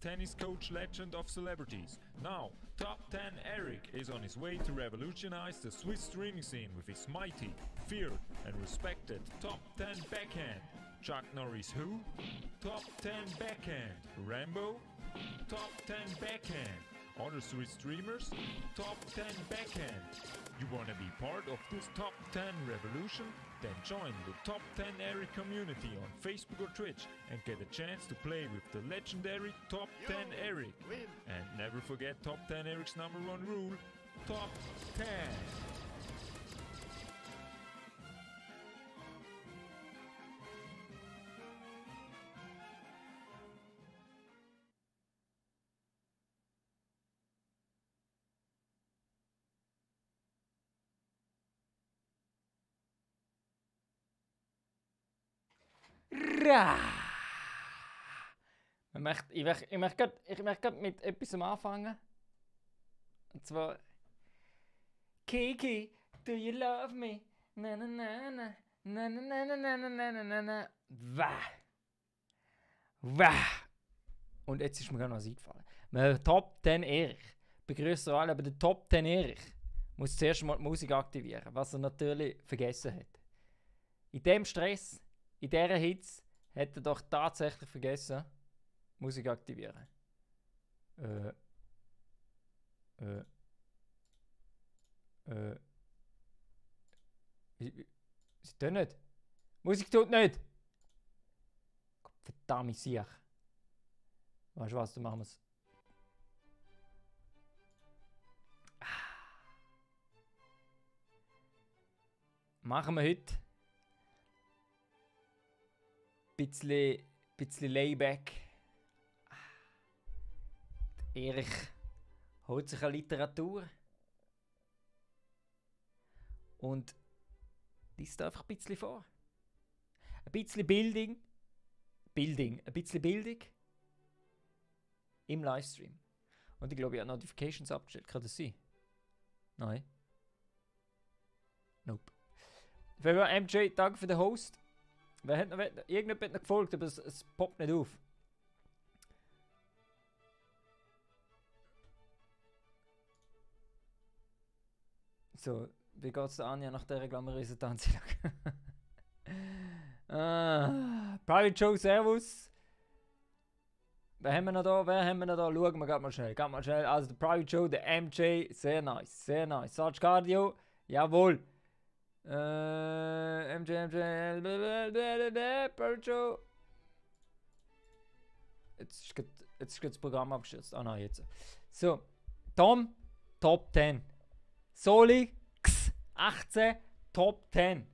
tennis coach legend of celebrities. Now, Top 10 Eric is on his way to revolutionize the Swiss streaming scene with his mighty, feared and respected Top 10 backhand. Chuck Norris who? Top 10 backhand. Rambo? Top 10 backhand. Other Swiss streamers? Top 10 backhand. You wanna be part of this Top 10 revolution? Then join the Top 10 Eric community on Facebook or Twitch and get a chance to play with the legendary Top 10 Eric. And never forget Top 10 Eric's #1 rule, Top 10. Ich möchte gerade mit etwas anfangen. Und zwar Kiki, do you love me? Na na na na na na na na na na na na na. Wah. Wah. Und jetzt ist mir gerade noch was eingefallen. Top 10 Erich. Begrüße alle, aber der Top 10 Erich muss zuerst mal die Musik aktivieren, was er natürlich vergessen hat. In dem Stress, in dieser Hitze, hat er doch tatsächlich vergessen, Musik aktivieren. Sie tun nicht. Musik tut nicht. Verdammt sicher. Weißt du was, dann machen wir es. Machen wir heute bisschen Layback. Erich holt sich eine Literatur und liest einfach ein bisschen vor. Ein bisschen Bildung im Livestream. Und ich glaube, ich habe Notifications abgestellt. Kann das sein? Nein. Nope. MJ, danke für den Host. Irgendjemand hat noch gefolgt, aber es poppt nicht auf. So, wie geht es Anja nach dieser glamourösen Tanzeinlage? Private Joe, Servus. Wer haben wir noch da? Schauen wir gerade mal schnell. Also der Private Joe, der MJ, sehr nice. Sarge Cardio, jawohl. MJ, Private Joe. Jetzt ist das Programm abgestürzt. Ah nein, jetzt. So, Tom, Top 10. Soli, X, 18, Top 10.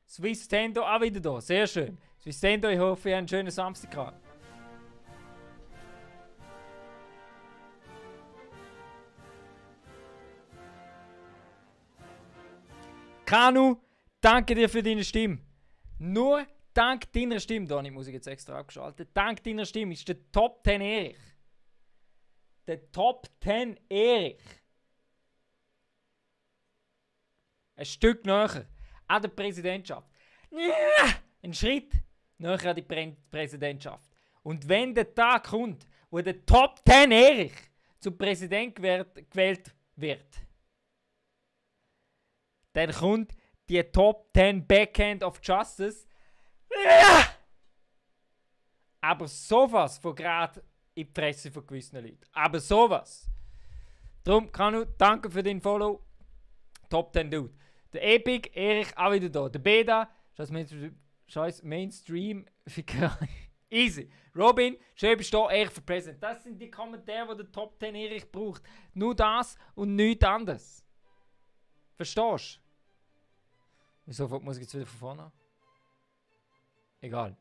Swiss Tendo auch wieder da, sehr schön. Swiss Tendo, ich hoffe, ihr habt einen schönen Samstag gehabt. Kanu, danke dir für deine Stimme. Nur dank deiner Stimme, da habe ich die Musik jetzt extra abgeschaltet, dank deiner Stimme ist der Top 10 Erich. Der Top 10 Erich. Ein Stück näher an der Präsidentschaft. Ein Schritt näher an die Präsidentschaft. Und wenn der Tag kommt, wo der Top 10 Erich zum Präsident gewählt wird, dann kommt die Top 10 Backhand of Justice. Aber sowas von gerade in die Fresse von gewissen Leuten. Aber sowas. Darum, Kanu, danke für den Follow. Top 10 Dude. Der Epic, Erich, auch wieder da. Der Beda, scheiß Mainstream. Easy. Robin, schön bist du da, Erich für Präsident. Das sind die Kommentare, die der Top 10 Erich braucht. Nur das und nichts anderes. Verstehst du? Wieso muss ich jetzt wieder von vorne? Egal.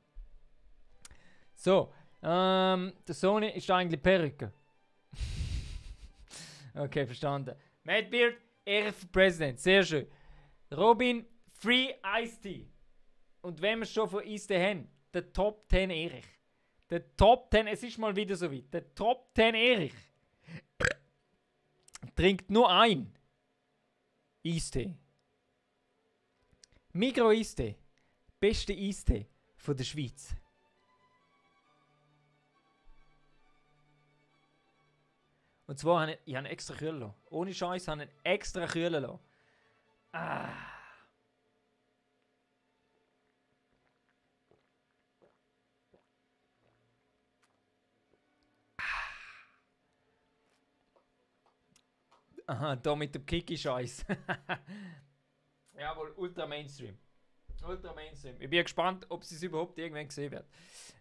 So, der Sony ist eigentlich Perücke. Okay, verstanden. Madbeard, Erich für Präsident. Sehr schön. Robin, Free Ice Tea. Und wenn wir schon von Ice Tea haben, der Top 10 Erich. Der Top 10, es ist mal wieder so weit. Der Top 10 Erich trinkt nur ein Eistee. Migros Eistee. Beste Eistee von der Schweiz. Und zwar habe ich einen extra kühlen lassen. Ohne Scheiß habe ich einen extra kühlen lassen. Aha, da mit dem Kiki-Scheiß. Jawohl, Ultra Mainstream. Ultra Mainstream. Ich bin gespannt, ob sie es überhaupt irgendwann gesehen wird.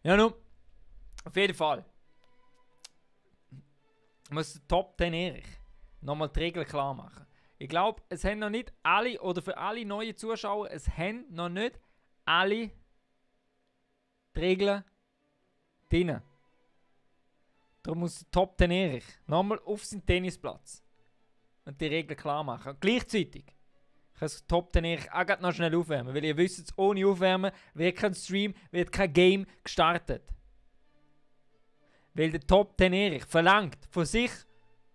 Ja, nun, auf jeden Fall. Ich muss den Top 10 Erich nochmal die Regeln klar machen. Ich glaube, es haben noch nicht alle, oder für alle neuen Zuschauer, es haben noch nicht alle die Regeln drin. Darum muss der Top 10 Erich nochmal auf seinen Tennisplatz und die Regeln klar machen. Und gleichzeitig kann das Top 10 Erich auch noch schnell aufwärmen, weil ihr wisst, ohne Aufwärmen wird kein Stream, wird kein Game gestartet. Weil der Top 10 Erich verlangt von sich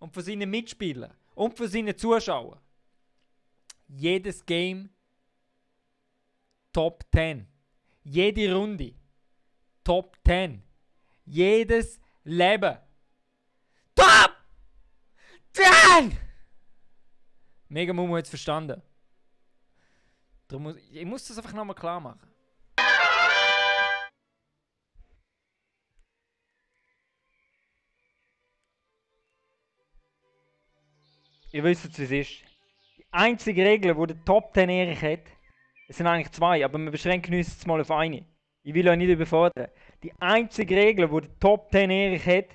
und von seinen Mitspielern und von seinen Zuschauern jedes Game Top 10. Jede Runde Top 10. Jedes Leben Top 10! Mega Mumu hat es verstanden. Ich muss das einfach nochmal klar machen. Ihr wisst, wie es ist. Die einzige Regel, die der Top 10 Erich hat, es sind eigentlich zwei, aber wir beschränken uns jetzt mal auf eine. Ich will euch nicht überfordern. Die einzige Regel, die der Top 10 Erich hat,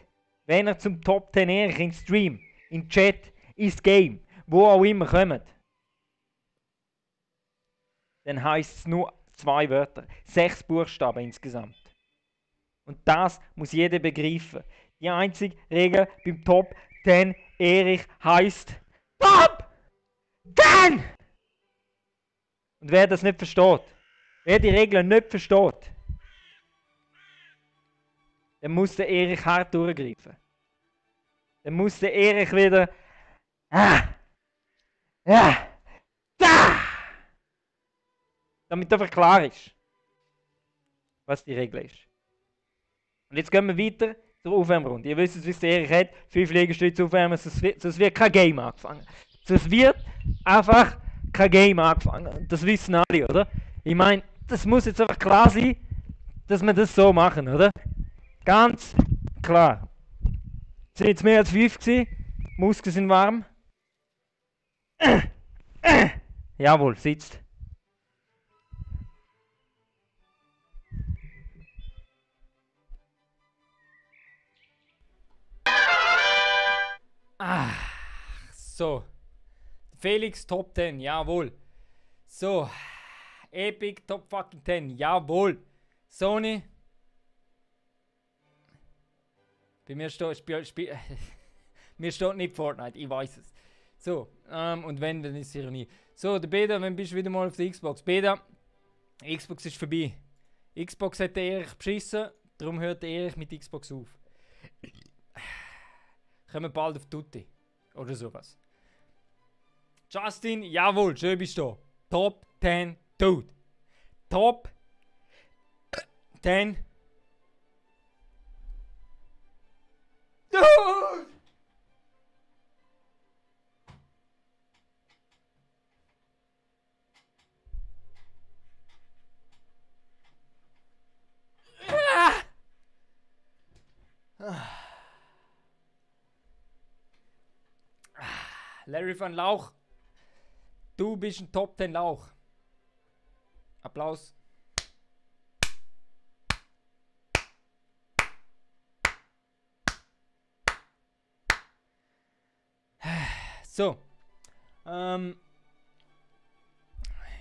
wenn er zum Top 10 Erich in Stream, in Chat, ins Game, wo auch immer kommt, dann heisst es nur 2 Wörter. 6 Buchstaben insgesamt. Und das muss jeder begreifen. Die einzige Regel beim Top 10 Erich heisst Top 10! Und wer das nicht versteht, wer die Regeln nicht versteht, dann muss der Erich hart durchgreifen. Dann muss der Erich wieder damit einfach klar ist, was die Regel ist. Und jetzt gehen wir weiter zur Aufwärmrunde. Ihr wisst, wie es der Erich hat, 5 Liegestütze aufwärmen, sonst wird kein Game angefangen. Sonst wird einfach kein Game angefangen. Das wissen alle, oder? Ich meine, das muss jetzt einfach klar sein, dass wir das so machen, oder? Ganz klar. Es sind jetzt mehr als 5 gewesen. Muskeln sind warm. Jawohl, sitzt. So. Felix Top 10, jawohl. So. Epic Top fucking 10, jawohl. Sony. Bei mir steht, mir steht nicht Fortnite, ich weiß es. So, und wenn, dann ist es Ironie. So, der Beda, wenn bist du wieder mal auf der Xbox? Beda, Xbox ist vorbei. Xbox hat der Erich beschissen, darum hört der Erich mit Xbox auf. Kommen wir bald auf Tutti. Oder sowas. Justin, jawohl, schön bist du. Top 10 Dude. Top 10 Dude! Larry van Lauch, du bist ein Top 10 Lauch. Applaus. So.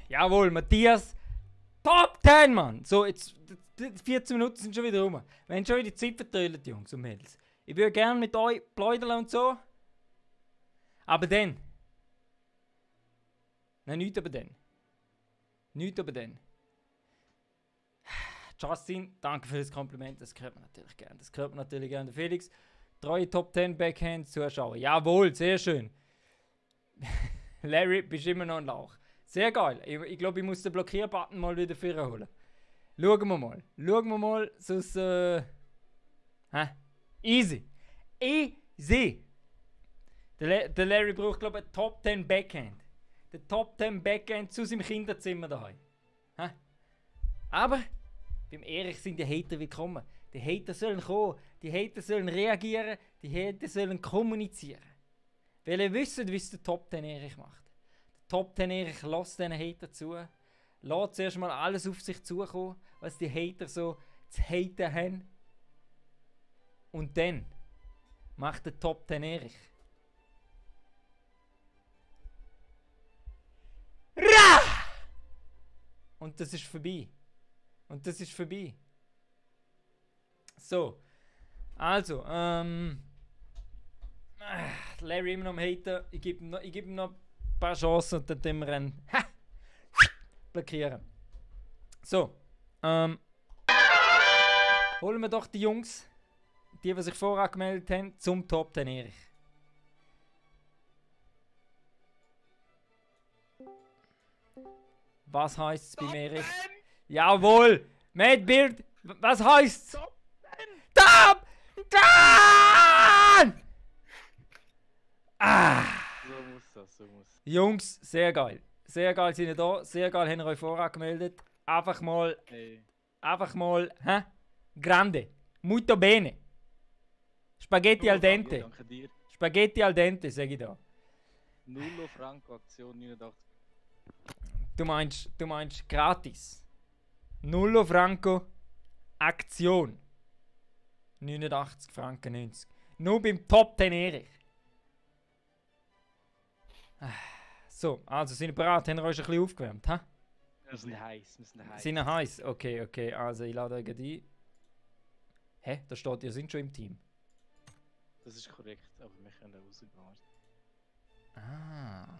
Jawohl, Matthias. Top 10, Mann. So, jetzt 14 Minuten sind schon wieder rum. Wir haben schon wieder die Zeit vertrödelt, Jungs und Mädels. Ich würde gerne mit euch pläudern und so. Aber dann. Nein, nichts aber dann. Nichts aber dann. Justin, danke für das Kompliment. Das hört man natürlich gerne. Das hört man natürlich gerne. Felix, treue Top 10 Backhand Zuschauer. Jawohl, sehr schön. Larry, bist immer noch ein Lauch. Sehr geil. Ich glaube, ich muss den Blockierbutton mal wieder holen. Schauen wir mal. Schauen wir mal, sonst. Easy. Easy. Der Larry braucht, glaube ich, einen Top 10 Backhand. Der Top 10 Backhand zu seinem Kinderzimmer daheim. Hä? Aber beim Erich sind die Hater willkommen. Die Hater sollen kommen, die Hater sollen reagieren, die Hater sollen kommunizieren. Weil ihr wisst, wie es der Top 10 Erich macht. Der Top 10 Erich lässt diesen Hater zu. Lässt zuerst mal alles auf sich zukommen, was die Hater so zu haten haben. Und dann macht der Top 10 Erich. Ra! Und das ist vorbei. Und das ist vorbei. So. Also, Larry immer noch am Haten. Ich gebe ihm noch ein paar Chancen und dann tun wir ihn blockieren. So. Holen wir doch die Jungs, die sich vorher angemeldet haben, zum Top 10 Erich. Was heisst es beim Erich? Jawohl! Madbeard! Was heisst's? Top 10! Ah! So muss das, so muss. Jungs, sehr geil. Sehr geil sind ihr da. Sehr geil habt ihr euch vorher angemeldet. Einfach mal, hä? Grande. Muito bene. Spaghetti al dente. Danke dir. Spaghetti al dente, sag ich da. Nullo Franco Aktion 89. Du meinst gratis. Nullo Franco Aktion. 89 Franken 90. Nur beim Top 10 Erich. So, also sind ihr bereit? Haben wir euch ein bisschen aufgewärmt? Ha? Wir sind heiß, Sind ihr heiß? Okay. Also ich lade euch ein. Hä? Da steht, ihr seid schon im Team. Das ist korrekt, aber wir können auch rausgehen. Ah.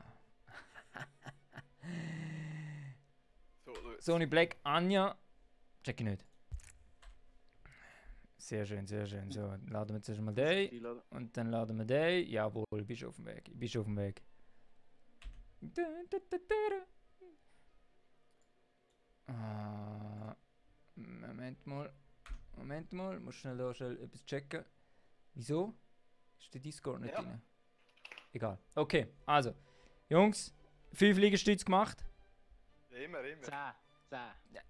Sony Black, Anja. Check ich nicht. Sehr schön. So, laden wir zuerst mal den. Und dann laden wir den. Jawohl, bist auf dem Weg. Moment mal, muss schnell etwas checken. Wieso? Ist der Discord nicht drin? Egal. Okay, also. Jungs, 5 Liegestütze gemacht. Immer. 10.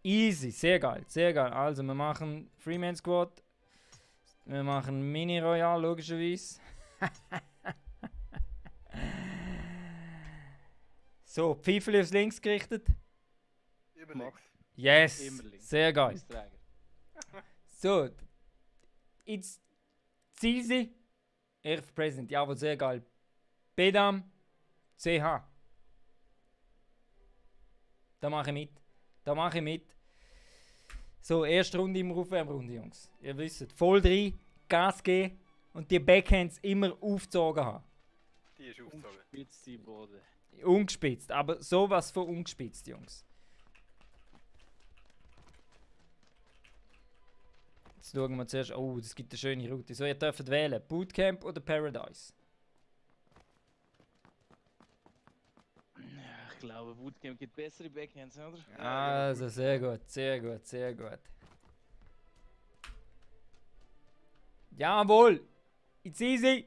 Easy, sehr geil. Also, wir machen Freeman Squad. Wir machen Mini Royal, logischerweise. So, Pfeifel aufs Links gerichtet. Immer links. Yes, Immer links. sehr geil. Austräger. So, jetzt Zizi. Erf President, jawohl, sehr geil. Bedam, CH. Da mache ich mit. So, erste Runde im Aufwärmrunde, Jungs. Ihr wisst, voll rein, Gas geben und die Backhands immer aufgezogen haben. Die ist aufgezogen. Spitz die Boden. Ungespitzt, aber sowas von ungespitzt, Jungs. Jetzt schauen wir zuerst. Oh, das gibt eine schöne Route. So, ihr dürft wählen: Bootcamp oder Paradise. Ja, ich glaube, Bootcamp gibt bessere Backhands, oder? Also, sehr gut. Jawohl! It's easy!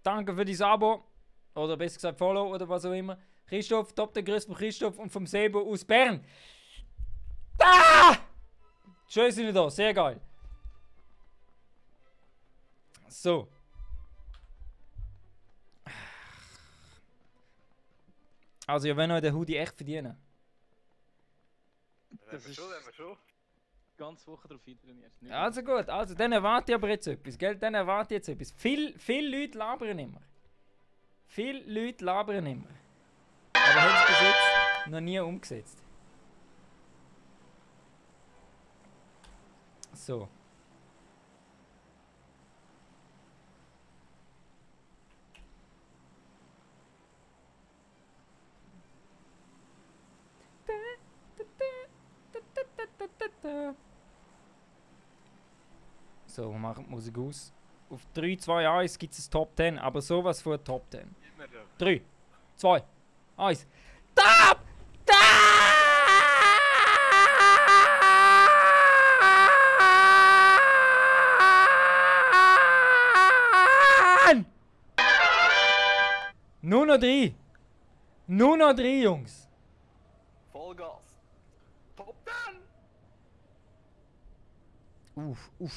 Danke für dein Abo. Oder besser gesagt Follow oder was auch immer. Christoph, Top der Grüße von Christoph und vom Sebo aus Bern. Ah! Schön sind wir da, sehr geil. So. Also, ihr wollt euch den Hoodie echt verdienen. Das ist Haben wir schon. die ganze Woche darauf trainiert. Also gut, also dann erwarte ich aber jetzt etwas, gell? Viele Leute labern immer. Aber haben es bis jetzt noch nie umgesetzt. So. So, wir machen die Musik aus. Auf 3, 2, 1 gibt es ein Top 10, aber sowas von Top 10. Immer da. 3, 2, 1. Top 10! noch 3. Nur noch 3, Jungs. Vollgas. Top 10!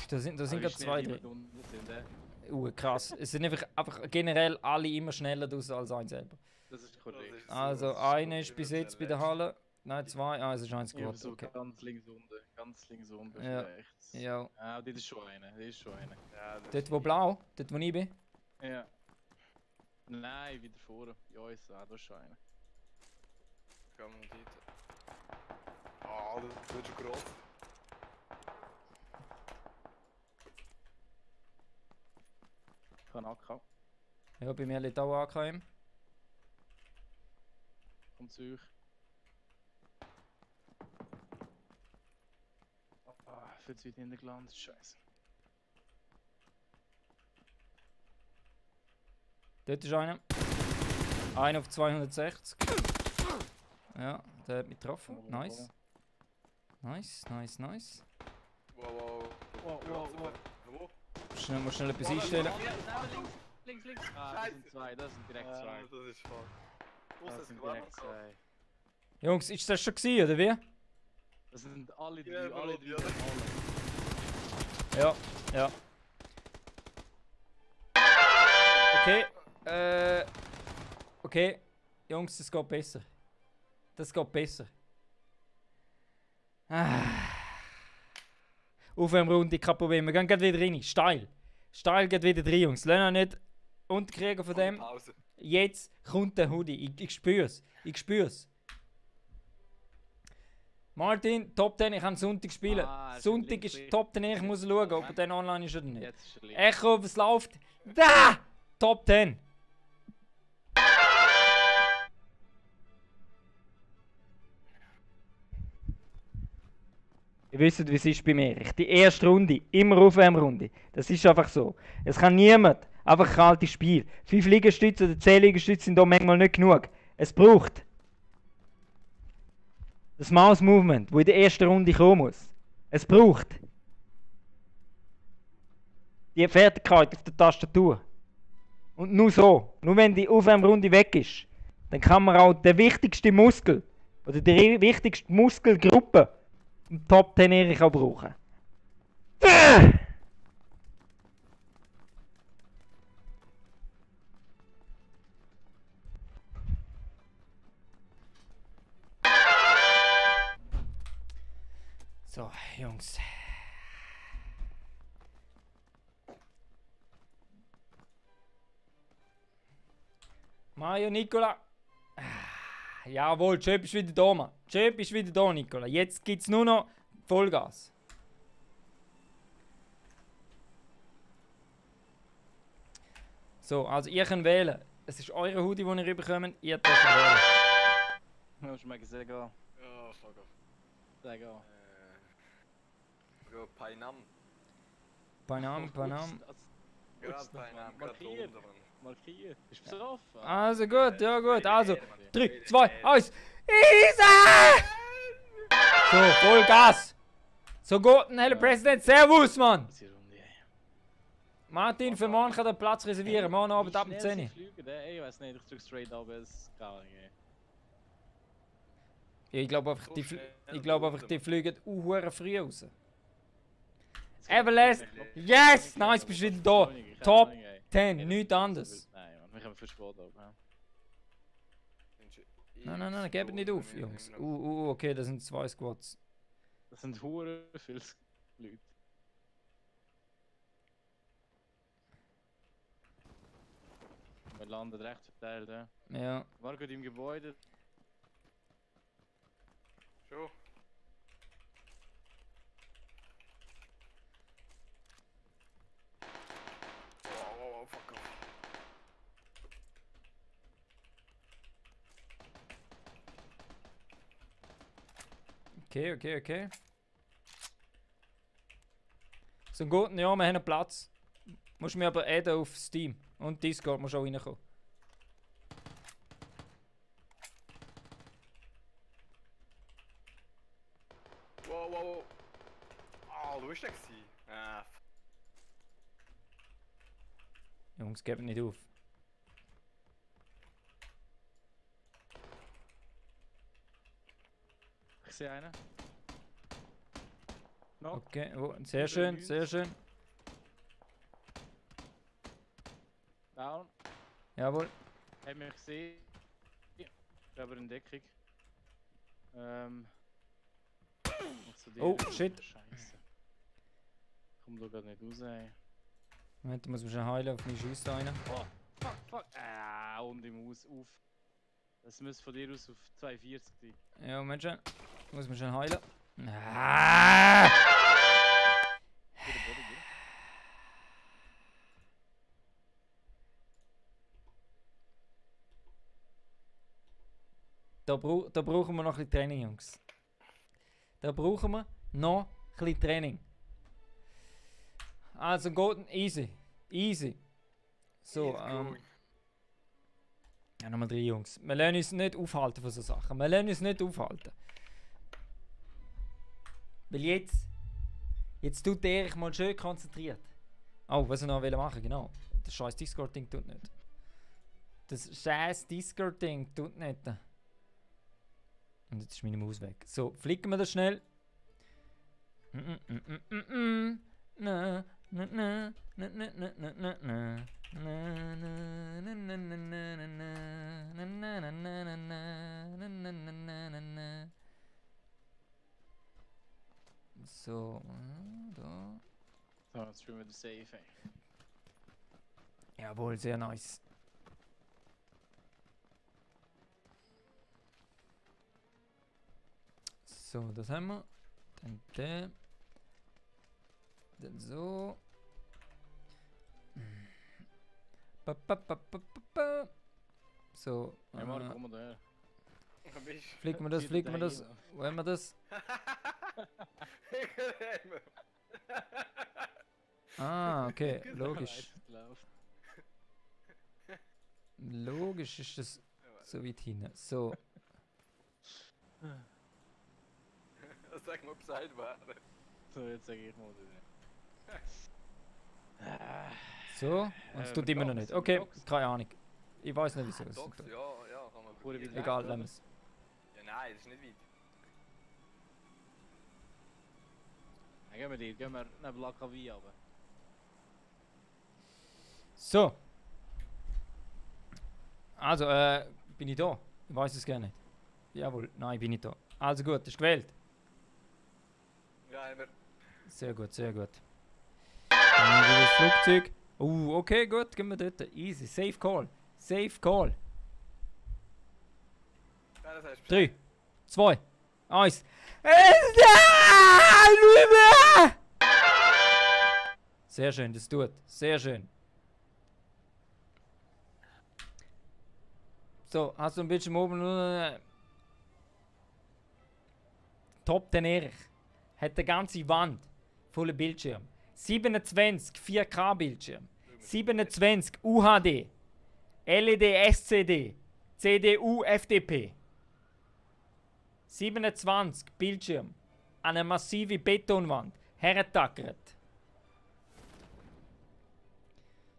Da sind Wie gerade schnell 2, die 3. mit unten sind, Krass. Es sind einfach generell alle immer schneller draus als ein selber. Das ist korrekt. Also, einer ist bis jetzt bei der Halle. Nein, 2. Ah, es ist eins Ich gut. versuche Okay. ganz links unten. Ganz links unten. Ja. Rechts. Ja. Ah, das ist schon einer. Das ist schon einer. Ja, das Dort wo blau, dort wo ich bin. Ja. Nein, wieder vorne. Bei uns. Ah, das ist schon einer. Kann man dort. Ah, das wird schon groß. Ich kann AK. Ja, bei mir liegt auch AKM. Kommt zu euch. Ah, viel zu weit hinten gelandet. Scheiße. Dort ist einer. Einer auf 260. Ja, der hat mich getroffen. Nice. Nice. Wow, wow. Wow. Wo? Muss schnell etwas einstellen. Links. Ah, das sind zwei. Das sind direkt zwei. Das ist voll. Das sind direkt zwei. Jungs, ist das schon gewesen, oder wie? Das sind alle drei. Ja, Alle ja. drei. Ja. Okay. Jungs, das geht besser. Aufwärmrunde, kein Problem. Wir gehen gleich wieder rein. Steil geht wieder rein, Jungs. Lass uns nicht unterkriegen von dem. Pause. Jetzt kommt der Hoodie. Ich spür's. Martin, Top 10, ich kann Sonntag spielen. Ah, Sonntag ist Top 10, ich muss schauen, ob er dann online ist oder nicht. Jetzt ist er links. Echo, was läuft? Da! Top 10. Ihr wisst, wie es ist bei mir. Die erste Runde, immer Aufwärmrunde. Das ist einfach so. Es kann niemand einfach ein kaltes Spiel. 5 Liegestütze oder 10 Liegestütze sind da manchmal nicht genug. Es braucht das Mouse Movement, das in der ersten Runde kommen muss. Es braucht die Fertigkeit auf der Tastatur. Und nur so, nur wenn die Aufwärmrunde weg ist, dann kann man auch den wichtigsten Muskel oder die wichtigste Muskelgruppe im Top 10 Erich auch brauchen. So, Jungs. Mario, Nicola. Jawohl, Chöp ist wieder da, Mann. Chöp ist wieder da, Nicola. Jetzt gibt es nur noch Vollgas. So, also ihr könnt wählen. Es ist eure Hoodie, die ihr bekommt. Ihr dürft wählen. Ja, schmeckt sehr gut. Ja, fuck off. Sehr gut. Go Painam. Panam. Gerade Painam, gerade Markiert. oben. Markiert. Bist du besoffen? Also gut, ja gut. Also, 3, 2, 1. Easy! So, Vollgas. So gut, ein heller Präsident. Servus, Mann. Das ist die Runde, ey. Martin, für morgen kann der Platz reservieren. Morgen Abend ab Wie um schnell 10 Uhr. sie fliegen, ey, ich weiß nicht, ich drück straight ab, es geht nicht. Ja, ich glaube einfach, So die, schnell ich glaube einfach, draussen, die fliegen hure früh raus. Jetzt Everlast, kommt der Knopf. yes, nice, bist wieder da. Keine Top Ahnung, ey. 10, Ey, das nichts ist anderes. so wild. Nein, Mann, wir können für Sport ab. Ja. Nein, gebt nicht auf, Jungs. Okay, das sind 2 Squads. Das sind hure viele Leute. Wir landen recht verteilt, ja. Ja. War gut im Gebäude. Schon. Wow, fuck off. Okay. So gut, ja, wir haben einen Platz. Musst mir aber adden auf Steam. Und Discord musst auch reinkommen. Wow. Ah, du bist der gewesen. Ah, Jungs, gebt nicht auf. sehe einen. No. Okay, oh, sehr schön, sehr schön. Down. Jawohl. Haben mich gesehen. Ich bin aber in Deckung. Was zu dir? Oh, shit. Scheiße. Komm da gerade nicht raus, ey. Moment, da muss man schon heilen auf meine Schüsse rein. Oh, fuck. Und ich muss auf. Das müsste von dir aus auf 42 sein. Ja, Moment schon. Muss man schon heilen. Ah! Wieder Boden, gell? Da brauchen wir noch ein bisschen Training, Jungs. Da brauchen wir noch ein bisschen Training. Also geht easy. Easy. So, ja, nochmal 3 Jungs. Wir lernen uns nicht aufhalten von so Sachen. Wir lernen uns nicht aufhalten. Weil jetzt tut der Erich mal schön konzentriert. Oh, was er noch machen, genau. Das scheiß Discord-Ding tut nicht. Das scheiß Discord-Ding tut nicht. Und jetzt ist meine Maus weg. So, flicken wir das schnell. So, da. So, jetzt spielen wir den Safe, ey. Jawohl, sehr nice. So, das haben wir. Dann der. Dann so. So. Ja, Marc, komm mal her. Fliegen wir das, fliegen wir das. Wo haben wir das? Ah, okay, logisch. Logisch ist das so weit hinten. So. Sag mal Bescheid werden. So, jetzt sag ich mal. So, und es tut immer noch nicht. Okay, keine Ahnung. Ich weiß nicht wieso. Es Docs, tut. ja, kann man probieren. Egal, lassen wir es. Ja, nein, das ist nicht weit. Dann gehen wir neben La Cavie runter. So. Also, bin ich da? Ich weiß es gar nicht. Jawohl, nein, bin ich da. Also gut, ist gewählt. Ja, immer. Sehr gut, sehr gut. Dann wieder das Flugzeug. Okay, gut, gehen wir dort. Easy, safe call. Safe call. Ja, das heißt 3, 2, 1. Sehr schön, das tut. Sehr schön. So, hast du ein bisschen oben. Top 10 Erich. Hat eine ganze Wand voller Bildschirm. 27 4K Bildschirm. 27 UHD. LED SCD. CDU FDP. 27 Bildschirm. Eine massive Betonwand. Herrentackert.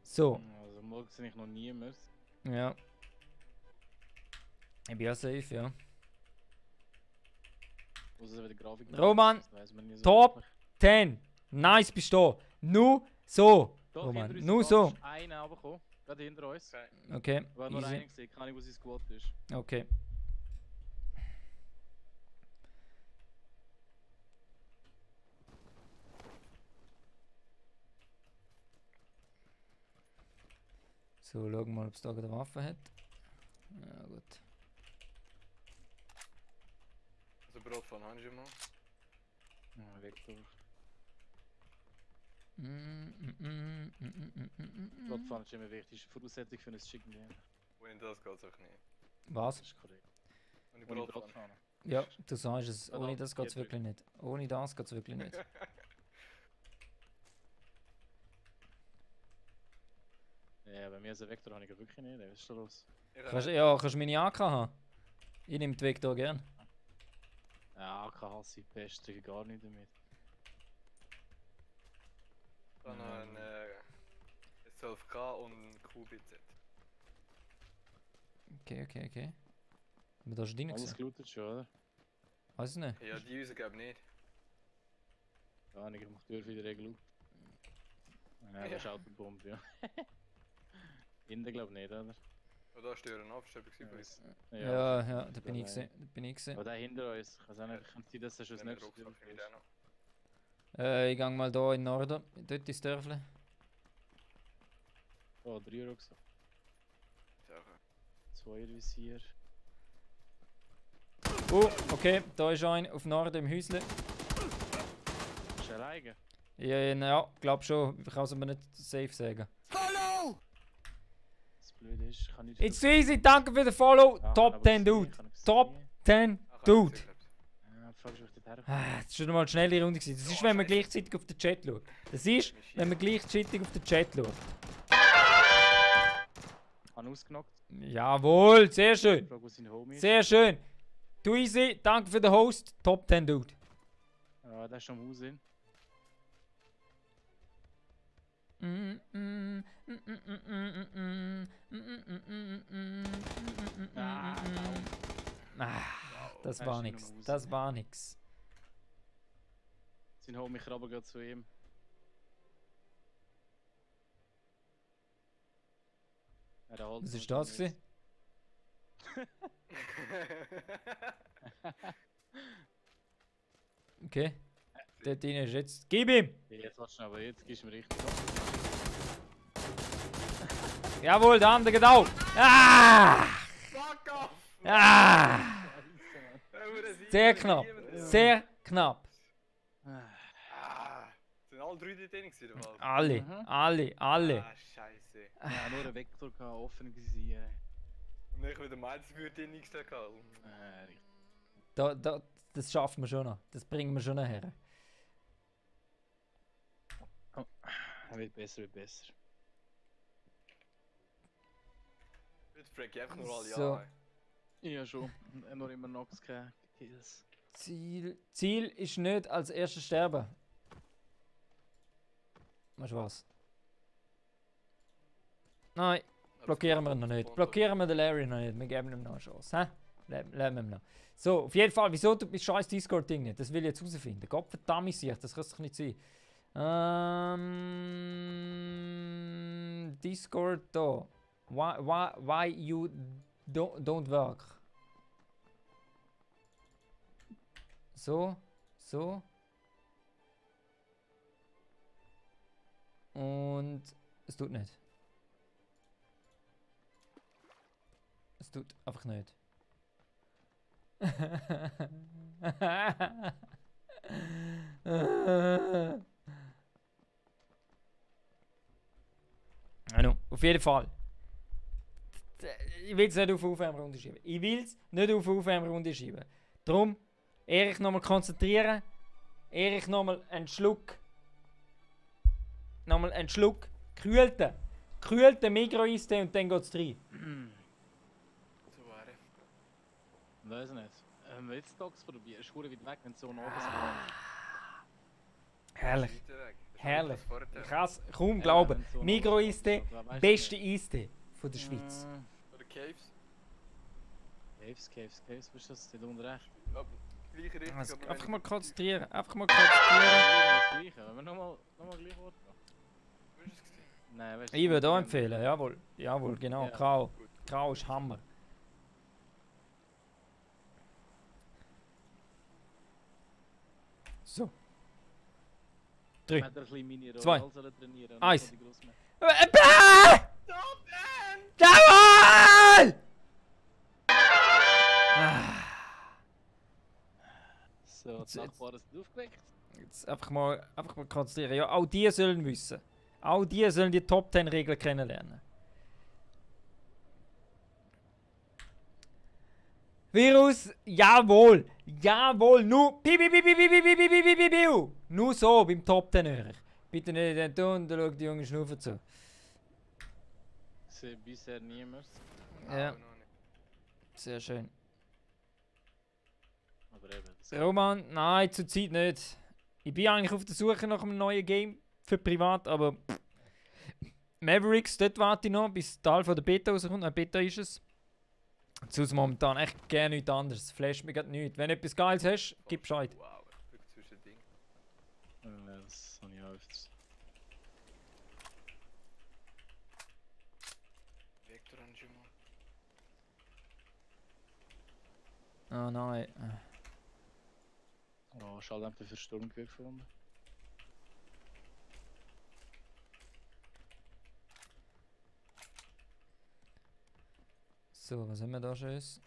So. Also, morgen sehe ich noch niemand. Ja. Ich bin ja safe, ja. Außer wieder Grafik. Roman, Das weiss man nie so Top wirklich. 10. Nice bist du. Nur so. Doch, Roman, hinter uns nur ist so. einer runtergekommen. Gerade hinter uns. Okay. War nur Easy. einer gesehen, keine Ahnung, wo sein Squad ist. Okay. So, schauen wir mal, ob es da eine Waffe hat. Ja, gut. Also Brot von Hanjima. Ja, weg durch. Brotfahren ist immer wichtig. Voraussetzung für ein Chicken Game. Ohne das geht's auch nicht. Was? Das ist korrekt. Ohne Ohne Brot fahren. Brotfahren. Ja, du sagst es. Ja, Ohne doch, das geht's geht wirklich nicht. Ohne das geht's wirklich nicht. Ja, bei mir ist ein Vektor habe ich ja wirklich nicht. Was ist da los? Kannst du meine AK haben? Ich nehme die Vektor gern. Ja, AK hasse ich beste gar nicht damit. Dann noch ein 12K und ein QBZ. Okay. Aber da ist drin Alles gewesen. gelootet schon, oder? Weiß ich nicht. Ja, die unseren glaube nicht. Ja, ich mach die Tür wieder Regel auf. Ja, das ist Autobombe, ja. Innen glaube ich nicht, oder? Und da stören auf, ist etwas bei uns. Ja, da bin ich gesehen. Da bin ich gesehen. Aber der hinter uns, kann sein, kann sein, dass er schon das Den nächste Rucksack Tür nehme ich auch noch. Ich gang mal da in den Norden. Dort ins Dörfle. Oh, 3 Rucksack. Sache. 2 Visier. Okay, da ist ein auf Norden im Häusle. Ist er alleine? Ja, glaub schon. Ich kann es aber nicht safe sagen. Das Blöde ist, kann ich... It's easy, danke für den Follow. Ja, Top aber 10 gesehen, Dude. kann ich Top sehen. 10 Ach, Dude. ich hab's gesehen. Ja, fragst du, ob ich dort herkomme? Das ist schon mal eine schnelle Runde gewesen. Das ist, wenn man gleichzeitig auf den Chat schaut. Das ist, wenn man gleichzeitig auf den Chat schaut. Habe ausgenockt. Jawohl, sehr schön. Frage, wo sein Homie ist. Sehr schön. Du easy, danke für den Host. Top 10 Dude. Ja, der ist schon am Haus hin. Das Er war ist nix. schon am Haus. Das war nix. Sein Homie krabbelt gerade zu ihm. Ja, der holt Was ihn ist das schon gewesen? Okay. Dort drin ist jetzt. Gib ihm! mit. Jetzt hast du ihn, aber jetzt gehst du mir richtig. Jawohl, der andere geht auch. Ah! Fuck off! Ah! Scheiße, Sehr knapp. Sehr knapp. Mann. Sind alle 3 dort drin gewesen, oder was? Alle, Mhm. alle. Ah, scheiße. Ja, nur ein Vektor kann offen gewesen. Und ich wieder meint, es würde dir nichts gehabt. Richtig. Das schaffen wir schon noch. Das bringen wir schon nachher. Er wird besser, wird besser. Jetzt frag ich einfach nur alle So. an. Ja, schon. Noch immer Nox Kills. Ziel ist nicht als erstes sterben. Weißt du was? Nein, blockieren wir ihn noch nicht. Blockieren wir den Larry noch nicht. Wir geben ihm noch eine Chance. Hä? Lassen wir ihm noch. So, auf jeden Fall, wieso tut mein scheiß Discord-Ding nicht? Das will ich jetzt herausfinden. Gott verdammt sich, das kann es doch nicht sein. Discord da. Why you don't work? So. Und es tut nicht. Es tut einfach nicht. Also, auf jeden Fall. Ich will es nicht auf Aufwärmrunde schieben. Ich will es nicht auf Aufwärmrunde schieben. Darum, Erich nochmal konzentrieren. Erich nochmal einen Schluck. Nochmal einen Schluck. Kühlten Mikro-Eistee und dann geht's rein. So wäre. Weiß nicht. Wenn wir jetzt Dogs probieren, ist weit weg, wenn es so nah ist. Herrlich. Weiter weg. Das ist Herrlich. das Vorteil. Ich kann es kaum glauben. wenn so Mikro-Eistee, nah ist, beste Eistee von der Schweiz. Oder Caves. Caves, was ist das? Dort unten rechts. Aber gleiche Richtung. Also, aber einfach wenn- mal konzentrieren. Einfach mal Ja, konzentrieren. das Gleiche. Wenn wir nochmal gleich Ort gehen. Wo ist es gewesen? Nein, weißt du. Ich würde auch empfehlen, jawohl. Jawohl, genau. Ja. Grau. Grau ist Hammer. So. Man 3. hat ein bisschen Mini-Roll, Zwei. also trainieren. Eins. Die Grossmen. Jawohl! So, Jetzt- die Nachbarn sind aufgeweckt. Jetzt einfach mal konzentrieren. Ja, auch die sollen wissen. Auch die sollen die Top 10 Regeln kennenlernen. Virus, jawohl. Jawohl, nur. Nur so beim Top 10 höre ich. Bitte nicht den Ton, da schaut die junge Schnaufe zu. Ich sehe bisher niemand. Ja, Noch nicht. sehr schön. Aber eben. Das Roman, nein, zurzeit nicht. Ich bin eigentlich auf der Suche nach einem neuen Game für privat, aber Mavericks, dort warte ich noch, bis der Teil von der Beta rauskommt. Eine Beta ist es. Sonst momentan echt gerne nichts anderes. Flash mir grad nichts. Wenn du etwas Geiles hast, gib Bescheid. Wow, wirklich zwischen Ding. Das habe ich auch öfters. Vector haben schon mal. Oh nein. Oh, Schalldämpfer für Sturmgewehr gefunden. So, was haben wir da Schönes?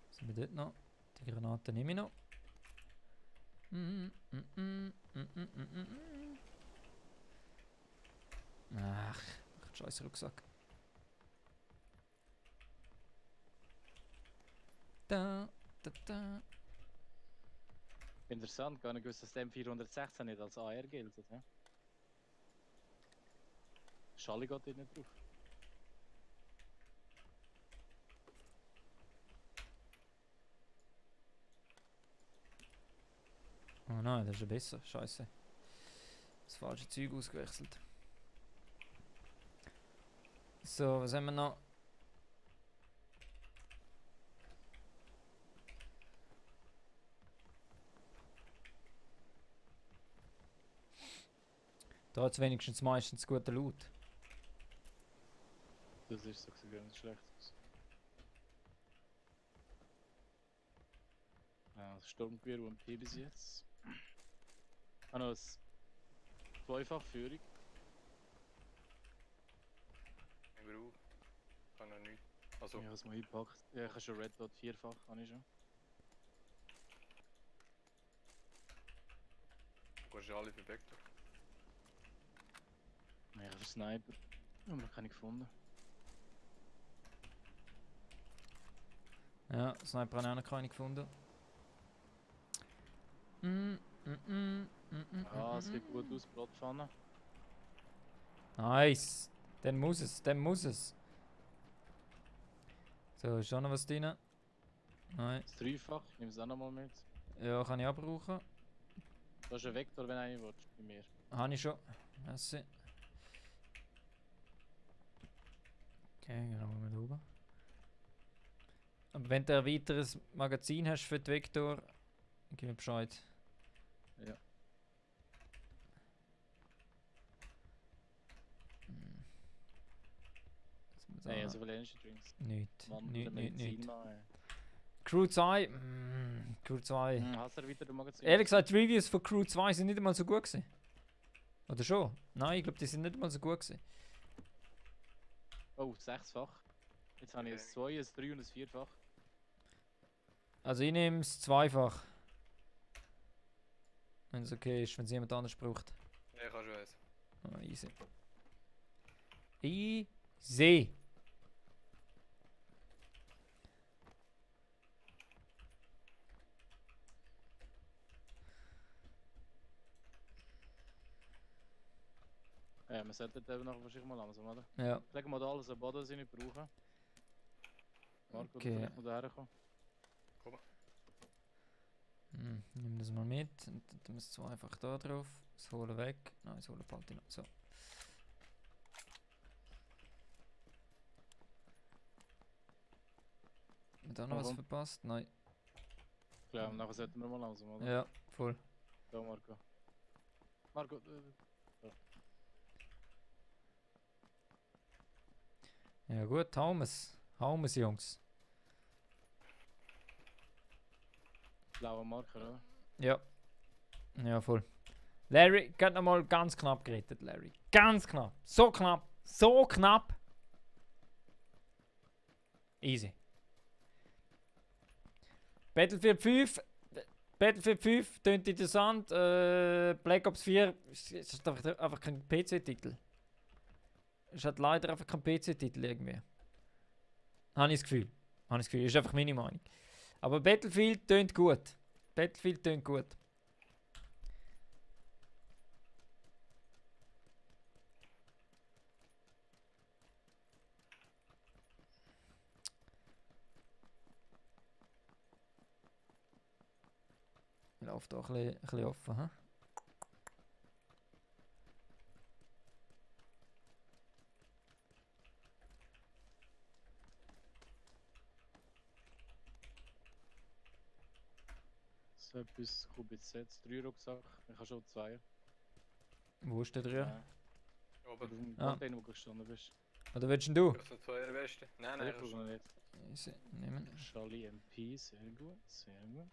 Was haben wir dort noch? Die Granate nehme ich noch. Ach, scheiß Rucksack. Da, da, da. Interessant, gar nicht gewusst, dass der M416 nicht als AR gilt. Ja? Schalli geht dort nicht drauf. Oh nein, das ist ja besser. Scheiße. Das falsche Zeug ausgewechselt. So, was haben wir noch? Da hat es wenigstens meistens guten Loot. Das ist so gar nicht schlecht aus. Ja, das Sturmgewehr UMP bis jetzt. Ah, noch eine Zweifachführung. Ich brauche. Kann noch nichts. Also, Ich habe es mal eingepackt. Ja, ich habe schon Red Dot vierfach, habe ich schon. du kannst alle für Vector. Ja, ich habe Sniper. Ich habe noch keine gefunden. Ja, Sniper habe ich auch noch keine gefunden. Ah, es sieht gut aus, Bratpfanne. Nice. Dann muss es, dann muss es. So, ist auch noch was drin? Nein. Das Dreifach, ich nehme es auch noch mal mit. Ja, kann ich auch brauchen. Da ist ein Vektor, wenn einer willst, bei mir. Habe ich schon. Merci. Okay, gehen wir mal da oben. Aber wenn du ein weiteres Magazin hast für die Vektor, gib mir Bescheid. Ja. Nein, also viele Energy Drinks. Nicht. Nicht, nicht, nicht. Nein. Crew 2. Crew 2. Hast du wieder ein Magazin? Ehrlich gesagt, die Reviews von Crew 2 sind nicht einmal so gut gewesen. Oder schon? Nein, ich glaube, die sind nicht einmal so gut gewesen. Oh, sechsfach. Jetzt habe ich ein 2, ein 3 und ein 4-fach. Also ich nehme es zweifach. Wenn es okay ist, wenn es jemand anders braucht. Ja, ich habe schon eins. Ah, easy. Easy. Ja, wir sollten eben noch wahrscheinlich mal langsam, oder? Ja. Legen wir da alles an Boden, das ich nicht brauche. Marco, Okay. du vielleicht noch daher kommen. Nimm das mal mit. Und dann tun wir es zweifach da drauf. Das holen weg. Nein, das holen bald noch. So. Haben wir da noch was Warum? verpasst? Nein. Ich glaube, nachher sollten wir mal langsam, oder? Ja, voll. Da, Marco. Marco, Ja gut, hauen wir's. Hauen wir's, Jungs. blauer Marker, oder? Ja. Ja, voll. Larry, gerade nochmal ganz knapp gerettet, Larry. Ganz knapp. So knapp. So knapp. Easy. Battlefield 5. Battlefield 5 tönt interessant. Black Ops 4 ist einfach kein PC-Titel. Es hat leider einfach kein PC-Titel irgendwie. Habe ich das Gefühl. Ist einfach meine Meinung. Aber Battlefield tönt gut. Battlefield tönt gut. Läuft auch ein bisschen offen, hä? etwas QBZ, 3 Rucksack. Ich habe schon 2. Wo ist der drin? Auf Oben. dem Ah. Container, wo du gestanden bist. Oder willst denn du? Das sind 2 Weste. Nein, nein, Ich das brauche ist noch nicht. Easy, nehmen. Charlie MP, sehr gut, sehr gut.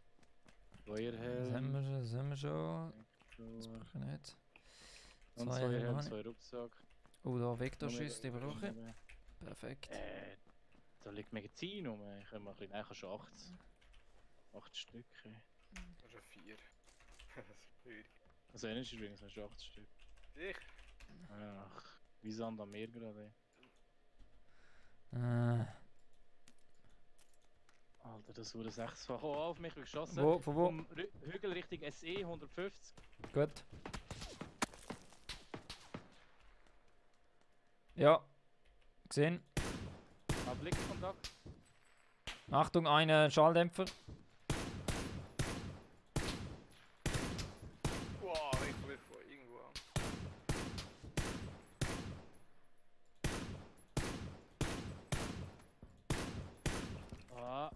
Das haben wir Feuerhelm. schon, das haben wir schon. Das So, brauche ich nicht. und Zwei 2 Helm, habe ich. 2 Rucksack. Oh, da Noch Vektorschuss, die mehr- brauche ich. noch mehr. Perfekt. Da liegt Medizin rum. Ich habe mal ein bisschen, nein, ich habe schon 8. 8 Stück. Das ist 4. Das ist schwierig. Also Energy Drinks hast du 8 Stück. Ich? Ach, wie Sand am Meer gerade. Alter, das wurde 6-fach. Oh, auf mich geschossen. Wo, von wo? Vom Hügel Richtung SE 150. Gut. Ja. Gesehen. Blickkontakt. Achtung, ein Schalldämpfer. Wow, ich will von irgendwo an. Ah,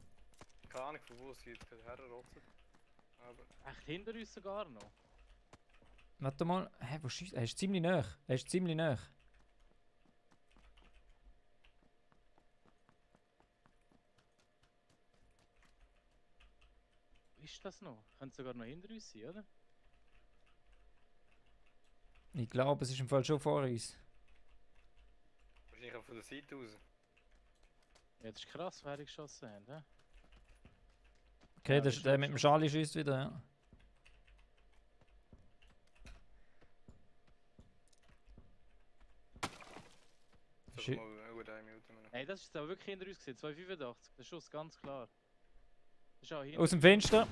Keine Ahnung, von wo es geht, herrotzen. Aber echt hinter uns sogar noch. Warte mal. Hä, wo schießt? Er ist ziemlich nah. Er ist ziemlich nah. Wo ist das noch? Könnte sogar noch hinter uns sein, oder? Ich glaube, es ist im Fall schon vor uns. wahrscheinlich auch von der Seite aus. Ja, das ist krass, wer die geschossen hat, hä? Okay, Ja, das ist ist der schon mit dem geschossen. Schali schießt wieder, ja. So Shit. mal eine gute Minute. Nein, das ist aber wirklich hinter uns gesehen. 285, der Schuss, ganz klar. Das ist auch hinter Aus dem Fenster.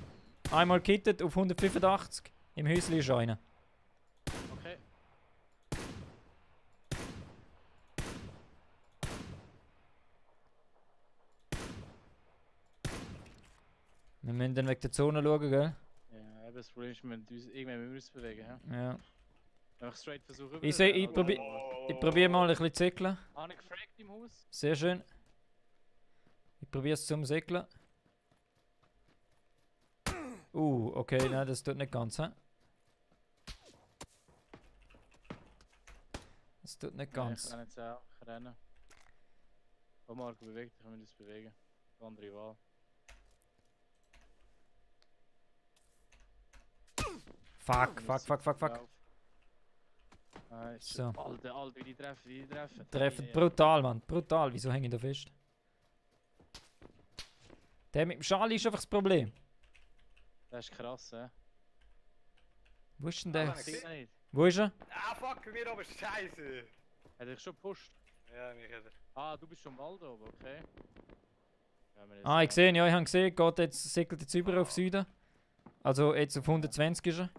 Einmal kittet auf 185. Im Häuschen ist einer. Okay. Wir müssen dann wegen der Zone schauen, gell? Ja, eben das Problem ist, irgendwann müssen wir uns bewegen, hä? Ja. Einfach straight versuchen. Ich seh- ich probier- Ich probiere mal ein bisschen zu säckeln. Habe ich gefragt im Haus? Sehr schön. Ich probiere es zum Säckeln. Okay, nein, das tut nicht ganz, hä? Das tut nicht Ja, ich ganz. kann jetzt auch rennen. Oh, Marco bewegt, ich kann mich das bewegen. Andere Wahl. Fuck. Nice. So. Alter, wie die treffen. Treffen Ja. brutal, Mann. Brutal. Wieso hängen da fest? Der mit dem Schal ist einfach das Problem. Das ist krass, hä? Wo ist denn Ah, der? Nein. Sieht man nicht. Wo ist er? Ah, fuck, bei mir oben ist Scheiße! Hat er schon gepusht? Ja, mich hat er. Ah, du bist schon im Wald oben, okay. Ja, wir Ah, ich jetzt- sehe ihn, ja, ich habe gesehen. Geht jetzt, segelt jetzt über auf Süden. Also jetzt auf 120 ist er.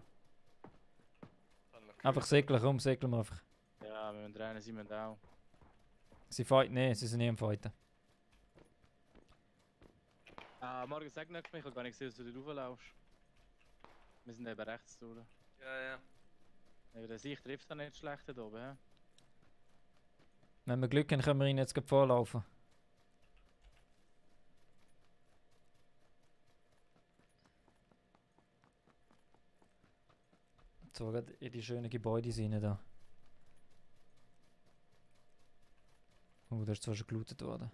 Einfach segeln, komm, segeln wir einfach. Ja, wir müssen rennen, sie müssen auch. Sie fighten, nee, sie sind nicht am Fighten. Ah, morgen sag nicht mich, ich habe gar nicht gesehen, dass du da rauflaufst. Wir sind eben rechts durch. Ja, ja. Aber der Sicht trifft dann nicht schlecht da oben, hä? Wenn wir Glück haben, können wir ihn jetzt gleich vorlaufen. So, gerade in die schönen Gebäude rein da. Oh, da ist zwar schon gelootet worden.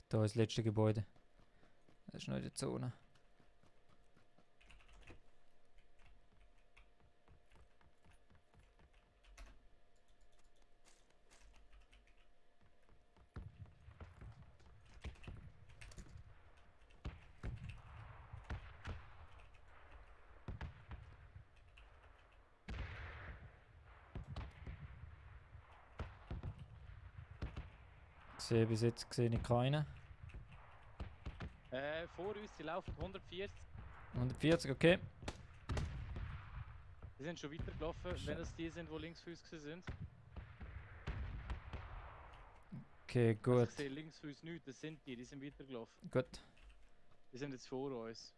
Da ist das letzte Gebäude. Das ist noch in der Zone. Bis jetzt sehe ich keinen. Vor uns, die laufen 140. 140, okay. Die sind schon weitergelaufen, wenn das die sind, die links für uns sind. Okay, Also gut. ich sehe links für uns nichts, das sind die sind weitergelaufen. Gut. Die sind jetzt vor uns.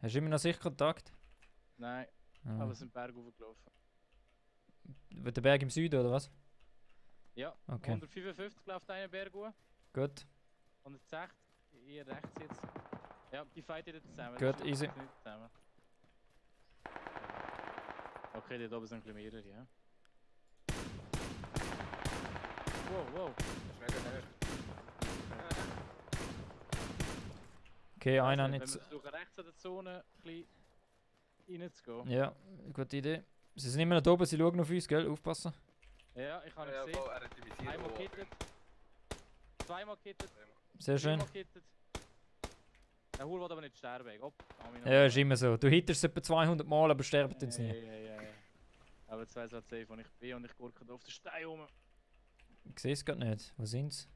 Hast du immer noch Sichtkontakt? Nein, Ah. aber es sind Berge hochgelaufen. Der Berg im Süden, oder was? Ja, Okay. 155 läuft einer Berg hoch. Gut. 160, ihr rechts jetzt. Ja, die fighten jetzt zusammen. Gut, das ist easy. nicht zusammen. Okay, die da oben sind ein bisschen mehrere, ja. Wow, wow. Das ist mega näher. Okay, einer Also, nicht. wenn wir versuchen rechts an der Zone ein bisschen reinzugehen. Ja, gute Idee. Sie sind immer noch da oben, sie schauen auf uns, gell? Aufpassen. Ja, ich habe ihn Ja, gesehen. voll, er hat die Visier Einmal hoch. kittet. Zweimal kittet. Sehr schön. Dreimal kittet. Der Hul will aber nicht sterben. Hopp, Ja, ist immer so. Du hittest es etwa 200 Mal, aber sterben uns nie. Ja. Aber zwei sind safe, wo ich bin und ich gurke auf den Stein rum. Ich sehe es gerade nicht. Wo sind's?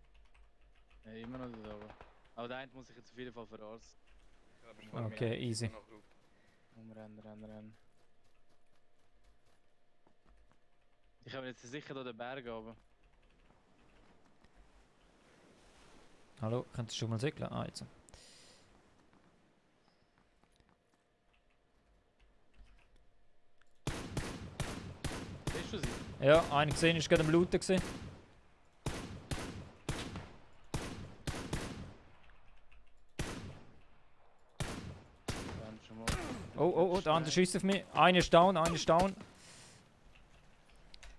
Ja, immer noch da oben. Aber der eine muss ich jetzt auf jeden Fall verarzten. Ja, aber schon Okay, mehr. easy. Noch gut. Rennen. Ich habe jetzt sicher hier den Berg oben. Hallo, könntest du schon mal segeln? Ah, jetzt. Siehst du sie? Ja, einen gesehen, ist gerade am Looten gewesen. Dann schon mal. Oh, der andere schießt auf mich. Einer ist down, einer ist down.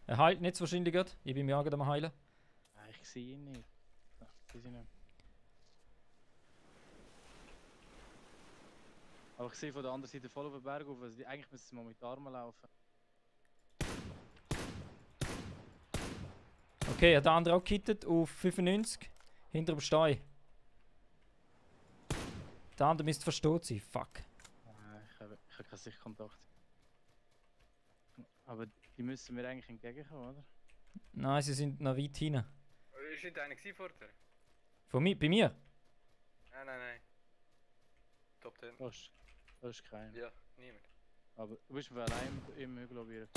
Er heilt nicht wahrscheinlich gerade. Ich bin mir auch gerade am heilen. Nein, ich sehe ihn nicht. Ach, ich sehe ihn nicht. Aber ich sehe von der anderen Seite voll auf den Berg auf. Also eigentlich müssen sie mal mit den Armen laufen. Okay, hat der andere auch gekittet auf 95. Hinter dem Stein. Der andere müsste verstoßen sein. Fuck. Ich habe keinen Sichtkontakt. Aber die müssen mir eigentlich entgegenkommen, oder? Nein, sie sind noch weit hinten. Ist nicht einer gewesen vorher? Von mir, bei mir? Nein. Top 10. Das ist kein. Ja, niemand. Aber du bist für allein im Hügel probieren.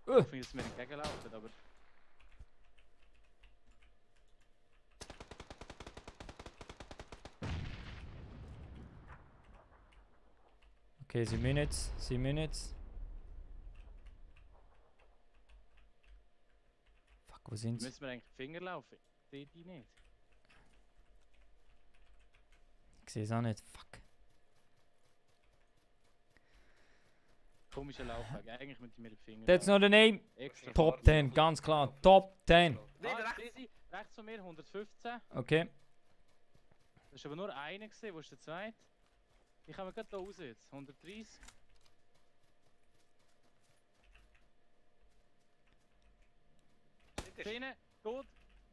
Ich finde, dass mir entgegenlaufen, aber. Okay, sie müssen jetzt. Fuck, wo sind sie? Müssen wir eigentlich Finger laufen? Ich sehe die nicht. Ich sehe es auch nicht. Fuck. Komischer Laufweg. Eigentlich mit mir den Finger. That's not a name. Extra. Top 10, ganz klar. Top 10. Nein, rechts von mir 115. Okay. Das ist aber nur einer gesehen. Wo ist der zweite? Ich habe mir gerade da raus jetzt. 130. Szene, tot.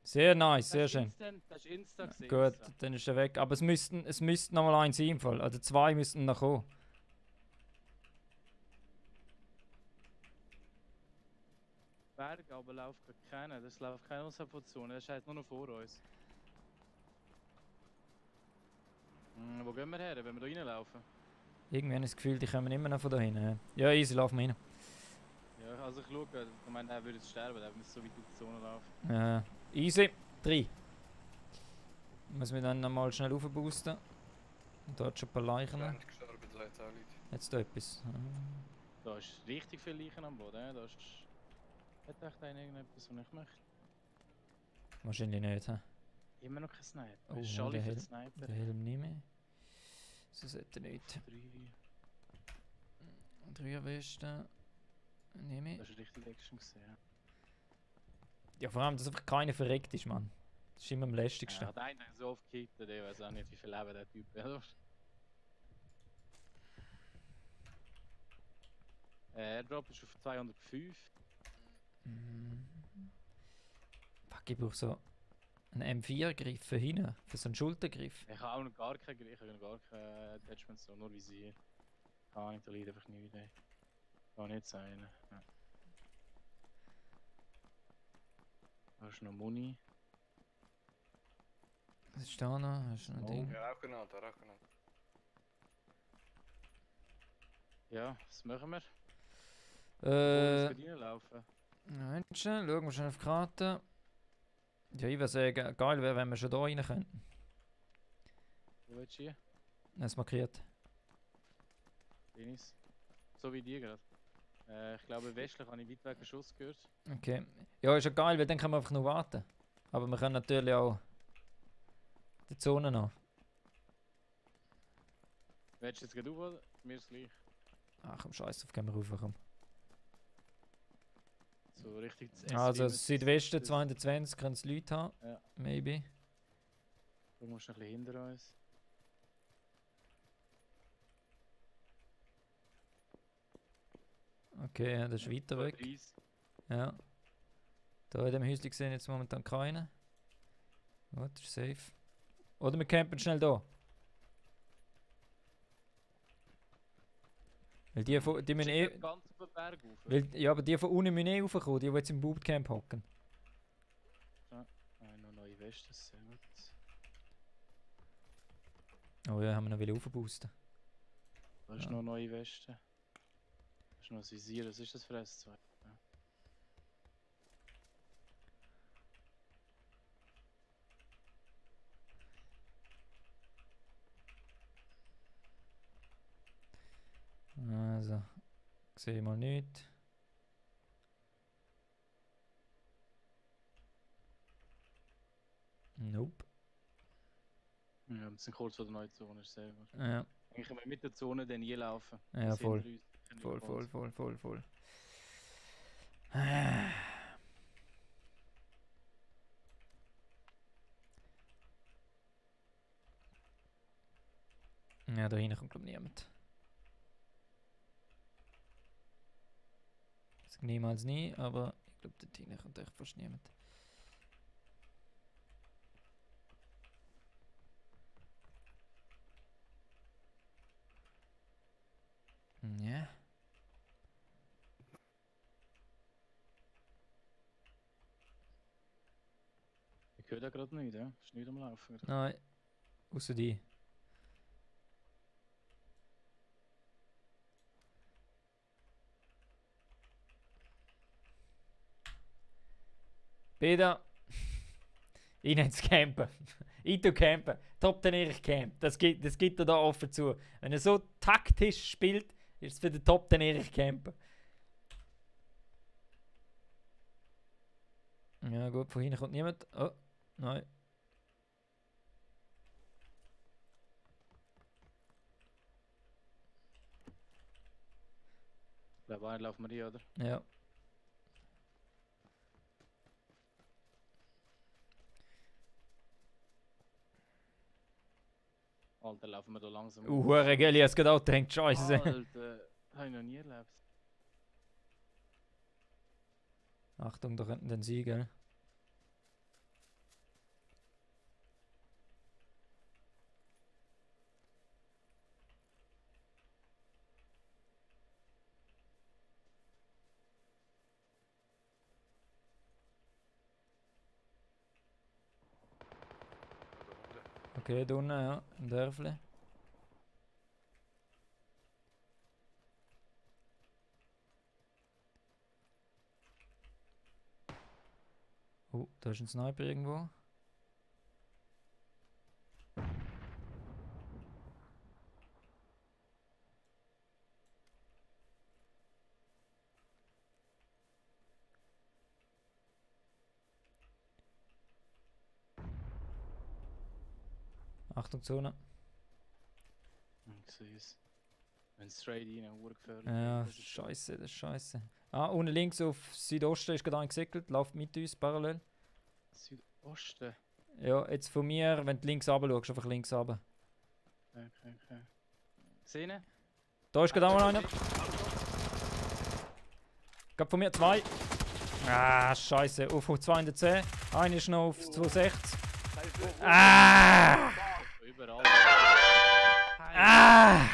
Sehr nice, sehr Das ist schön. instant, das ist Insta gesehen. Gut, dann ist er weg. Aber es müssten noch mal eins sein im Fall. Also zwei müssten noch kommen. Berg, aber läuft keiner. Das läuft keine außerhalb von der Zone. Das ist halt nur noch vor uns. Wo gehen wir her, wenn wir da reinlaufen? Irgendwie habe ich das Gefühl, die kommen immer noch von da hinten. Ja, easy, laufen wir rein. Ja, also ich schaue, ich meine, er würde jetzt sterben, er müsste so weit durch die Zone laufen. Ja, easy. 3. Muss wir dann nochmal schnell aufboosten. Und dort schon ein paar Leichen. Land gestorben, so jetzt auch Leute. Jetzt da etwas. Da ist richtig viel Leichen am Boden. Da ist. Hat echt einer irgendetwas, was ich möchte? Wahrscheinlich nicht, hä? Immer noch kein Sniper. Oh, Das ist der alle für Helm. den Sniper. Der Helm nicht mehr. So sollte nicht. 3 Westen. Nicht mehr. Das ist richtig Action gesehen. Ja, vor allem, dass einfach keiner verreckt ist, Mann. Das ist immer am Er lästigsten. hat einen so oft gehittet, ich weiß auch nicht, wie viel Leben der Typ hat. Airdrop ist auf 205. Fuck, ich brauche so einen M4-Griff für hinten. Für so einen Schultergriff. Ich habe auch noch gar keinen Griff, ich habe gar kein Attachment, so nur Visier. Keine Ahnung, da liegt einfach nichts. Kann nicht sein. Ja. Da ist noch Muni. Was ist da noch? Hast du noch ein Oh. Ding? Ja, auch genannt. Ja, was machen wir? Bevor Äh, wir reinlaufen. Moment, schnell, schauen wir schnell auf die Karte. Ja, ich würde sagen, geil wäre, wenn wir schon da rein könnten. Wo willst du hier? Das markiert. Dennis. So wie die gerade. Ich glaube, westlich habe ich weit weg einen Schuss gehört. Okay. Ja, ist ja geil, weil dann können wir einfach nur warten. Aber wir können natürlich auch die Zone noch. Willst du jetzt gerade auf oder? Mir ist gleich. Ach komm, scheiß auf, gehen wir rauf, komm. So richtig das Also mit- Südwesten das- 220 können es Leute haben. Ja. Maybe. Du musst noch ein bisschen hinter uns. Okay, ja, das ist weiter weg. 30. Ja. Da in dem Häuschen sehen jetzt momentan keinen. Gut, das ist safe. Oder wir campen schnell da. Weil die müssen Ist eh... das ganz auf den Berg rauf? Weil, ja, aber die von unten müssen eh raufkommen, die jetzt im Bootcamp hocken. Noch neue Westen, sehr gut. Oh ja, haben wir noch wieder aufboosten. Da ist Ja. noch neue Westen. Da ist noch ein Visier, was ist das für S2? Ja. Also, sehe mal nicht. Nope. Ja, wir sind kurz vor der neuen Zone, ist sehr gut. Ja, Eigentlich können wir mit der Zone dann hier laufen. ja Das voll. hinter uns, können wir Voll, bald. voll. Ja, da hinten kommt glaube ich niemand. Sag niemals nie, aber ich glaube dort hinten kommt echt fast niemand. Ja. Ich höre da gerade nicht, ja? Ist nicht am Laufen. gerade. Nein. Außer die. Peter. Ich nenne es Campen. Ich tue Campen. Top trainiere ich Camp. Das gibt er da offen zu. Wenn er so taktisch spielt, ist es für den Top trainiere ich Campen. Ja gut, von hinten kommt niemand. Oh, nein. Ich glaube, einen laufen wir die, oder? Ja. Alter, laufen wir da langsam. Hure gell, ich hab's gerade auch gedacht, Scheiße. Alter, habe ich noch nie erlebt. Achtung, da könnten dann sie, gell? Okay, da unten, ja, im Dörfli. Oh, da ist ein Sniper irgendwo. Achtung, Zone. Ich sehe es. Wenn es straight rein, urgefährlich. Ja, Das ist so. scheiße, das ist scheiße. Ah, unten links auf Südosten ist gerade einer gesickelt, läuft mit uns parallel. Südosten. Ja, jetzt von mir, wenn du links runter schaust, einfach links runter. Okay. Sehen? Da ist gerade auch noch einer. Gerade von mir zwei. Ah, scheiße, auf 210. Einer ist noch auf 260. Ah! Überall. Ah!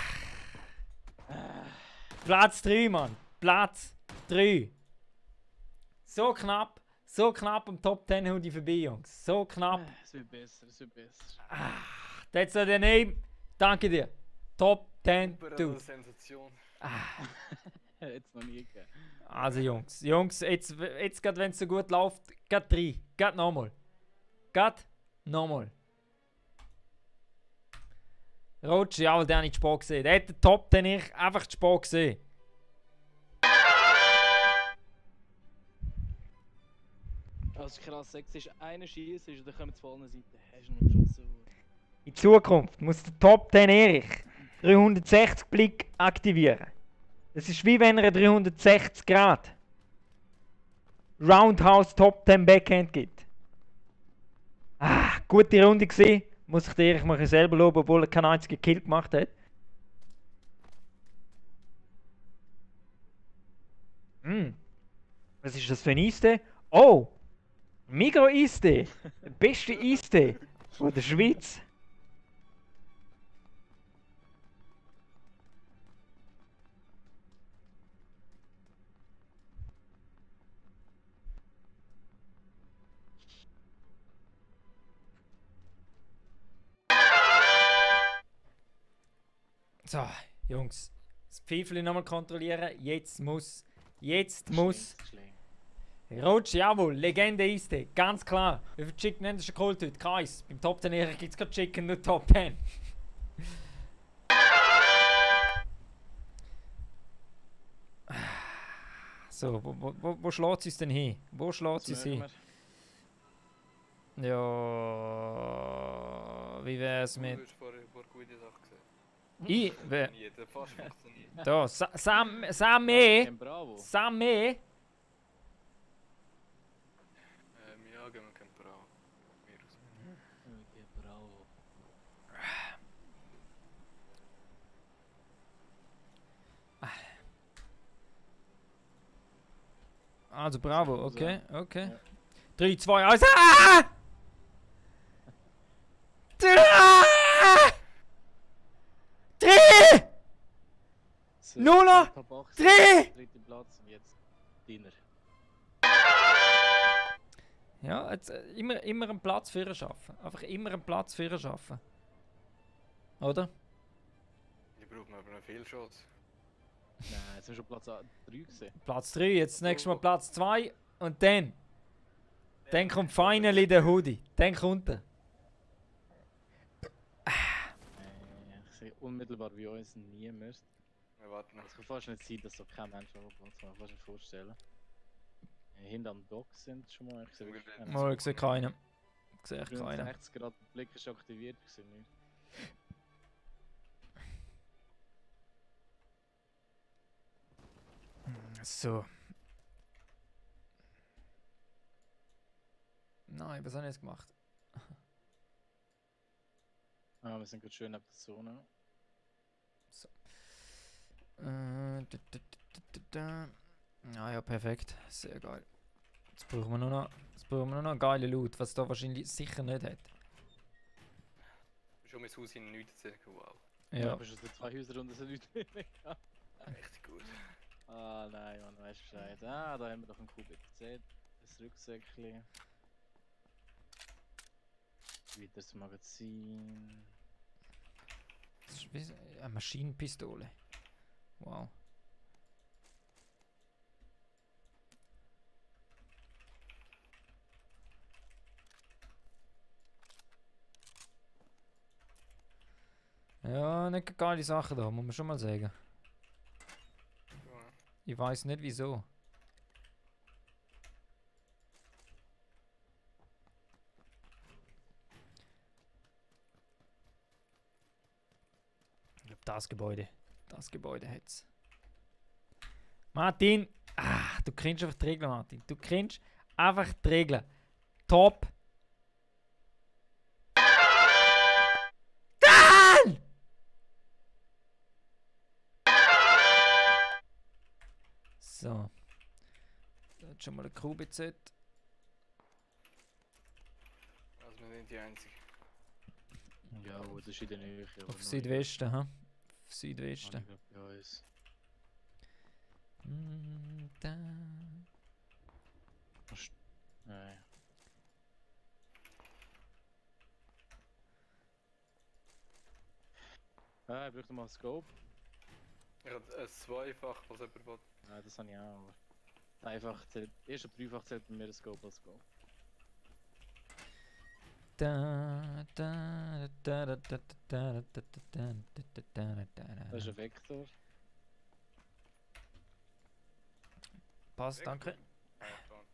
Platz 3, Mann. Platz 3. So knapp am Top 10 Hoodie vorbei, Jungs. So knapp. Es wird besser, es wird besser. That's the name. Danke dir. Top 10 Super Dude. Sensation. Jetzt noch nie gegeben. Also Jungs, jetzt gerade wenn es so gut läuft, gerade 3. Gerade nochmal. Gerade nochmal. Roger, ja, weil der nicht Sport gesehen. Der hat den Top, den ich einfach Sport gesehen. das ist krass. Sechs ist einer schießt und dann kommen sie von allen Seiten. Hast du noch geschossen? In Zukunft muss der Top 10 Erich 360 Blick aktivieren. Das ist wie wenn er 360 Grad Roundhouse Top 10 Backhand gibt. Ah, gute Runde gesehen. Muss ich der Erich mal selber loben, obwohl er keinen einzigen Kill gemacht hat. Was ist das für ein Eistee? Oh! Migros-Eistee! Der beste Eistee von der Schweiz. So, Jungs. Das Pfeifchen nochmal kontrollieren. Jetzt muss. Roach, jawohl, Legende ist der, ganz klar. Wie viel Chicken haben Sie geholt heute? Keins. Beim Top 10 Erich gibt es kein Chicken, nur Top 10. So, wo schlägt sie es denn hin? Wo schlägt sie es hin? Ja, wie wär's mit... Du hast vorher ein paar gute Sachen gesehen. Ich? Wer? Jeder fast funktioniert. Da, Sam Bravo. Ja, gehen wir kein Bravo. Virus. Okay, bravo. Also bravo, okay, okay. Ja. 3, 2, 1. Ah! 3! So, Nuller! Top 8, Dreh! dritter Platz und jetzt Dinner. Ja, jetzt, immer einen Platz für ihn schaffen. Einfach immer einen Platz für ihn schaffen. Oder? Die brauchen aber noch viel Shots. Nein, jetzt sind wir schon Platz 3 gesehen. Platz 3, jetzt das nächste Mal Platz 2 und dann. Dann kommt finally der Hoodie. Dann kommt er. Ich sehe unmittelbar bei uns niemand. Wir warten noch. Es kann fast nicht sein, dass da kein Mensch auf Platz kann. Fast nicht vorstellen. Hinter am Dock sind schon mal. Ich sehe wirklich keinen. Mal, ich sehe keinen. Ich sehe echt keinen. 60 Grad Blick ist aktiviert. Ich sehe nichts. So. Nein, was habe ich jetzt gemacht? Ah, wir sind gerade schön ab der Zone. Ah ja, perfekt. Sehr geil. Jetzt brauchen wir nur noch geile Loot, was da wahrscheinlich sicher nicht hat. Schon mein Haus in nichts erzählen. Wow. Ja. Aber schon 2 Häuser und es hat nichts mehr gehabt. Richtig gut. Ah nein, man weiß Bescheid. Ah, da haben wir doch einen QBZ. Das Rucksäckchen. Wieder das Magazin. Das ist wie eine Maschinenpistole. Wow. Ja, nicht geile Sachen da, muss man schon mal sagen. Ja. Ich weiß nicht wieso. Ich glaube, das Gebäude hat's. Martin, du kennst einfach die Regeln, Martin. Du kennst einfach die Regeln. Top. Dann! So. Da hat schon mal ein QBZ. Also wir sind die Einzigen. Ja, das ist in der Nähe. aber Auf noch Südwesten, ha? Auf nicht. Südwesten. Noch nicht bei uns. Da. Nein. Ah, ich brauche mal ein Scope. Ich habe ein Zweifach, was jemand will. Nein, das habe ich auch, aber... Einfach zählt... Erst ab dreifach zählt bei mir ein Scope als Scope. Da, da, da, da, da, da, da, da, da, da, da, da, Das ist da. ein Vektor. Passt, danke. Ja, dann.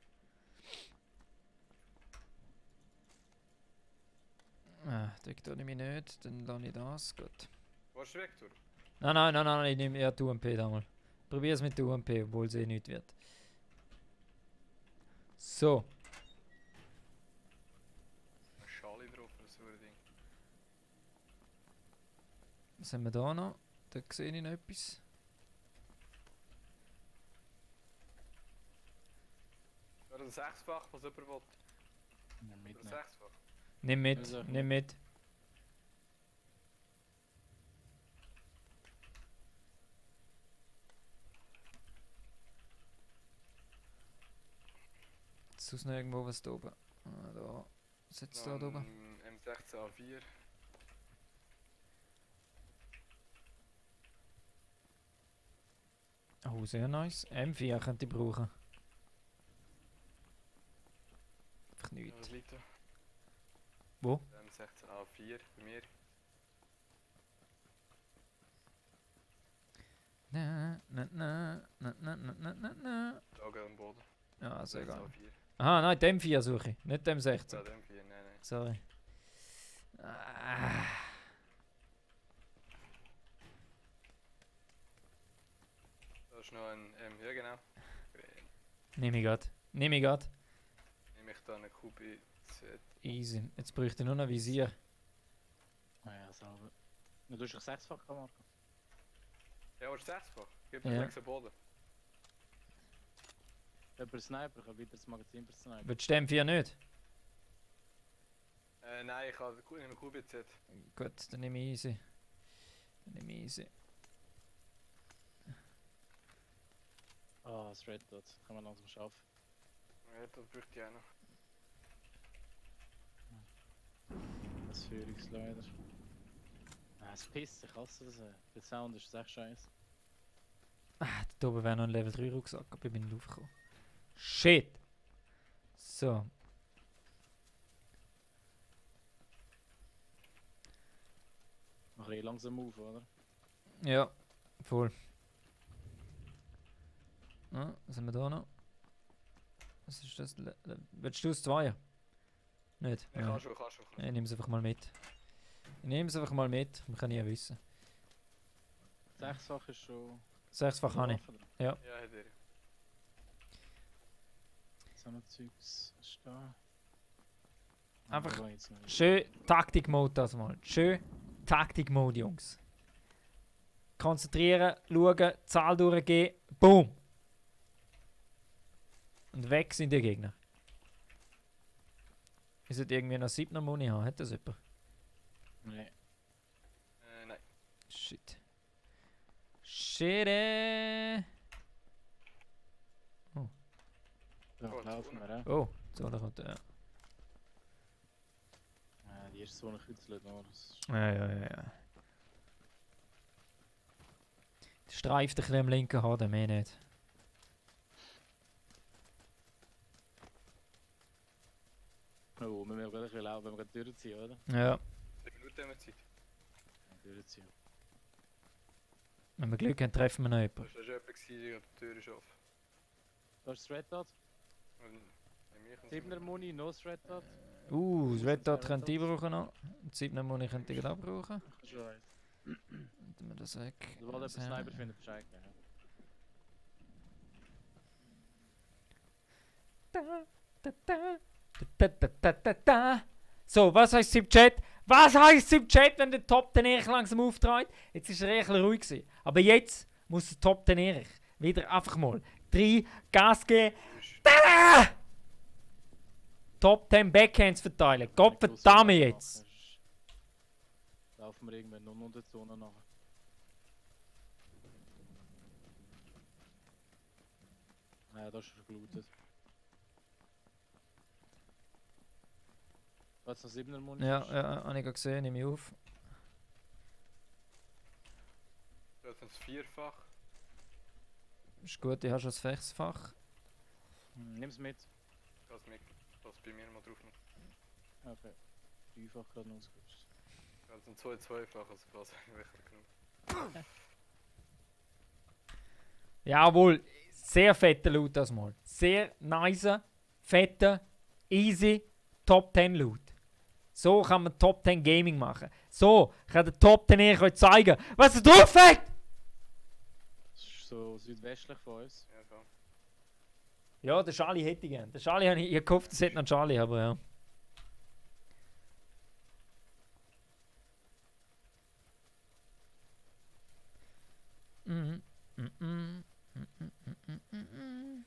Das tue ich mich nicht, dann lasse ich das. Gut. Willst du weg, Tour? Nein, ich nehme ja die UMP damals. Probier es mit der UMP, obwohl es eh nichts wird. So. Ein Schale drauf oder so ein Ding. Was haben wir da noch? Da sehe ich noch etwas. Oder ein Sechsfach, was jemand will. Ja, Oder ein mitnehmen. Sechsfach. Nimm mit, Also, nimm mit. Sonst noch irgendwo was da oben? Da. Sitzt da oben. M16A4. Oh, sehr nice. M4 könnte ich brauchen. Einfach Ja, nichts. was liegt da? Wo? M16A4 bei mir. Na. Da geht am Boden. Ja, sehr geil. M16A4. Aha, nein, dem 4 suche ich, nicht dem Ja, 16. dem 4, nein. Sorry. Ah. Da ist noch ein ja genau. Nehme ich grad. Nehme ich da eine QBZ. Easy. Jetzt bräuchte ich nur noch Visier. Ja, sauber. Du hast doch 6-fach gemacht. Ja, was ist sechsfach? Gib Ja. mir 6 am Boden. Über Sniper, ich habe wieder das Magazin für Sniper. Willst du dem 4 nicht? Nein, ich habe eine QBZ. Gut, dann nehme ich easy. Ah, das Red Dot. Kann man langsam schaffen. Ja, das bräuchte ich auch noch. Das Führungsleiter. Ah, es pisst, ich hasse das. Der Sound ist echt scheiße. Ah, da oben wäre noch ein Level 3 Rucksack, aber ich bin nicht aufgekommen. Shit! So. Mach ich langsam auf, oder? Ja, voll. Ah, was haben wir da noch? Was ist das? Willst du das 2? Nicht? Ich kann schon. Ich nehme es einfach mal mit. Man kann nie wissen. 6-fach ist schon. 6-fach habe ich. Ja, hat er. So noch Zeugs ist da. Einfach Aber jetzt noch- Schön Taktik-Mode das mal. Schön Taktik-Mode, Jungs. Konzentrieren, schauen, Zahl durchgehen. Boom! Und weg sind die Gegner. Ich sollte irgendwie noch 7er Muni haben. Hat das jemand? Nee. Nein. Shit. Shit. Da Gut, laufen wir auch. Oh, so da kommt er. Die erste Zone kützelt noch. Ja. Streift ein bisschen am linken Haden, mehr nicht. Oh, wir müssen gleich laufen, wenn wir gerade durchziehen, oder? Ja. 10 Minuten haben wir Zeit. Ja, durchziehen. Wenn wir Glück haben, treffen wir noch jemanden. Das war schon jemand, der die Tür ist offen. Da ist das Red Dot. Und bei mir kommt 7er Muni, no das Red Dot. Das Red Dot könnte ich brauchen noch. Und 7er Muni könnte ich auch brauchen. Schon weiß. Nehmen wir das weg. Sobald jemand Das haben Sniper wir. findet, Bescheid geben. So, was heisst es im Chat? Was heisst es im Chat, wenn der Top den Erich langsam auftreibt? Jetzt war er ein bisschen ruhig gewesen. Aber jetzt muss der Top den Erich wieder einfach mal 3 Gas geben. Tada! Top 10 Backhands verteilen. Gott verdammt jetzt! Laufen wir irgendwann noch unter die Zone nach. Ja, das ist verglutet. Was noch 7er Muni? Ja, habe ich gerade gesehen, nehme ich auf. Das ist ein Vierfach. Ist gut, ich habe schon das Fechsfach. Nimm's mit. Lass bei mir mal drauf noch. Okay. 3-fach gerade noch ausgerüstet. Das sind 2 Zweifach, also was eigentlich genug. Jawohl, sehr fetter Loot das mal. Sehr nice, fetter, easy, Top 10 Loot. So kann man Top 10 Gaming machen. So kann der Top 10 euch zeigen, was er drauf hat! Das ist so südwestlich von uns. Ja, voll. Ja, der Charlie hätte ich gern. Der Charlie habe ich gehofft, es hätte noch Charlie, aber ja. Mhm. Mhm. Mhm. Mhm. Mhm. Mhm.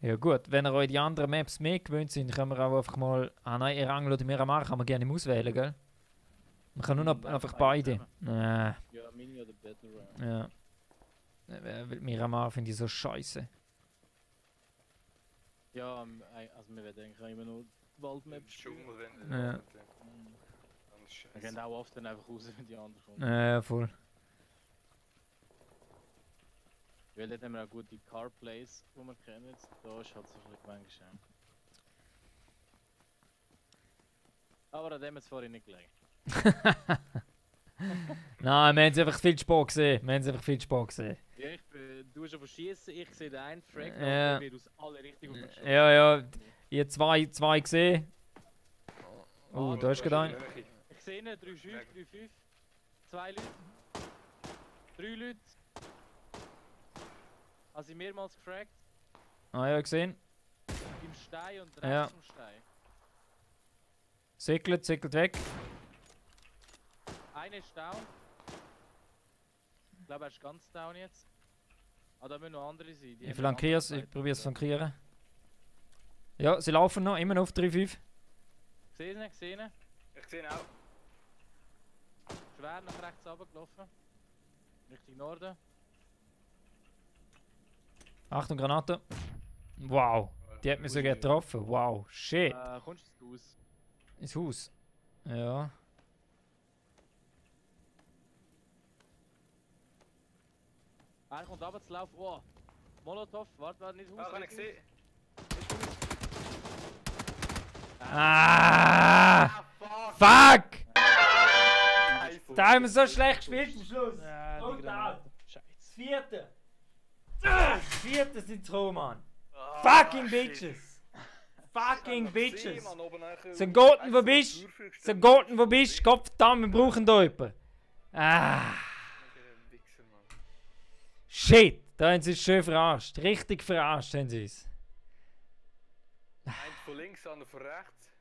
Ja gut, wenn ihr euch die anderen Maps mehr gewöhnt sind, können wir auch einfach mal... Ah nein, Erangel oder Miramar kann man gerne nicht auswählen, gell? Man kann nur noch Nein, einfach beide beide. Nee, Ja, Mini oder Battle Royale. ja. Weil Miramar finde ich so scheiße. Ja, also wir werden eigentlich auch immer nur Im Waldmaps spielen. Dschungel, wenn Ja. Mhm. Dann ist Wir gehen scheiße. auch oft dann einfach raus, wenn die anderen kommen. Ja, voll. Weil dort haben wir auch gute Carplays, die wir kennen. Da ist halt so ein bisschen manchmal. Aber an dem hat es vorhin nicht gelegen. Nein, wir haben einfach viel Spaß gesehen. Wir haben einfach viel Spaß gesehen. Ja, du hast aber schießen, ich sehe den einen Frag, Ja. aber wird aus alle Richtungen verschossen. Ja, ja. Ihr zwei gesehen. Oh, Ah, da ist gerade ein. Ich sehe ihn, 3 Schüsse, 3, 5, 2 Leute, 3 Leute. Habe ich mehrmals gefragt, Ah ja, gesehen. im Stein und rechts Ja. vom Stein. Sickelt weg. Einer ist down. Ich glaube, er ist ganz down jetzt. Ah, da müssen noch andere sein. Die Ich haben flankiere es, andere ich Seite. probiere es zu flankieren. Ja, sie laufen noch, immer noch auf 3-5. Gesehen, gesehen. Ich sehe ihn auch. Schwer nach rechts runtergelaufen. Richtung Norden. Achtung, Granate. Wow, die hat mich sogar getroffen. Wow, shit. Kommst du ins Haus? Ins Haus. Ja. Einer kommt runter zu laufen. Oh! Molotov, warte, nicht Haus. Ah, kann ich nicht sehen. Haus. Ah! fuck! Fuck! Scheiße. Da haben wir so schlecht gespielt am Schluss. Ja, die Total. Granate. Scheiße. Das vierte. Das vierte sind dran, Mann. Ah, Fucking shit. bitches. Fucking bitches. Mann, oben nachher- So Goten, wo Extra bist Tour für So gestellt. Goten, wo bist du? Gottverdammt, wir brauchen da jemanden. Ah. Wichser, Mann. Shit. Da haben sie es schön verarscht. Richtig verarscht haben sie es. Einer von links, andere von rechts.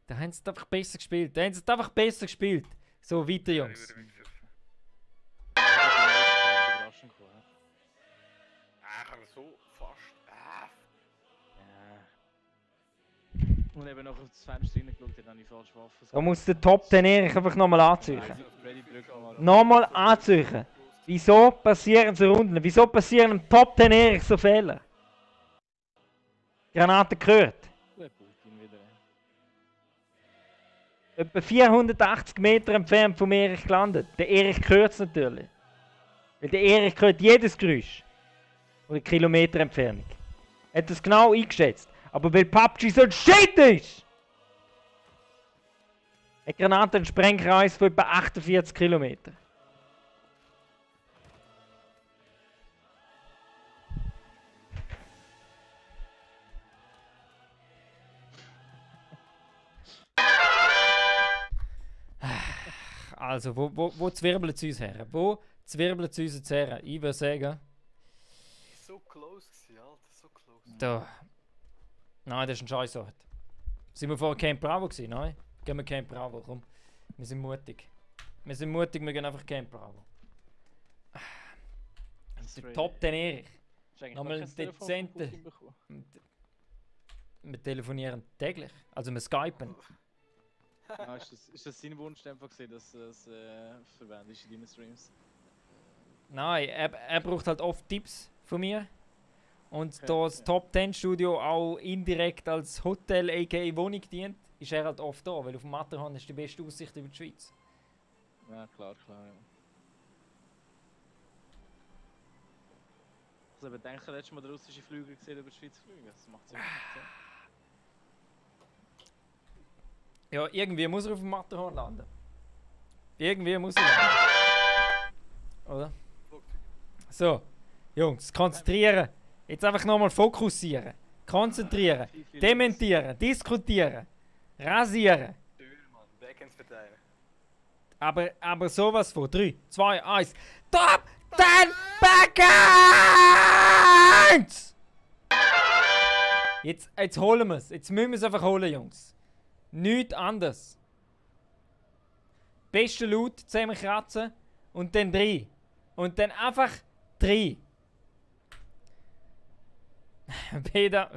Da haben sie es einfach besser gespielt. Da haben sie es einfach besser gespielt. So, weiter, Ja, Jungs. über den Wichser. Überraschend gekommen. Ah, ich habe so fast. Ah, Ja. Und eben noch auf das Fenster reingeschaut, dann habe ich falsche Waffen. Da muss der Top 10 Erich einfach nochmal anziehen. Nochmal anziehen. Wieso passieren so Runden? Wieso passieren im Top 10 Erich so Fehler? Granate gehört. Gut, Putin wieder. Etwa 480 Meter entfernt vom Erich gelandet. Der Erich gehört es natürlich. Weil der Erich gehört jedes Geräusch. Oder Kilometer Entfernung. Er hat das genau eingeschätzt. Aber weil PUBG so ein Shit ist! Hat die Granate einen Sprengkreis von etwa 48 Kilometer. Also, wo zwirbeln sie uns her? Wo zwirbeln sie uns jetzt her? Ich würde sagen, so close gewesen, Alter, so close. da. Nein, das ist ein Scheißort. Sind wir vorher Camp Bravo gewesen? Nein? Gehen wir Camp Bravo, komm. Wir sind mutig. Wir sind mutig, wir gehen einfach Camp Bravo. Der Top 10 Erich. Nochmal einen dezenten. Wir telefonieren täglich. Also wir skypen. Ah, ist das sein Wunsch einfach gesehen, dass es verwendet ist in deinen Streams? Nein, er braucht halt oft Tipps von mir. Und Okay, da das ja. Top 10 Studio auch indirekt als Hotel aka Wohnung dient, ist er halt oft da, weil auf dem Matterhorn ist die beste Aussicht über die Schweiz. Ja, klar, ja. Ich habe letztes Mal den russischen Flüger gesehen über die Schweiz fliegen. Das macht Sinn. Ja, irgendwie muss er auf dem Matterhorn landen. Irgendwie muss er landen. Oder? So, Jungs, konzentrieren. Jetzt einfach nochmal fokussieren. Konzentrieren. Dementieren. Diskutieren. Rasieren. Tür, Mann. Backhands verteilen. Aber sowas von. 3, 2, 1. Top 10 Backhands! Jetzt holen wir es. Jetzt müssen wir es einfach holen, Jungs. Nichts anderes. Beste Loot zusammenkratzen und dann 3. Und dann einfach 3. Peter.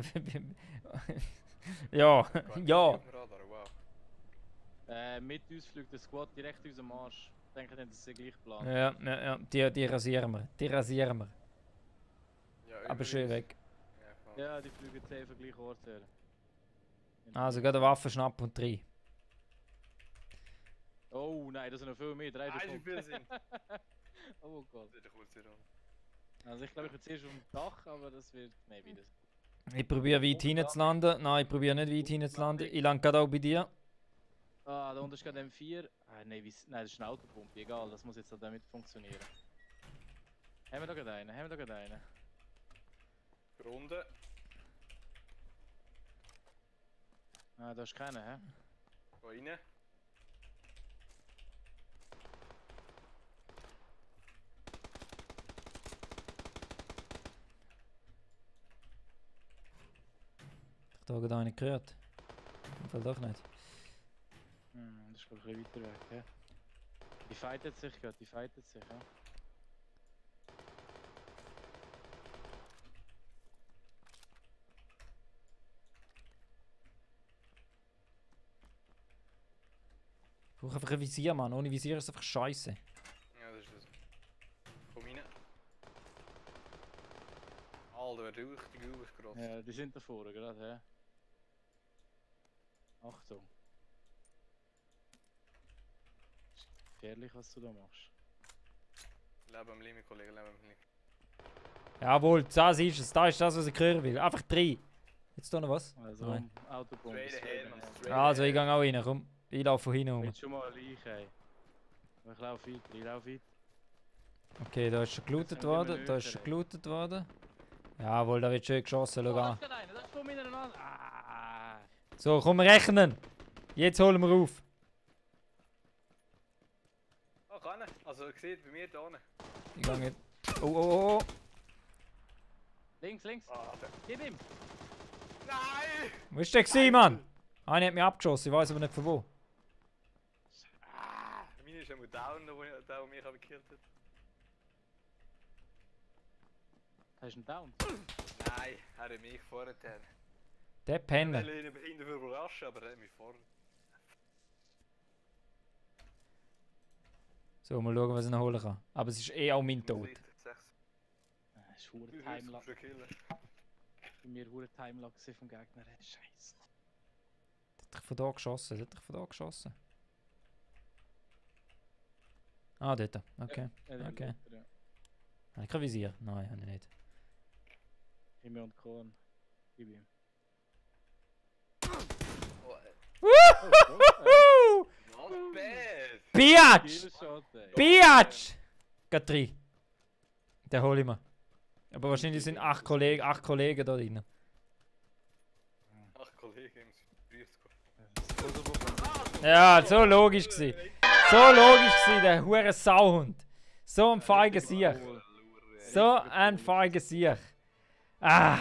Ja, ja. Auf dem Radar, wow. Mit uns fliegt der Squad direkt aus dem Arsch. Ich denke, das ist der gleiche Plan. Ja, die rasieren wir. Die rasieren wir. Ja, Aber schön weg. Ja, voll. Ja, die fliegen safe am gleichen Ort her. Also, gerade eine Waffe schnappen und 3. Oh nein, das sind noch viel mehr. 3 Ah, wie davon. viele sind? Oh Gott. Das wird eine kurze Runde. Also ich glaube, ich bin zuerst auf dem Dach, aber das wird... Nein, wieder. Ich probiere weit hinten zu landen. Nein, ich probiere nicht weit hinten zu landen. Ich lande gerade auch bei dir. Ah, da unten ist gerade M4. Ah, nein, nein, das ist eine Autopumpe. Egal, das muss jetzt halt damit funktionieren. Haben wir da gerade einen? Haben wir da gerade einen? Runde. Ah, da ist keiner, hä? Geh rein. Ich habe gerade einen gehört. Im Fall doch nicht. Hm, das ist glaube ich ein bisschen weiter weg, hä? Die fightet sich gerade, die fightet sich, ja. Ich brauche einfach ein Visier, Mann. Ohne Visier ist es einfach scheiße. Ja, das ist das. Komm rein. Alter, wer richtig aufgerotzt. Ja, die sind da vorne gerade, hä? Achtung. Ist gefährlich, was du da machst. Leben am Limit, Kollege, leben am Limit. Jawohl, das ist es. Das ist das, was ich hören will. Einfach 3. Jetzt da noch was? Also, Nein. Autopumpe. Straight ahead, man. Straight Also, ich ahead. gehe auch rein. Komm, ich laufe von hinten rum. Jetzt schon mal leicht, ey. Ich laufe weiter, ich laufe weiter. Okay, da ist schon gelootet sind wir worden. immer Da ist nöcher, schon ey. gelootet worden. Jawohl, da wird schön geschossen. Schau Oh, an. das ist gerade einer, das ist von mir ineinander. Ah! So, komm, wir rechnen. Jetzt holen wir auf. Oh, kann er. Also, ihr seht, bei mir da unten. Ich gehe jetzt. Oh, oh, oh, oh. Links, links. Ah, der. Gib ihm. Nein! Wo ist der gewesen, Mann? Einer hat mich abgeschossen, ich weiß aber nicht von wo. Ah! Meine ist einmal down, der mich gekillt hat. Hast du einen Down? Nein, er hat mich vorher. Der Ich Penner. will ihn hinten überraschen, aber er hat mich vorher. So, mal schauen, was ich noch holen kann. Aber es ist eh auch mein Tod. Das ist hure Timelock. Timelock. Bei mir hure Timelock vom Gegner. Scheiße. Der hat dich von da geschossen, der hat dich von da geschossen. Ah, dort. Okay. Okay. Ja. Habe ich kein Visier? Nein, habe ich nicht. Himmel und Korn. Gib ihm. Oh, Woohoo! not bad! Biatch! Killshot, ey. Biatch! Geht 3. Den hole ich mir. Aber wahrscheinlich sind 8 Kollegen da drin. Ach, Kollege, im Briefscore. Ja, so logisch gsi. So logisch gsi, der hure Sauhund. So ein feiger Sieg. So ein feiger Sieg. Ah,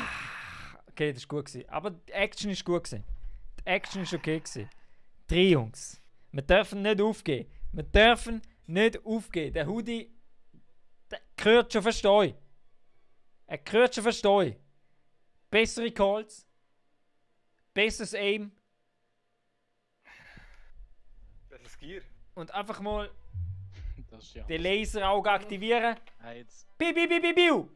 okay, das ist gut gsi. Aber die Action ist gut gsi. Die Action ist okay gsi. 3 Jungs. Wir dürfen nicht aufgeben. Wir dürfen nicht aufgeben. Der Hoodie, der gehört schon verstehen. Er gehört schon verstehen. Bessere Calls. Besseres Aim. Das ist Gier. Und einfach mal Das ist ja. den Laserauge aktivieren. Hey, jetzt. Piu, piu, piu, piu, piu.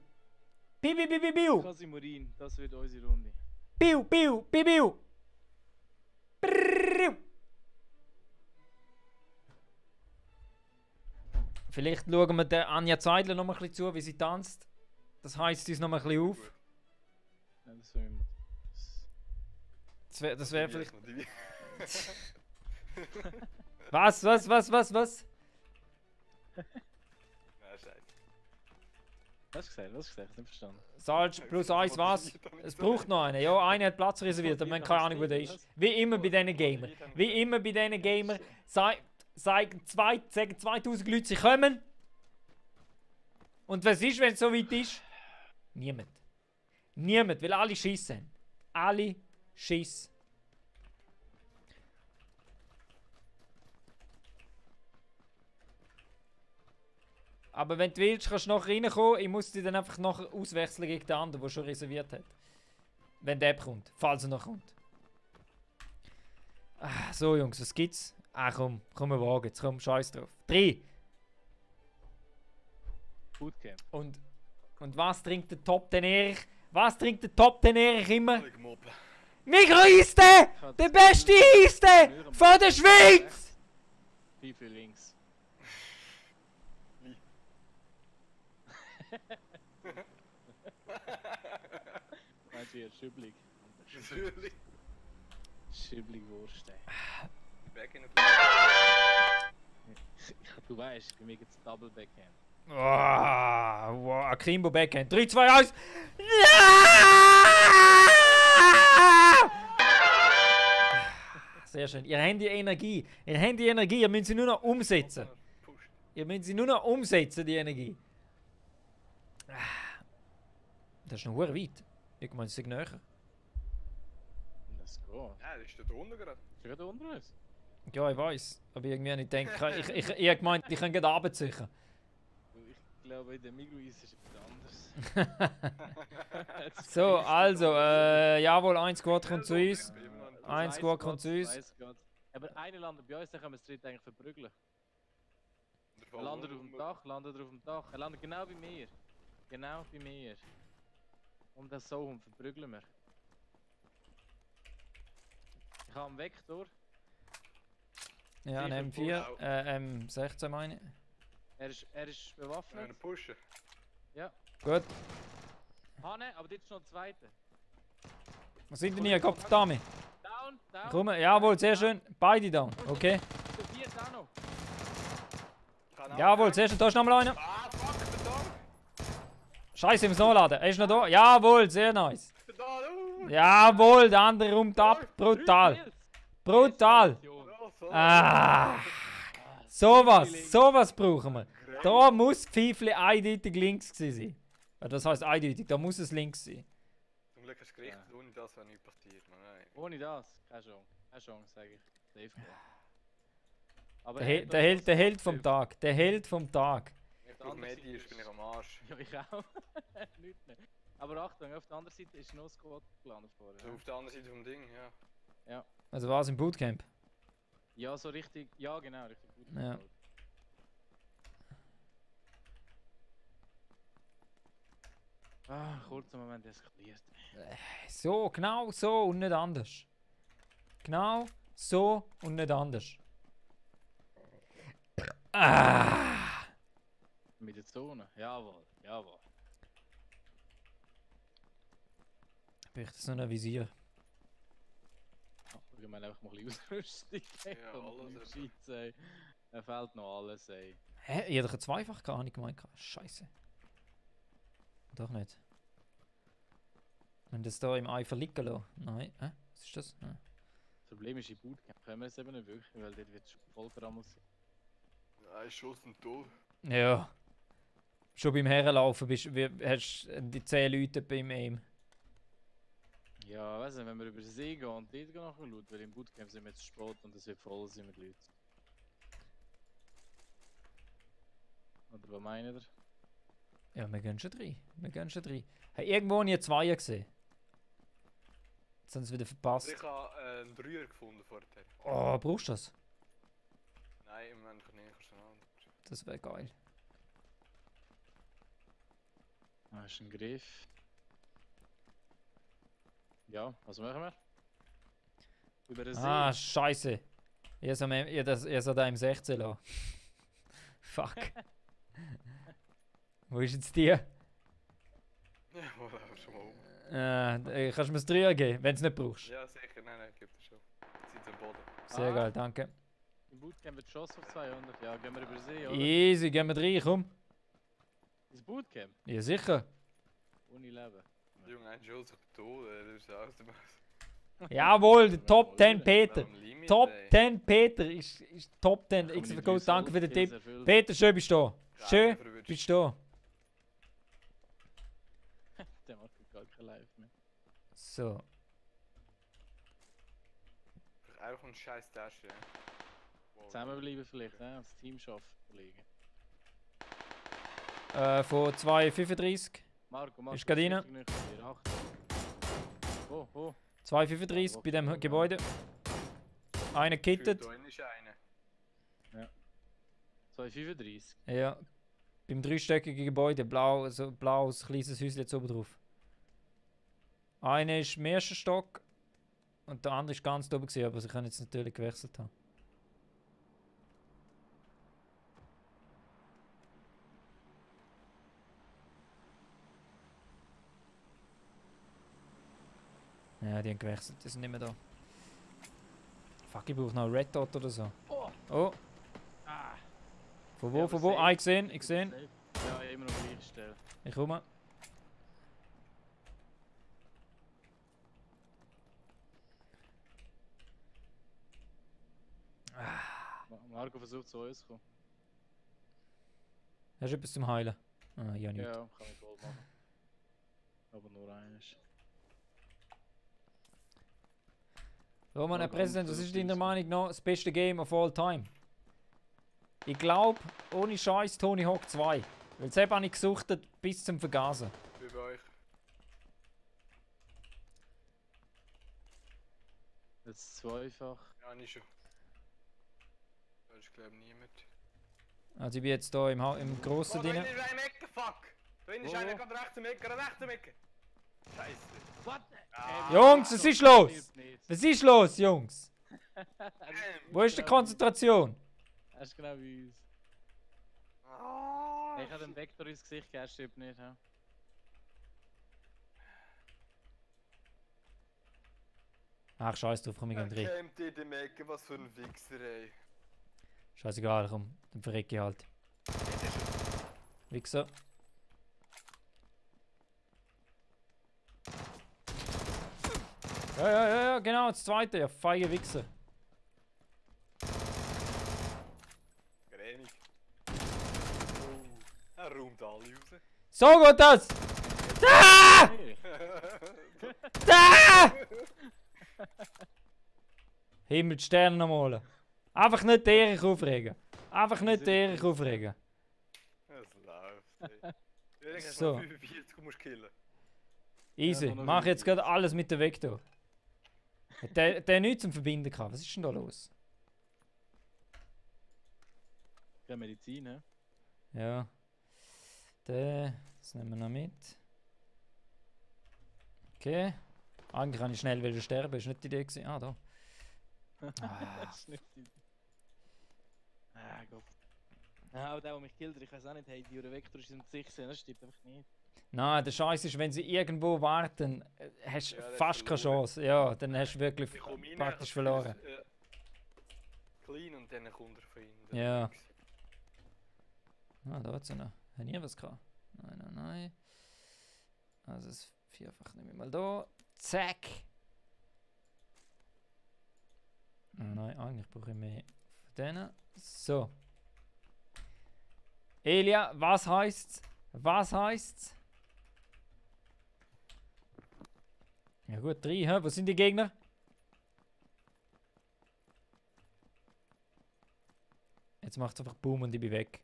Piu, piu, piu, piu, piu. Kasimurin, das wird unsere Runde. Piu, piu, piu, piu. Prrrriu. Vielleicht schauen wir der Anja Zeidler noch mal ein bisschen zu, wie sie tanzt. Das heisst uns noch mal ein bisschen auf. Ja, das will ich mal. Das wäre vielleicht... Was? Nein, scheiße. Was gesagt? Was gesagt? Ich hab nicht verstanden. Salz plus 1 was? Es braucht noch einen. Ja, einer hat Platz reserviert, aber man hat keine Ahnung, wo der ist. Wie immer bei diesen Gamer. Wie immer bei diesen Gamer. Sagen 2000 Leute, sie kommen. Und was ist, wenn es so weit ist? Niemand. Niemand, weil alle Schiss haben. Alle Schiss. Aber wenn du willst, kannst du nachher reinkommen. Ich muss dich dann einfach nachher auswechseln gegen den anderen, der schon reserviert hat. Wenn der kommt. Falls er noch kommt. Ah, so Jungs, was gibt's? Ah komm, wir wagen jetzt. Komm, scheiß drauf. 3. Bootcamp. Und was trinkt der Top den Erich? Was trinkt der Top den Erich immer? Mikro-Eiste! Der beste Eiste von der Schweiz! Viel für links. Meinst du hier Schüblig? Natürlich. Schüblig Wurst, ey. Backhand. Du weißt, bei mir gibt's Double Backhand. Wow, Akimbo Backhand. 3, 2, 1. Sehr schön. Ihr habt die Energie. Ihr müsst sie nur noch umsetzen. Ihr müsst sie nur noch umsetzen, die Energie. Das ist noch sehr weit. Ich meine, es ist näher. Let's go. Ja, das ist da drunter gerade. Ist der gerade unter uns? Ja, ich weiß. Aber irgendwie habe ich gedacht, ich habe gemeint, ich kann gerade runterziehen. Ich glaube, in der Migros ist etwas anderes. So, also, jawohl, 1 Squad kommt zu uns. 1 Squad kommt zu uns. Aber einer landet bei uns, dann können wir das dritte eigentlich verprügeln. Er landet auf dem Dach, Er landet genau bei mir. Genau bei mir. Um das so herum verprügeln wir. Ich habe einen Vektor. Ja, ein M4, M16 meine ich. Er ist bewaffnet. Einen pushen. Ja. Gut. Hanne, aber jetzt ist noch ein zweiter. Was sind denn hier? Kopf Dame. Down. Komm, jawohl, sehr schön. Beide down, okay. Der vierte auch noch. Jawohl, sehr schön. Da ist nochmal einer. Ah, fuck, ich bin da. Scheiße, ich muss nachladen. Er ist noch da. Jawohl, sehr nice. Ich bin da, du. Jawohl, der andere räumt ab. Brutal. Brutal. Ja, so. Ah. Sowas brauchen wir. Da muss Pfeifli eindeutig links gewesen sein. Das heisst eindeutig, da muss es links sein. Zum Glück hast du gerichtet, ohne das wäre nichts passiert. Nein. Ohne das, keine Chance. Keine Chance, sage ich. Safe Call. Aber Der Held vom Tag. Der Held vom Tag. Ich brauche Medis, bin ich am Arsch. Ja, ich auch. Nicht mehr. Aber Achtung, auf der anderen Seite ist noch ein Squad gelandet vorher. So auf der anderen Seite vom Ding, ja. Also war es im Bootcamp? Ja, so richtig. Ja, genau, richtig gut. Ja. Ah, kurzer Moment eskaliert. So, genau so und nicht anders. Genau so und nicht anders. Ah. Mit der Zone. Jawohl, jawohl. Braucht so ein Visier. Ach, wir meinen einfach mal ein bisschen Ausrüstung. Ja, alles. Scheiße, ey. Er fehlt noch alles, ey. Hä? Ich hätte doch zweifach gar nicht gemeint. Scheiße. Doch nicht. Wenn das da im Eifer liegen lassen. Nein. Hä? Was ist das? Nein. Das Problem ist, im Bootcamp können wir es eben nicht wirklich, weil dort wird es voll gerammelt sein. Ein Schuss und Tor. Ja. Schon beim Herrenlaufen hast du die 10 Leute beim Aim. Ja, weiss nicht, wenn wir über den See gehen und dort nachher schauen, weil im Bootcamp sind wir jetzt spät und es wird voll sein mit Leuten. Oder was meint ihr? Ja, wir gehen schon rein. Hey, irgendwo habe ich einen Zweier gesehen. Jetzt haben sie es wieder verpasst. Ich habe einen Dreier gefunden vorher. Oh, brauchst du das? Nein, im Moment nicht. Das wäre geil. Ah, ist ein Griff. Ja, was machen wir? Über den See. Ah, scheiße. Ihr soll da im 16 lassen. Fuck. Wo ist jetzt die? Ja, wo laufen schon mal um. Kannst du mir das 3 geben, wenn du es nicht brauchst? Ja, sicher. Nein, gibt es schon. Zieht am Boden. Sehr geil, danke. Bootcamp wird geschossen auf 200. Ja, gehen wir über See, oder? Easy, gehen wir rein, komm. Ins Bootcamp? Ja, sicher. Ohne Leben. Junge, ein Schuss auf den Tod, du bist aus dem Haus. Jawohl, der Top 10 Peter. Am Limit, Top ey. 10 Peter ist Top 10. Komm, XFG, nicht danke für den Kills Tipp. erfüllt. Peter, schön bist du da. Schön verwirrt. bist du da. Der macht gar kein Live mehr. So. Einfach eine scheiß Tasche. Wow. Zusammenbleiben vielleicht, ne? Als Team schaffen, Kollege. Von 2,35. Marco, Ist gerade rein. richtig nicht hier. Achtung. Oh, oh. 2,35 bei dem Gebäude. Einer kittet. Da ist einer. 235. Ja. Beim dreistöckigen Gebäude. Blau, so blaues kleines Häuschen jetzt oben drauf. Einer ist im ersten Stock. Und der andere ist ganz oben gewesen, aber sie können jetzt natürlich gewechselt haben. Ja, die haben gewechselt, die sind nicht mehr da. Fuck, ich brauche noch einen Red Dot oder so. Oh! Oh, Ah! von wo, Ja, von aber wo? safe. Ah, ich gesehen, ich gesehen. Ja, immer noch gleich Stelle. Ich komme. Marco versucht zu uns zu kommen. Hast du etwas zum Heilen? Ah, ja, nicht. Ja, kann ich voll machen. Aber nur eines. Roman, Herr Morgen Präsident, was Abend ist deiner 5:30. Meinung nach das beste Game of all time? Ich glaube, ohne Scheiß Tony Hawk 2. Weil das habe ich gesuchtet bis zum Vergasen. Wie bei euch. Jetzt zweifach. Ja, nicht schon. Da ist glaube ich niemand. Also ich bin jetzt hier im Grossen Oh, da drin. hinten ist einer Ecke, fuck! Da hinten ist Wo? einer gerade rechts im Ecke, gerade rechts im Ecke! Scheiße! What? Jungs, was ist los? Stimmt nicht. Was ist los, Jungs? Wo ist die Genau Konzentration? Er ist genau wie uns. Ah, Ich habe den Vektor ins Gesicht gegeben, stimmt nicht. Ja? Ach, scheiß drauf, komm, ich geh rein. Kämt in dem Ecke, was für ein Wichser, ey. Scheißegal, komm, dann verrecke ich halt. Wichser. Ja, genau, das zweite, ja, feige Wichser. Gränig. Er räumt alle raus. So geht das! Da! Da! Himmel, die Sterne nochmal. Einfach nicht Erich aufregen. Einfach nicht Erich aufregen. Es läuft, ey. Erik, hast So. noch 45, du musst killen. Easy, Ja, noch mach nicht. jetzt gerade alles mit dem Vektor. Hat der nichts zum Verbinden gehabt? Was ist denn da los? Ja, Medizin, hä? Ja. Das nehmen wir noch mit. Okay. Eigentlich kann ich schnell wieder sterben, ist nicht die Idee gewesen. Ah, da. Das ist nicht die. Ah, Gott. Ja, aber der, der mich killt, ich weiß auch nicht, hey, die Vektor ist in sich sehen, das stimmt einfach nicht. Nein, der Scheiß ist, wenn sie irgendwo warten, hast du Ja, das fast keine verloren. Chance. Ja, dann hast du wirklich Ich komme rein, praktisch ich verloren. habe das, Clean und dann kommt er von hinten. Ja. Ah, da hat's ja noch. Hat nie was gehabt? Nein. Also das vierfach nehme ich mal da. Zack. Nein, eigentlich brauche ich mehr von denen. So. Elia, was heißt's? Was heißt's? Ja gut, 3, hä? Wo sind die Gegner? Jetzt macht's einfach Boom und ich bin weg.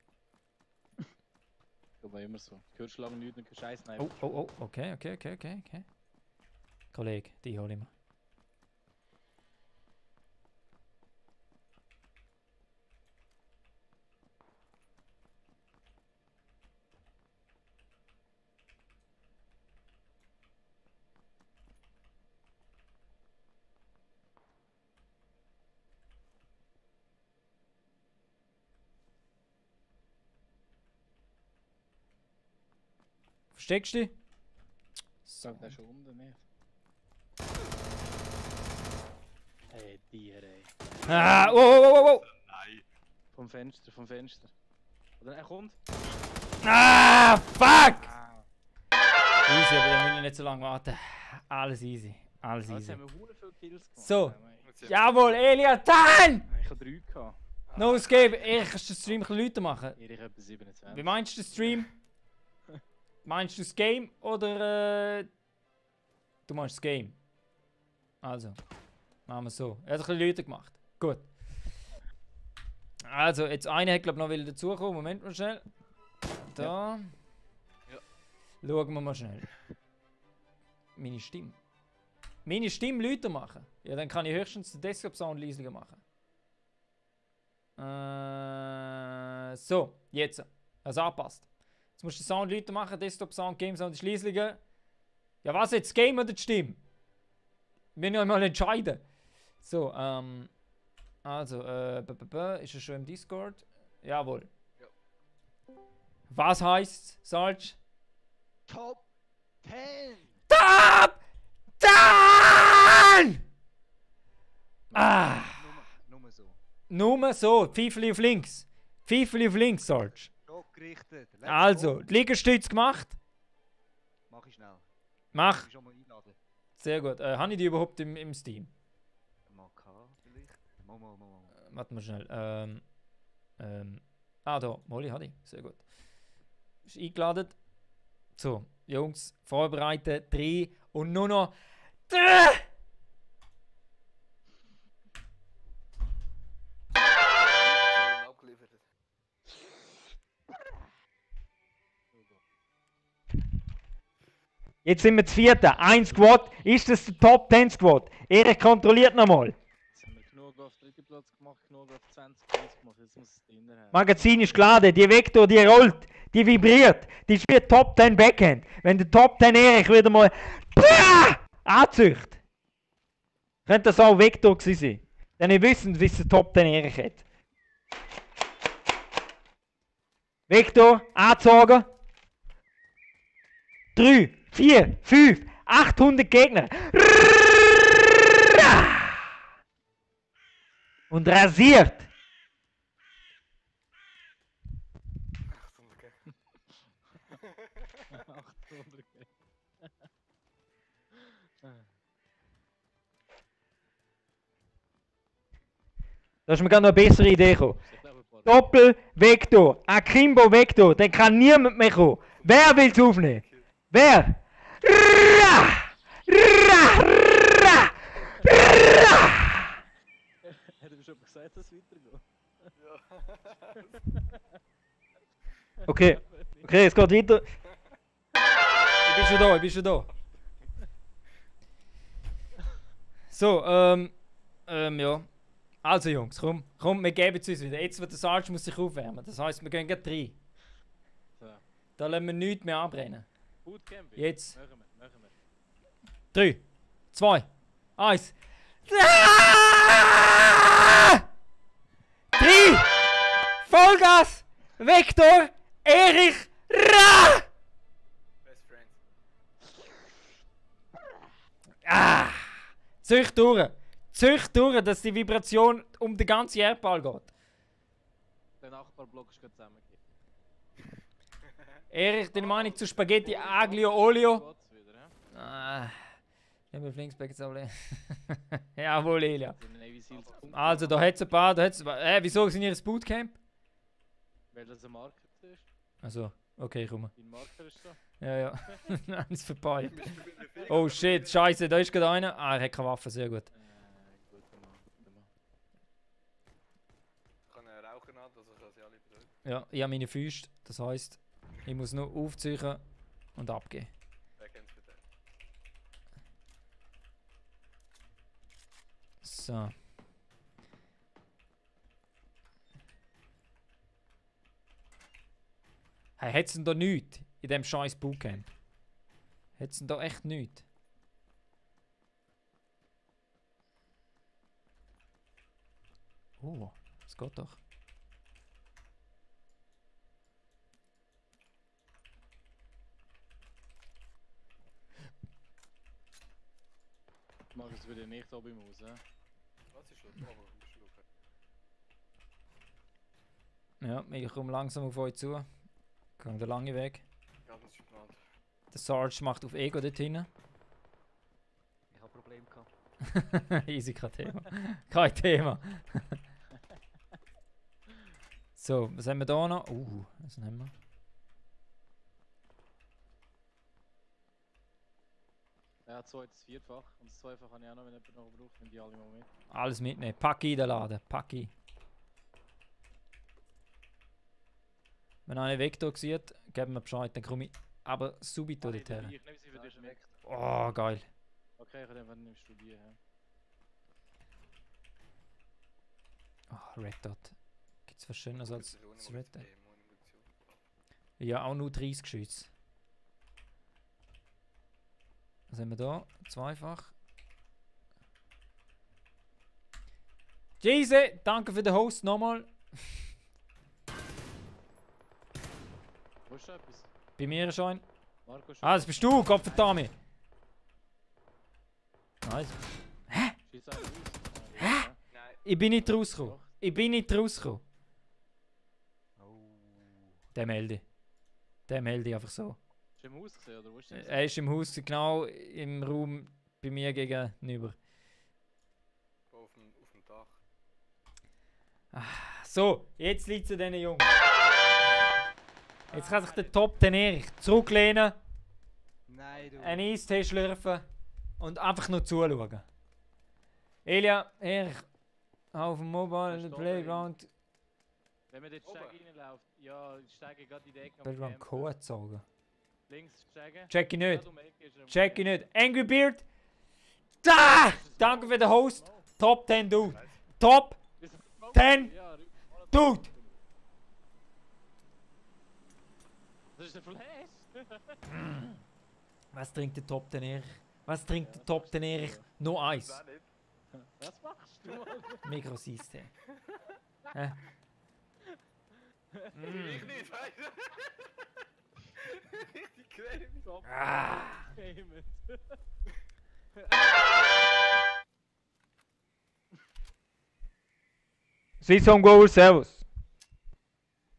Das war immer so. Hörst du lange nichts und kein Scheiß, nein. Oh, okay. Kollege, die hol ich mir. Versteckst du dich? Ich glaube, der ist schon unten nicht. Hey, Tier, ey. Ah, oh. Nein. Vom Fenster, vom Fenster. Oder er kommt. Ah, fuck! Easy, aber dann will ich nicht so lange warten. Alles easy, alles Jetzt easy. haben wir hure viele Kills gemacht. So. Jetzt haben Jawohl, Eliatan! Ich habe 3 gehabt. No escape. Erich, kannst du den Stream ein bisschen lauter machen? Erich etwa 27. Wie meinst du den Stream? Meinst du das Game oder du meinst das Game? Also, machen wir so. Er hat ein bisschen lauter gemacht. Gut. Also, jetzt eine hat glaube ich noch will dazukommen. Moment mal schnell. Da. Ja. Schauen wir mal schnell. Meine Stimme. Meine Stimme lauter machen? Ja, dann kann ich höchstens den Desktop-Sound leiser machen. So, jetzt. Also anpasst. Jetzt musst du den Sound lauter machen, Desktop-Sound, Game-Sound ist leiser. Ja, was jetzt? Das Game oder die Stimme? Wir müssen ja mal entscheiden. So, also, ist er schon im Discord? Jawohl. Ja. Was heißt, Sarge? Top 10! Top 10! Ah! Nur so. Nur so, Pfeifeli auf links. Pfeifeli auf links, Sarge. Stock gerichtet. Let's Also, go. die Liegestütze gemacht. Mach ich schnell. Mach. Ich schon mal einladen. Sehr gut. Habe ich die überhaupt im Steam? Mal K vielleicht. Mal. Warte mal schnell. Da. Molly hatte ich. Sehr gut. Ist eingeladen. So, Jungs, vorbereitet. 3 und nur noch 3! abgeliefert. Jetzt sind wir zu vierten. 1 Squad. Ist das der Top 10 Squad? Erich kontrolliert nochmal. Jetzt haben wir genug auf 3. Platz gemacht, genug auf 20 Kills gemacht. Jetzt muss es drinnen haben. Magazin ist geladen. Die Vektor, die rollt. Die vibriert. Die ist wie Top 10 Backhand. Wenn der Top 10 Erich wieder mal anzücht, könnte das auch Vektor gewesen sein. Denn ihr wisst, wie es der Top 10 Erich hat. Vektor, anzogen. 3, 4, 5, 800 Gegner. Und rasiert. 800. Da ist mir gerade noch eine bessere Idee gekommen. Ich glaube, ein paar. Doppel-Vektor. Akimbo-Vektor. Dann kann niemand mehr kommen. Wer will es aufnehmen? Wer? Hätte ich schon gesagt, dass es weitergeht. Okay. Okay, es geht weiter. Ich bin schon da. So, ja. Also Jungs, komm, wir geben es uns wieder. Jetzt wird der Sarge muss sich aufwärmen. Das heisst, wir gehen gleich 3. So. Da lassen wir nichts mehr anbrennen. Bootcamp. Jetzt. Machen wir. 3, 2, 1. 3! Vollgas! Vektor! Erich! Ra! Best friends. Zücht durch! Zücht durch, dass die Vibration um den ganzen Erdball geht. Der Nachbarblock ist gerade zusammengekippt. Erich, deine Meinung zu Spaghetti Aglio Olio? Geht's wieder, ja? Ich habe Flinksback jetzt alle. Jawohl, Elia. Also, Navy Seals Punkt. Also, da hat es ein paar, wieso sind ihr ins Bootcamp? Weil das ein Marker ist. Also, okay, komm. Dein Marker ist so. Ja. Eins vorbei. Bist du wieder fertig? Oh shit, scheiße, da ist gerade einer. Er hat keine Waffe, sehr gut. Guter Mann. Ich kann rauchen an, also ich kann sie alle bedrücken. Ja, ich habe meine Füße, das heisst, ich muss nur aufziehen und abgeben. Backhands bitte. So. Hey, hat's denn da nichts in dem scheiß Bootcamp? Hat's denn da echt nichts? Oh, das geht doch. Ich mag es wieder nicht oben im Haus, ja? Was ist los? Oh, bist du Ja, ich komme langsam auf euch zu. Gehe den langen Weg. Ganz spannend. Der Sarge macht auf Ego dort hinten. Ich habe Probleme gehabt. Easy, kein Thema. Kein Thema. So, was haben wir da noch? Was haben wir? Er hat so jetzt vierfach und das zweifach habe ich auch noch, wenn jemand noch braucht, nehme die alle mal mit. Alles mitnehmen. Pack in den Laden. Pack in. Wenn einer Vektor sieht, geben wir Bescheid, dann komme ich aber subito Ich dorthin. nehme sie für dich mit. Oh, geil. Okay, ich kann einfach nicht studieren. Oh, Red Dot. Gibt es was Schöneres als Das ist das ohne Red Dot? Problem, ohne Munition. Ja, auch nur 30 Schüsse. Was haben wir da? Zweifach. Jese, danke für den Host nochmal. Wo ist etwas? Bei mir schon. Marco, Ah, das bist du, Gottverdammt. Nice. Schieß einen aus. Hä? Nein, Ich bin nicht rausgekommen. Ich bin nicht rausgekommen. Oh. Den melde ich. Den melde ich einfach so. Hast du im Haus gesehen oder wo ist der? Er ist im Haus, genau im Raum bei mir gegenüber. auf dem Dach. So, jetzt liegt es an diesen Jungen. Jetzt kann sich der Top den Erich zurücklehnen, Nein, du. einen Eistee schlürfen und einfach nur zuschauen. Elia, Erich, auf dem Mobile, Verstehe Playground, Wenn man dort Oben. Steig reinläuft, ja, ich steige gerade in die Ecke. am Playground Campen. Code sagen. Links steigen. Check ich nicht. Gerade um die Ecke ist er am Check ich Campen. nicht. Angry Beard! Da! Danke für den Host. Top 10 Dude. Top Ist er- Oh, 10 ja, Dude! Das ist der Flash! Was trinkt der Top 10 Erich? Was trinkt der Top 10 Erich? No Eis. Das nicht. Was machst du? Mikrosystem. Ich nicht, weißt du? Richtig creme. Top Ah. Payment. Swiss Home Goal, Servus.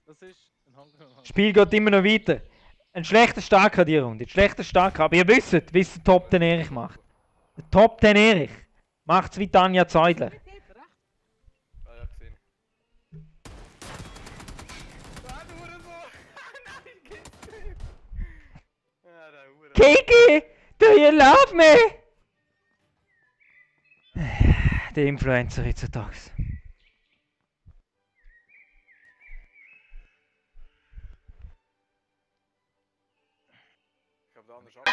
Das ist ein Hang. Spiel geht immer noch weiter. Ein schlechter Starker die Runde. Ein schlechter Starker. Aber ihr wisst, wie es der Top 10 Erich macht. Der Top 10 Erich macht es wie Tanja Zeidler. Ah, ja, gesehen. Ah, du Hurensohn! Nein, geht's nicht! Ah, der Hurensohn. Kiki, do you love me? Der Influencer heutzutage. Ich hab da anders ab.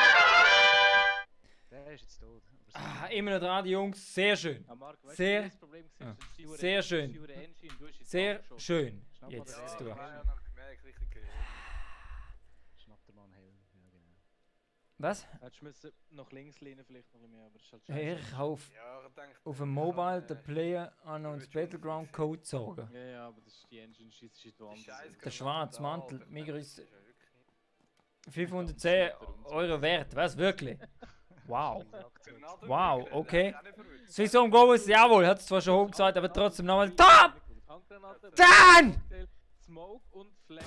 Der ist jetzt tot. Aber Ah, immer noch dran, die Jungs. Sehr schön. Ah, Marc, weißt Sehr- du, was das Problem war? Ja. Das ist die Hure- Sehr schön. das ist die Hure Engine, du hast jetzt Sehr abgeschossen. schön. Schnapp mal Jetzt den zu Erich. tun. Ja, nach dem Merk richtig geil. schnappt der Mann hell. Ja, genau. Was? Hättest du müssen nach links lehnen vielleicht noch ein bisschen mehr, aber das ist halt Erich, auf, Ja, ich denke. auf dem Mobile den Player an uns Battleground Code sagen. Ja, ja, aber das ist die Engine, schießt ist woanders. Der schwarze Mantel, Migros 510 Euro wert. Was, wirklich? Wow. Wow, okay. Swiss Home Goals, jawohl, hat es zwar schon hoch gesagt, aber trotzdem nochmal Top! Handgranate, 10! Smoke und Flash.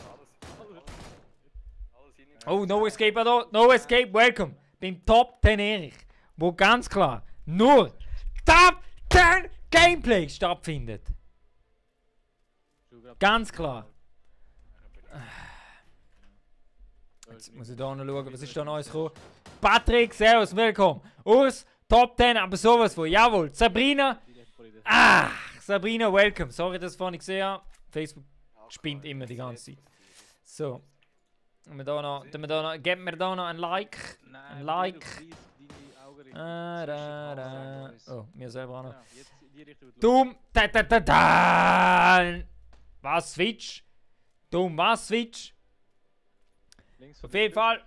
Alles hinein. Oh, No Escape da, No Escape, welcome. Beim Top 10 Erich, wo ganz klar nur Top 10 Gameplay stattfindet. Ganz klar. Jetzt muss ich da noch schauen, was ist da Neues gekommen? Patrick, servus, willkommen. Urs, Top 10, aber sowas von. Jawohl, Sabrina. Sabrina, welcome. Sorry, dass ich vorhin nicht gesehen habe. Facebook spinnt immer die ganze Zeit. So. Geben wir da noch ein Like. Ein Like. Oh, mir selber auch noch. Jetzt in die Richtung. Dumm. Da. Was, Switch? Dumm, was, Switch? Links Auf jeden Fall,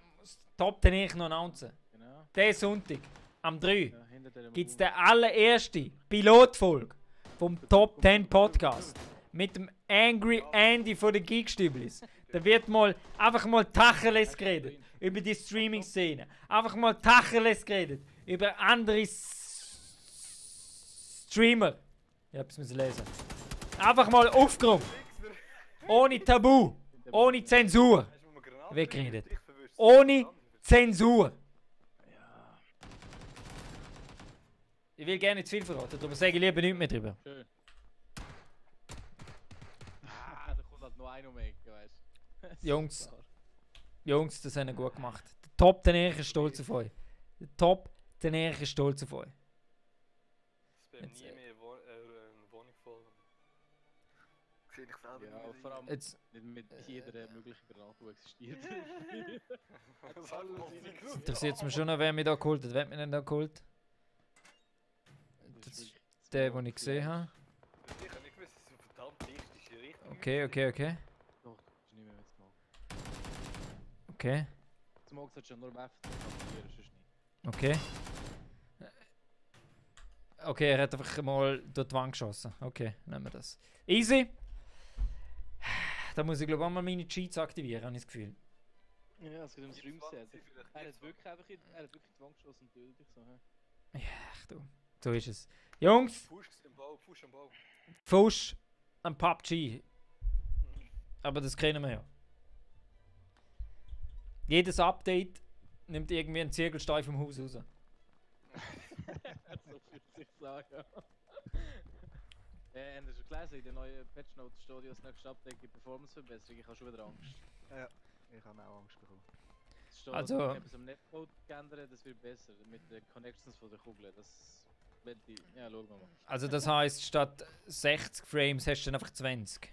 Top 10 ich noch announcen. Genau. Diesen Sonntag, am 3, Ja, hinter der gibt es den allererste Pilotfolge vom Top 10 Podcast. Mit dem Angry Andy von den Geekstüblis. Da wird mal einfach mal Tacheles geredet. Über die Streaming-Szene. Einfach mal Tacheles geredet. Über andere Streamer. Ich hab's müssen lesen. Einfach mal aufgeräumt. Ohne Tabu. Ohne Zensur. Hast du mir Granaten Weggeredet. Ich verwirr's. Ohne Zensur. Ich will gerne nicht zu viel verraten, darum sage ich lieber nichts mehr drüber. Schön. Da kommt halt noch einer um die Ecke, weißt du. Jungs. Jungs, das haben wir gut gemacht. Der Top, den Erich ist stolz auf euch. Der Top, den Erich ist stolz auf euch. Es bleibt Jetzt, nie mehr eine Wohnung voll. Sehe ich selber Ja, nicht vor allem Jetzt, nicht mit jeder möglichen Granate, die existiert. Das hat man nicht gewusst. interessiert es mich schon noch, wer mich da geholt hat. Wer hat mich denn da geholt? Das ist der, den ich gesehen habe. Ich habe nicht gewusst, dass es so verdammt dicht ist. Die Richtung. Okay, okay, okay. Doch, das ist nicht mehr mit Smoke. Okay, Smoke sollte schon nur im F kapieren, sonst nicht. okay. Okay, er hat einfach mal durch die Wand geschossen. Okay, nehmen wir das. Easy. Da muss ich glaube ich auch mal meine Cheats aktivieren, habe ich das Gefühl. Ja, es geht ums Gibt's Räumset. 20, vielleicht Er hat gibt's wirklich einfach er hat wirklich die Wand geschossen und tötet dich so. Hä? Ach du, so ist es. Jungs, Push am Bau, Push am Bau. Fusch am PUBG. Aber das kennen wir ja. Jedes Update nimmt irgendwie einen Ziegelstein vom Haus raus. So fühlt sich sagen. Habt ihr schon gelesen, in den neuen Patch Notes steht ja das nächste Update gibt Performance-Verbesserung. Ich habe schon wieder Angst. Ich habe auch Angst bekommen. Es steht, Also- ich habe es am Netcode geändert, das wird besser. Mit den Connections von der Kugel. Das wird die. Ja, schauen wir mal. Also das heisst, statt 60 Frames hast du dann einfach 20.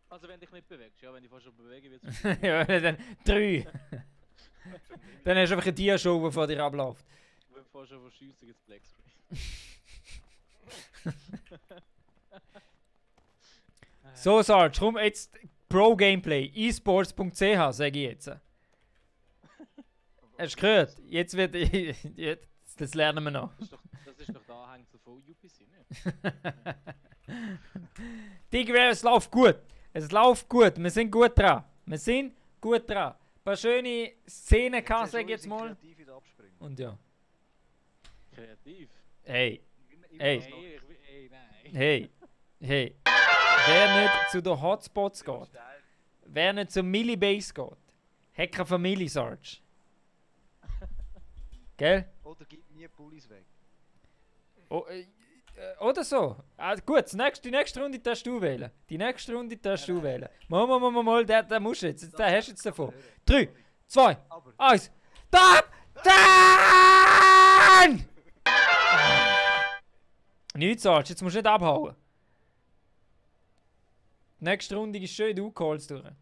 Also wenn dich nicht bewegst, ja, wenn ich fast schon bewege, wird es Ja, dann 3. Dann hast du einfach eine Dia-Show, die vor dir abläuft. wenn du fast schon verschiessen, gibt es Black Screen. So, Sarge, komm jetzt Pro-Gameplay, esports.ch, sage ich jetzt. Hast du gehört? Jetzt wird. Jetzt, das lernen wir noch. Das ist doch der Anhängsel von UPC, ne? Digga, es läuft gut. Es läuft gut. Wir sind gut dran. Wir sind gut dran. Ein paar schöne Szenen gehabt, sag ich jetzt mal. Kreativ wieder abspringen. Und ja. Kreativ. Hey, Immer Hey. das noch- Nein. hey, hey. Wer nicht zu den Hotspots geht, wer nicht zur Millibase geht, hat keine Familie, Sarge. Gell? Oder gib nie Pullis weg. Oh, oder so. Ah, gut, die nächste Runde darfst du wählen. Die nächste Runde darfst du wählen. Mal, der musst du jetzt. Den hast du jetzt davon. 3, 2, Aber 1. Dann! Nichts, Sarge, jetzt musst du nicht abhauen. Die nächste Runde ist schön du Calls durch. Bin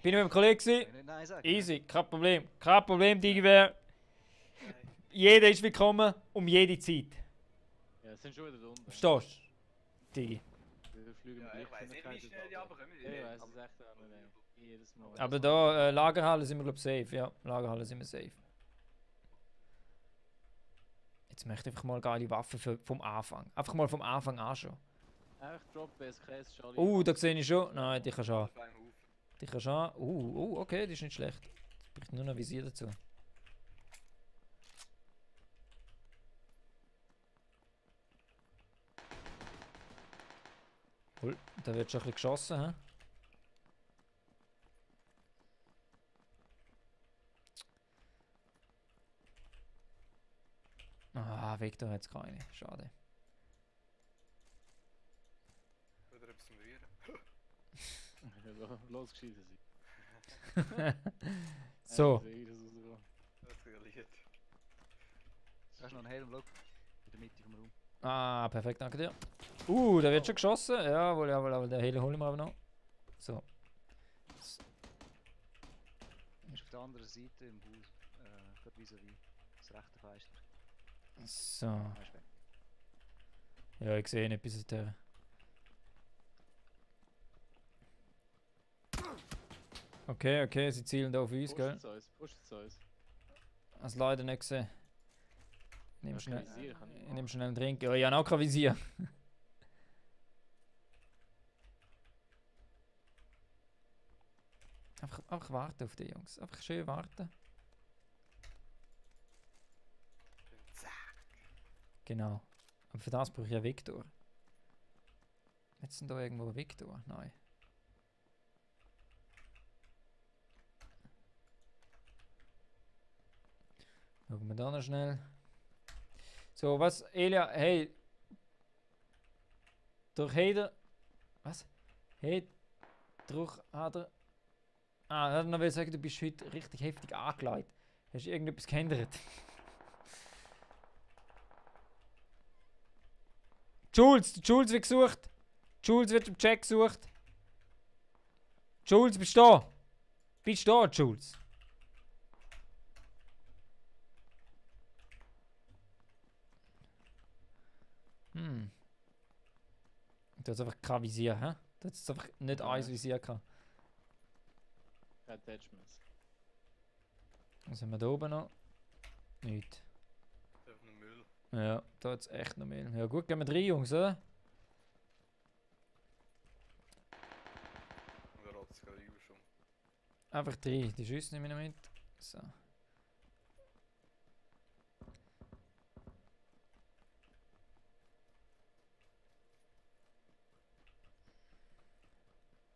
ich mit dem Kollegen gewesen? wenn ich Nein sagen. Easy, kein Problem. Kein Problem, Digiwehr. Jeder ist willkommen um jede Zeit. Ja, es sind schon wieder da unten. Verstehst du? Digi. Wir fliegen Ja, mit ich weiß nicht, wie schnell die runterkommen. Ja, ich weiß es echt auch nicht. Jedes Mal. Aber da, Lagerhalle sind wir glaube safe. Ja, Lagerhalle sind wir safe. Jetzt möchte ich einfach mal geile Waffen vom Anfang. Einfach mal vom Anfang an schon. Einfach Drop, BSKS, Charlie. Da sehe ich schon. Nein, die kannst du an. Beim Huf. Die kannst du an. Okay, die ist nicht schlecht. Es braucht nur noch Visier dazu. Cool, da wird schon ein bisschen geschossen, hä? Ah, Victor hat es keine. Schade. Oder etwas zum Rühren. Losgeschieden sind. So. Das ist realiert. Da ist noch ein Helm, schau. In der Mitte vom Raum. Ah, perfekt, danke dir. Da wird schon geschossen. Jawohl, jawohl, den Heli holen wir aber noch. So. Ist auf der anderen Seite im Haus. Gerade vis-à-vis. Das rechte Fenster. So. Ah, ist weg. Ja, ich sehe nicht bis dahin. Okay, sie zielen da auf uns, gell? Pusht zu uns. Also leider nicht gesehen. Ich nehme Ja, schnell, kein Visier kann ich ich nehme schnell einen Drink. Ja, ich habe auch kein Visier. einfach warten auf die Jungs. Einfach schön warten. Genau. Für das brauche ich ja Victor. Jetzt sind da irgendwo Victor? Nein. Schauen wir da noch schnell. So, was? Elia, hey. Durch Heder. Was? Hey. Durch Heder. Ah, ich noch will sagen, du bist heute richtig heftig angelegt. Hast du irgendetwas geändert? Jules wird gesucht. Jules wird im Check gesucht. Jules, bist du da? Bist du da, Jules? Du hast einfach kein Visier, hä? Du hast einfach nicht ein Visier gehabt. Attachments. Was haben wir da oben noch? Nichts. Das ist einfach nur Müll. Ja, da hat es echt noch mehr. Ja gut, gehen wir rein, Jungs, oder? Und der Rot ist gerade über schon. Einfach 3. Die Schüsse nehmen wir noch mit. So.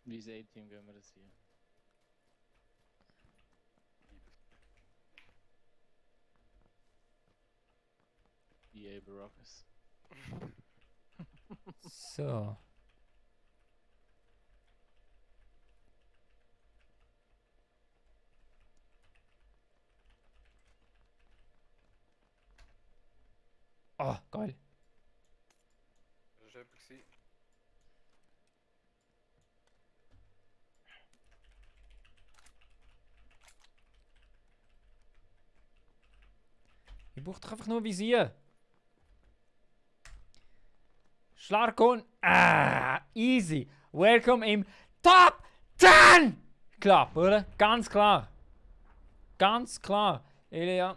Wie ist A-Team gehen wir das hier? EA Baracus. So. Ah, geil. Das war jemand gewesen. Ich brauche doch einfach nur Visier. Schlarkon. Ah, easy. Welcome im Top 10 Club, oder? Ganz klar. Ganz klar. Elia,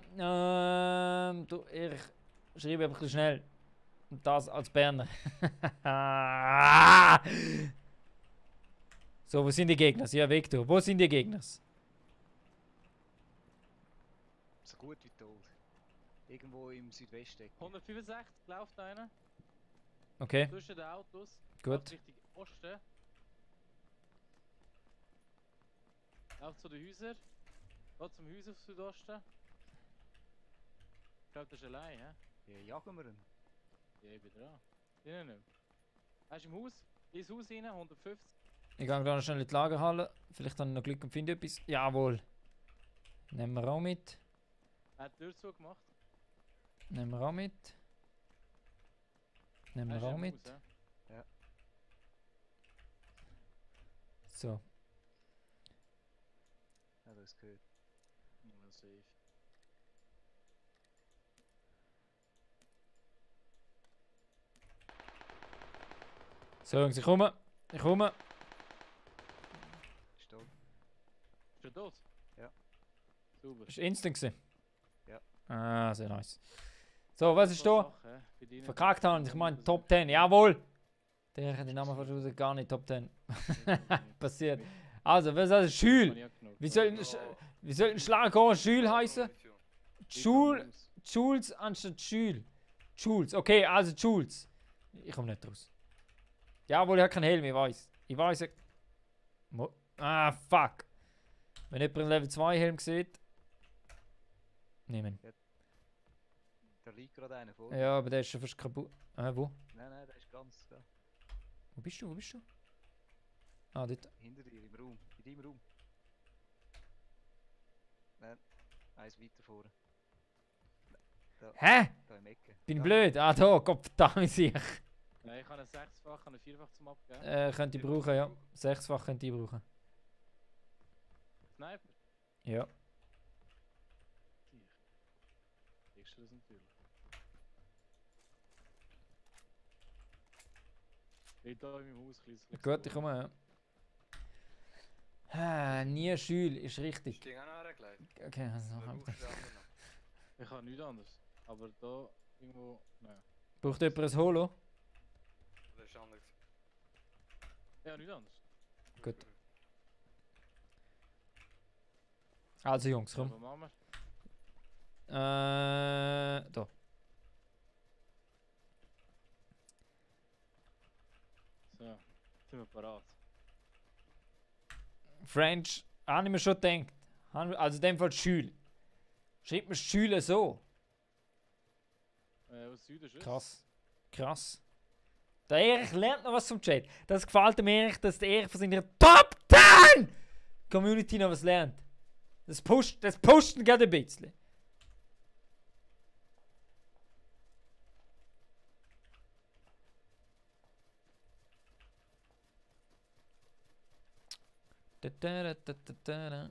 ich schreibe ein bisschen schnell. Und das als Berner. So, wo sind die Gegner? Ja, Victor. Wo sind die Gegner? So gut wie tot. Irgendwo im Südwesten. 165 läuft einer. Okay, Zwischen den Autos. gut. Läuft Richtung Osten. Läuft zu den Häusern. Geht zum Haus auf Südosten. Ich glaube, das ist allein, hä? Ja, jagen wir ihn. Ja, ich bin dran. Drinnen nicht. Er ist im Haus. Ins Haus rein, 150. Ich gehe da noch schnell in die Lagerhalle. Vielleicht habe ich noch Glück und finde etwas. Jawohl. Nehmen wir auch mit. Er hat die Tür zugemacht. Nehmen wir auch mit. Nehmen Er wir ist auch im mit. Haus, hä? So. Ja, das ist gehört. Ja, safe. So, Jungs, ich komme. Ich komme. Ist tot. Ist er tot? Ja. Super. Ist instant gewesen. Ja. Ah, sehr nice. So, was ist da? Sache, hä? Bei denen- Verkackt haben. Ich meine Top 10. Jawohl. Der hat den Namen verschwunden. Gar nicht Top 10. Passiert. Also, was ist das? Schül. Wie soll ein Schlager Schül heißen? Jules anstatt Schül. Jules. Okay, also Jules. Ich komme nicht raus. Jawohl, ich habe keinen Helm, ich weiß. Ich weiß. Ah, fuck. Wenn jemand einen Level 2 Helm sieht. Nehmen. Da liegt gerade einer vor. Ja, aber der ist schon fast kaputt. Wo? Nein, nein, der ist ganz da. Wo bist du? Wo bist du? Ah, dort. Hinter dir im Raum. In deinem Raum. Nein, eins weiter vorne. Da, Hä? da im Ecke. Bin Da. blöd. Ah, da. Gott verdammt sich. Nein, ich habe ein 6-fach und ein 4-fach zum Abgeben. Könnte ich brauchen, ja. 6-fach könnte ich brauchen. Sniper. Ja. Kriegst du das natürlich. Ich da in meinem Haus ein bisschen. Gut, ich komme, ja. Nie Schül ist richtig. Ist die auch noch hergelegt? Okay, also Oder noch. brauchst du den anderen noch? Ich habe nichts anderes. Aber da irgendwo. Nein. Braucht jemand ein Holo? Oder ist anders? Ja, nichts anderes. Gut. Also Jungs, komm. Was machen wir? Da. Sind wir parat? French, habe ich mir schon gedacht. Also in dem Fall Schül. Schreibt man Schüle so. Aus Süden ist Krass. Krass. Der Erich lernt noch was vom Chat. Das gefällt dem Erich, dass der Erich von seiner Top 10 Community noch was lernt. Das pusht ihn gerade ein bisschen. Da, da, da, da, da, da, da.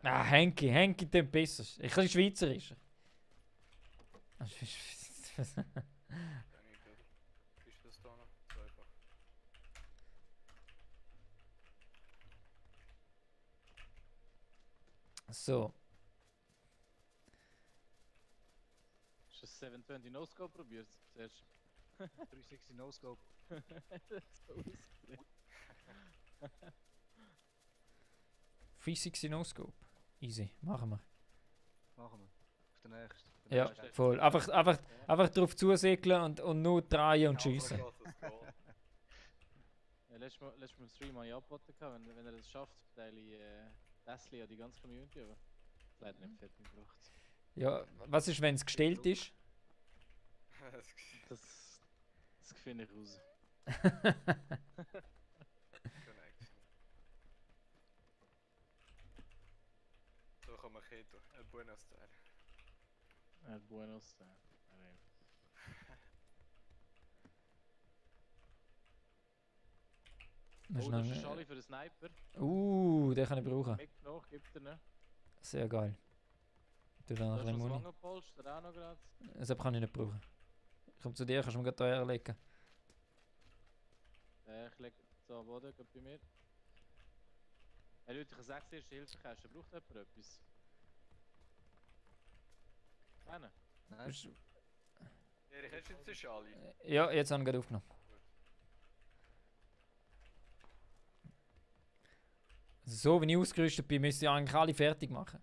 Ah, Henki den besser. Ein bisschen schweizerischer. Kann ich gut. Ist das da noch? So einfach. So. Hast du das 720 No-Scope probiert? Zuerst. 360 No-Scope. So ausgedreht. 360 No-Scope. Easy, machen wir. Machen wir. Auf den nächsten. Ja, voll. Einfach drauf zusegeln und nur drehen und schiessen. Ja, letztes Mal im Stream habe ich angeboten, wenn er es schafft, teile ich Leslie an die ganze Community, aber leider nicht fertig gebracht. Ja, was ist, wenn es gestellt ist? Das finde ich raus. So kann man Keto. Buenos Aires. Buenos. Das ist Oh, das ist noch- ein Schali für den Sniper. Den kann ich brauchen. Mit noch, gibt er nicht. Sehr geil. Tu da noch Da ein ist bisschen noch das Muni. Wangenpolster auch noch gerade. Das kann ich nicht brauchen. Ich komme zu dir, kannst du mir gerade da herlegen. Ich lege so am Boden, gerade bei mir. Hey Leute, ich habe 6 erste Hilfekasten. Braucht jemand etwas? Keiner? Nein. Erich, hast du jetzt den Schali? Ja, jetzt haben wir gerade aufgenommen. So wie ich ausgerüstet bin, müsste ich eigentlich alle fertig machen.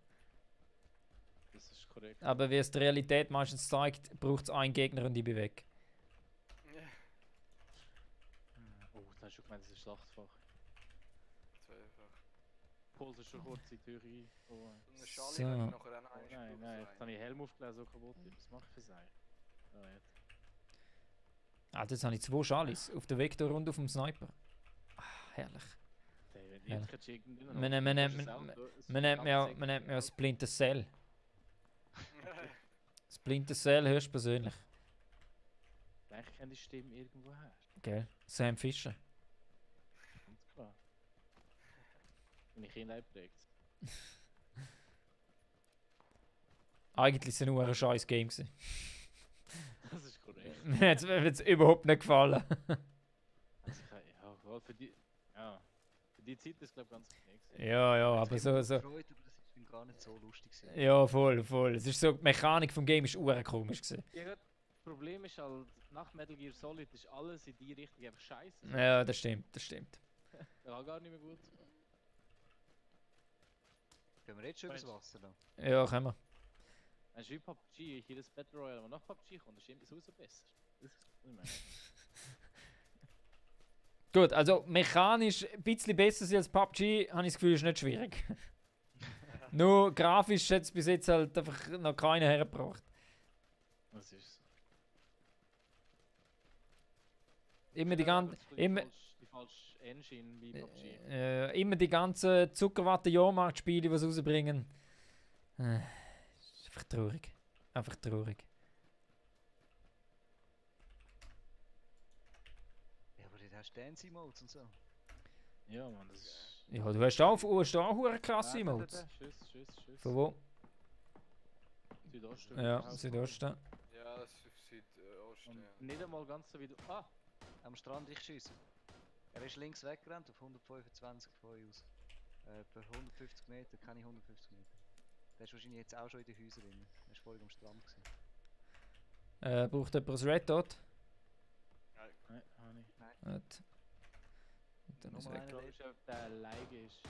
Das ist korrekt. Aber wie es die Realität meistens zeigt, braucht es einen Gegner und ich bin weg. Oh, da hast du gemeint, das ist Schlachtfach. Zweifach. Puls ist schon kurz in die Tür rein. Oh, Eine Schali So. hat nachher einen nein, Einspruch nein, jetzt sein. habe ich Helm aufgelesen, so kaputt. Was mache ich für sein? Oh, jetzt. Ah, jetzt habe ich 2 Schalis auf der Vektor rund auf dem Sniper. Ah, herrlich. Der Ja. jetzt kannst du irgendeinen Man nennt mich auch Splinter Cell. Splinter Cell hörst du persönlich. Ich kenne die Stimme irgendwo her. Gell? Sam Fischer. Ganz klar. Wenn ich Kindheit prägt. Eigentlich ist es nur ein scheiß Game gewesen. Das ist korrekt. Mir hat es überhaupt nicht gefallen. Also ja, voll für die. Ja. Für die Zeit ist es glaube ich ganz okay gewesen. Ja, aber so. Gefreut, aber das ist gar nicht so lustig gewesen. Ja, voll. Es ist so, die Mechanik vom Game ist komisch gewesen. Ja, gut, das Problem ist halt, nach Metal Gear Solid ist alles in die Richtung einfach scheiße. Ja, das stimmt. Ja, gar nicht mehr gut. Können wir jetzt schon übers Wasser da? Ja, können wir. Weißt du, wie PUBG, jedes Battle Royale, das nach PUBG kommt, ist immer so besser. Das ist nicht mehr. Gut, also mechanisch ein bisschen besser als PUBG, habe ich das Gefühl, ist nicht schwierig. Nur grafisch hat es bis jetzt halt einfach noch keiner hergebracht. Das ist so. Immer die Ja, aber ganze. das ist ein Immer, bisschen die falsche Engine wie PUBG. immer die ganzen Zuckerwatte-Jahrmarkt-Spiele, die sie rausbringen. Ist einfach traurig. Einfach traurig. Ja, aber dort hast du Dance-Emotes und so. Ja, Mann, das ist. Ja, du hast auch hure krasse Ah, Emotes. Schuss. Von wo? Südosten. Ja, Südosten. Ja, das ist Südosten. Und Ja. nicht einmal ganz so wie du. Ah! Am Strand ich schieße. Er ist links weggerannt auf 125 von euch aus. Bei 150 Meter, keine 150 Meter. Der ist wahrscheinlich jetzt auch schon in den Häusern drin. Er ist vorhin am Strand gewesen. Braucht jemand ein Red Dot? Nein, habe ich. Gut. dann ist Nummer weg. einer Ich glaube, dort. ich ob der alleine ist.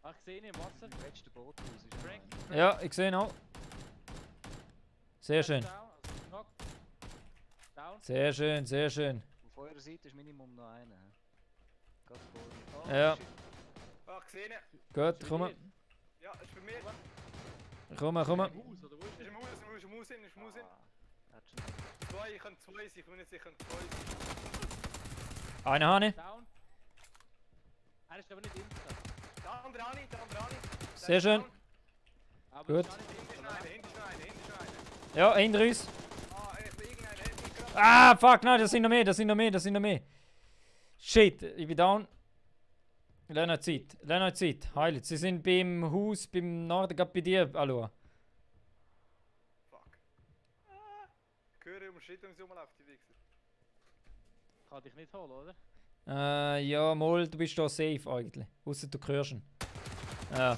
Ach, ich sehe ihn im Wasser. Im letzten Boot raus ist noch Frank. einer. Ja, ich sehe ihn auch. Sehr schön. Down, also knocked. Down. Sehr schön, sehr schön. Auf eurer Seite ist Minimum noch einer. hä? Gerade vor dir. Oh, Ja. shit. Ah, gesehen. Gut, komm. Ja, ist bei mir. Komm. Im Haus, oder wo ist Ist der? im Haus, ist im Haus hin, ist im Haus hin. Ah, hat schon- Zwei, ich kann zwei sein, ich bin nicht sicher, zwei sein. Eine Hane. Down. Er ist aber nicht instant. Der andere Ani, der andere Ani. Der Sehr ist schön. down. Aber Gut. ist gar nicht Hinten ist instant, einer, oder? hinten ist einer, hinten ist einer. Ja, hinter uns. Ah, irgendeiner hat mich gerade. Ah, fuck, nein, das sind noch mehr. Shit, ich bin down. Lass noch Zeit. Heilt. Sie sind beim Haus, beim Norden, gerade bei dir, hallo. Fuck. Ah, ich höre um Schritt um sie rumlaufen, die Wichser. Kann dich nicht holen, oder? Ja, mal, du bist da safe eigentlich. Ausser du hörst ihn. Ja.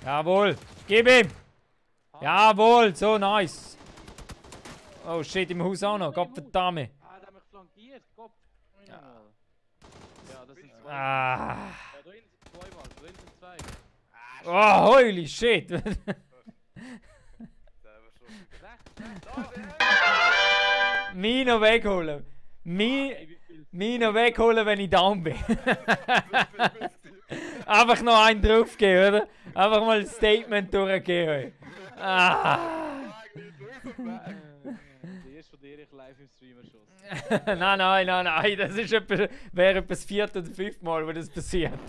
Jawohl, gib ihm! Jawohl, so nice. Oh shit, im Haus auch noch, Gott verdammt. Ah, der hat mich flankiert. Kopf. Ja, das sind zwei. Ah. Ja, da hinten sind zweimal. Da hinten sind zwei. Oh, holy shit. Selber schon. Rechts. Mino wegholen. Ey, wie viel? Mino wegholen, wenn ich down bin. Einfach noch einen draufgeben, oder? Einfach mal ein Statement durchgeben. Ah. Der erste von dir ich live im Stream erschossen. Nein. Das ist wäre etwa das vierte oder fünfte Mal, wo das passiert.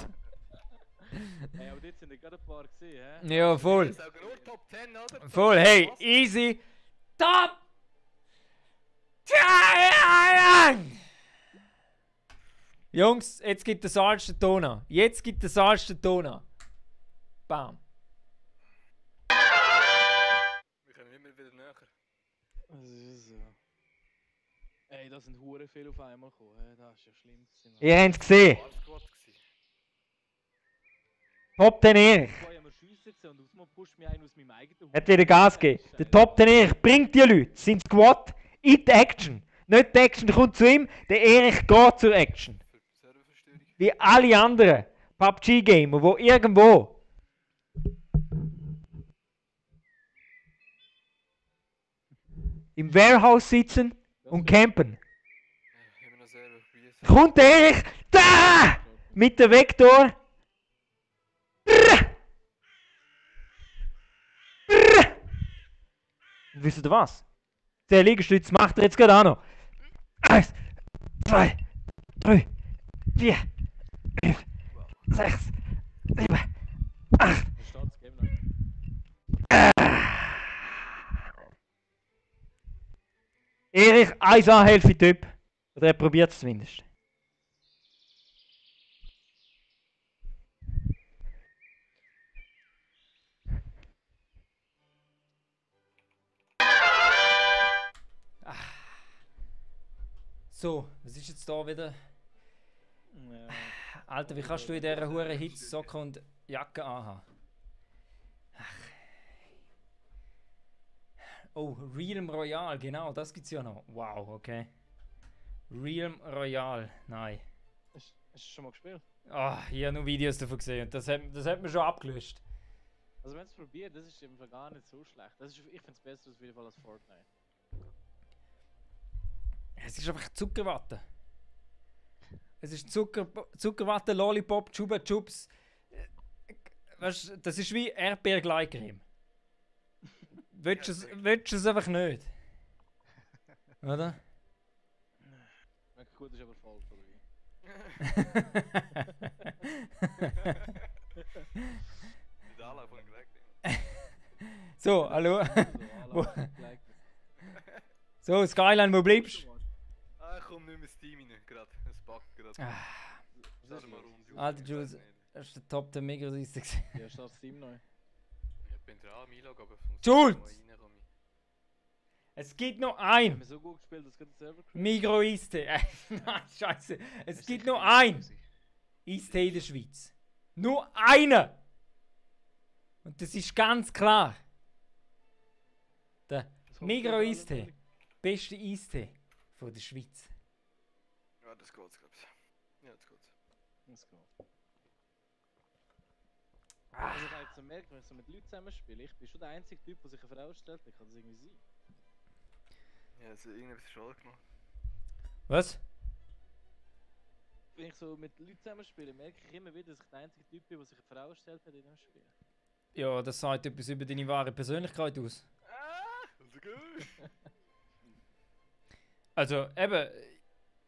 Ey, aber dort sind ja gerade ein paar gesehen, hä? Ja, voll. Ich sage nur Top 10, oder? Voll, hey, easy. Top! Jungs, jetzt gibt der Salzste Ton an. Bam. Wir können nicht mehr wieder näher. Das ist so. Ey, da sind hure viel auf einmal gekommen, hä? Das ist ja schlimm gewesen. Mann. Ihr habt es gesehen. War Squad gewesen. Top 10 Erich. Vorher haben wir Schiessen gesehen und Ausmann pusht mich ein aus meinem eigenen Hat wieder Gas gegeben. Der Top 10 Erich bringt die Leute. Sind Squad in die Action. Nicht die Action kommt zu ihm, der Erich geht zur Action. Für Serververstörung. Wie alle anderen PUBG-Gamer, wo irgendwo im Warehouse sitzen und campen. Immer noch Server. Wie Kommt der Erich da mit dem Vektor. Und wisst ihr was? Der Liegestütz macht er jetzt gerade auch noch. 1, 2, 3, 4, 5, 6, 7, 8. Da steht das Game noch. Erich, 1A Helfi-Typ. Oder er probiert es zumindest. So, was ist jetzt da wieder? Ja. Alter, wie kannst du in dieser hure Hitzsocke und Jacke anhaben? Ach. Oh, Realm Royale, genau, das gibt's ja noch. Wow, okay. Realm Royale, nein. Hast du schon mal gespielt? Ah, ich habe nur Videos davon gesehen und das hat mir schon abgelöscht. Also wenn du es probiert, das ist im Fall gar nicht so schlecht. Das ist, ich finde es besser auf jeden Fall als Fortnite. Es ist einfach Zuckerwatte. Es ist Zuckerwatte, Lollipop, Chupa Chups. Weißt du, das ist wie Erdbeergleicreme. Willst du es einfach nicht? Oder? Wirklich gut ist aber falsch, oder wie? Die Anlauf von weg. So, hallo. So, Wo- alle gleich. So, Skyline, wo bleibst du? Ah, ich komme nicht mehr ins Team rein, gerade. Es packt gerade. Was ist mal los? rund. Alter Jules, das ist der Top der Mega-Reise. Ja, steht das Team neu. Ich bin dran am Einloggen, aber es muss Jules! mal reinkommen. Es gibt noch Wir haben ein so gut gespielt, dass gerade der Server crasht. Migro-Eiste. Nein, scheiße. Es Ist gibt sicher nur nicht ein gewesen. Eiste in der Schweiz. Nur einer! Und das ist ganz klar. Der Das kommt Migro alle Eistee. durch. Beste Eistee von der Schweiz. Ja, das geht, glaube ich. Ja, Let's go. Also ich habe jetzt so gemerkt, wenn ich so mit Leuten zusammenspiele, ich bin schon der einzige Typ, der sich eine Frau stellt, ich kann das irgendwie sein. Ja, also irgendwas schon gemacht. Was? Wenn ich so mit Leuten zusammenspiele, merke ich immer wieder, dass ich der einzige Typ bin, der sich eine Frau stellt in diesem Spiel. Ja, das sagt etwas über deine wahre Persönlichkeit aus. Also gut. Also, eben,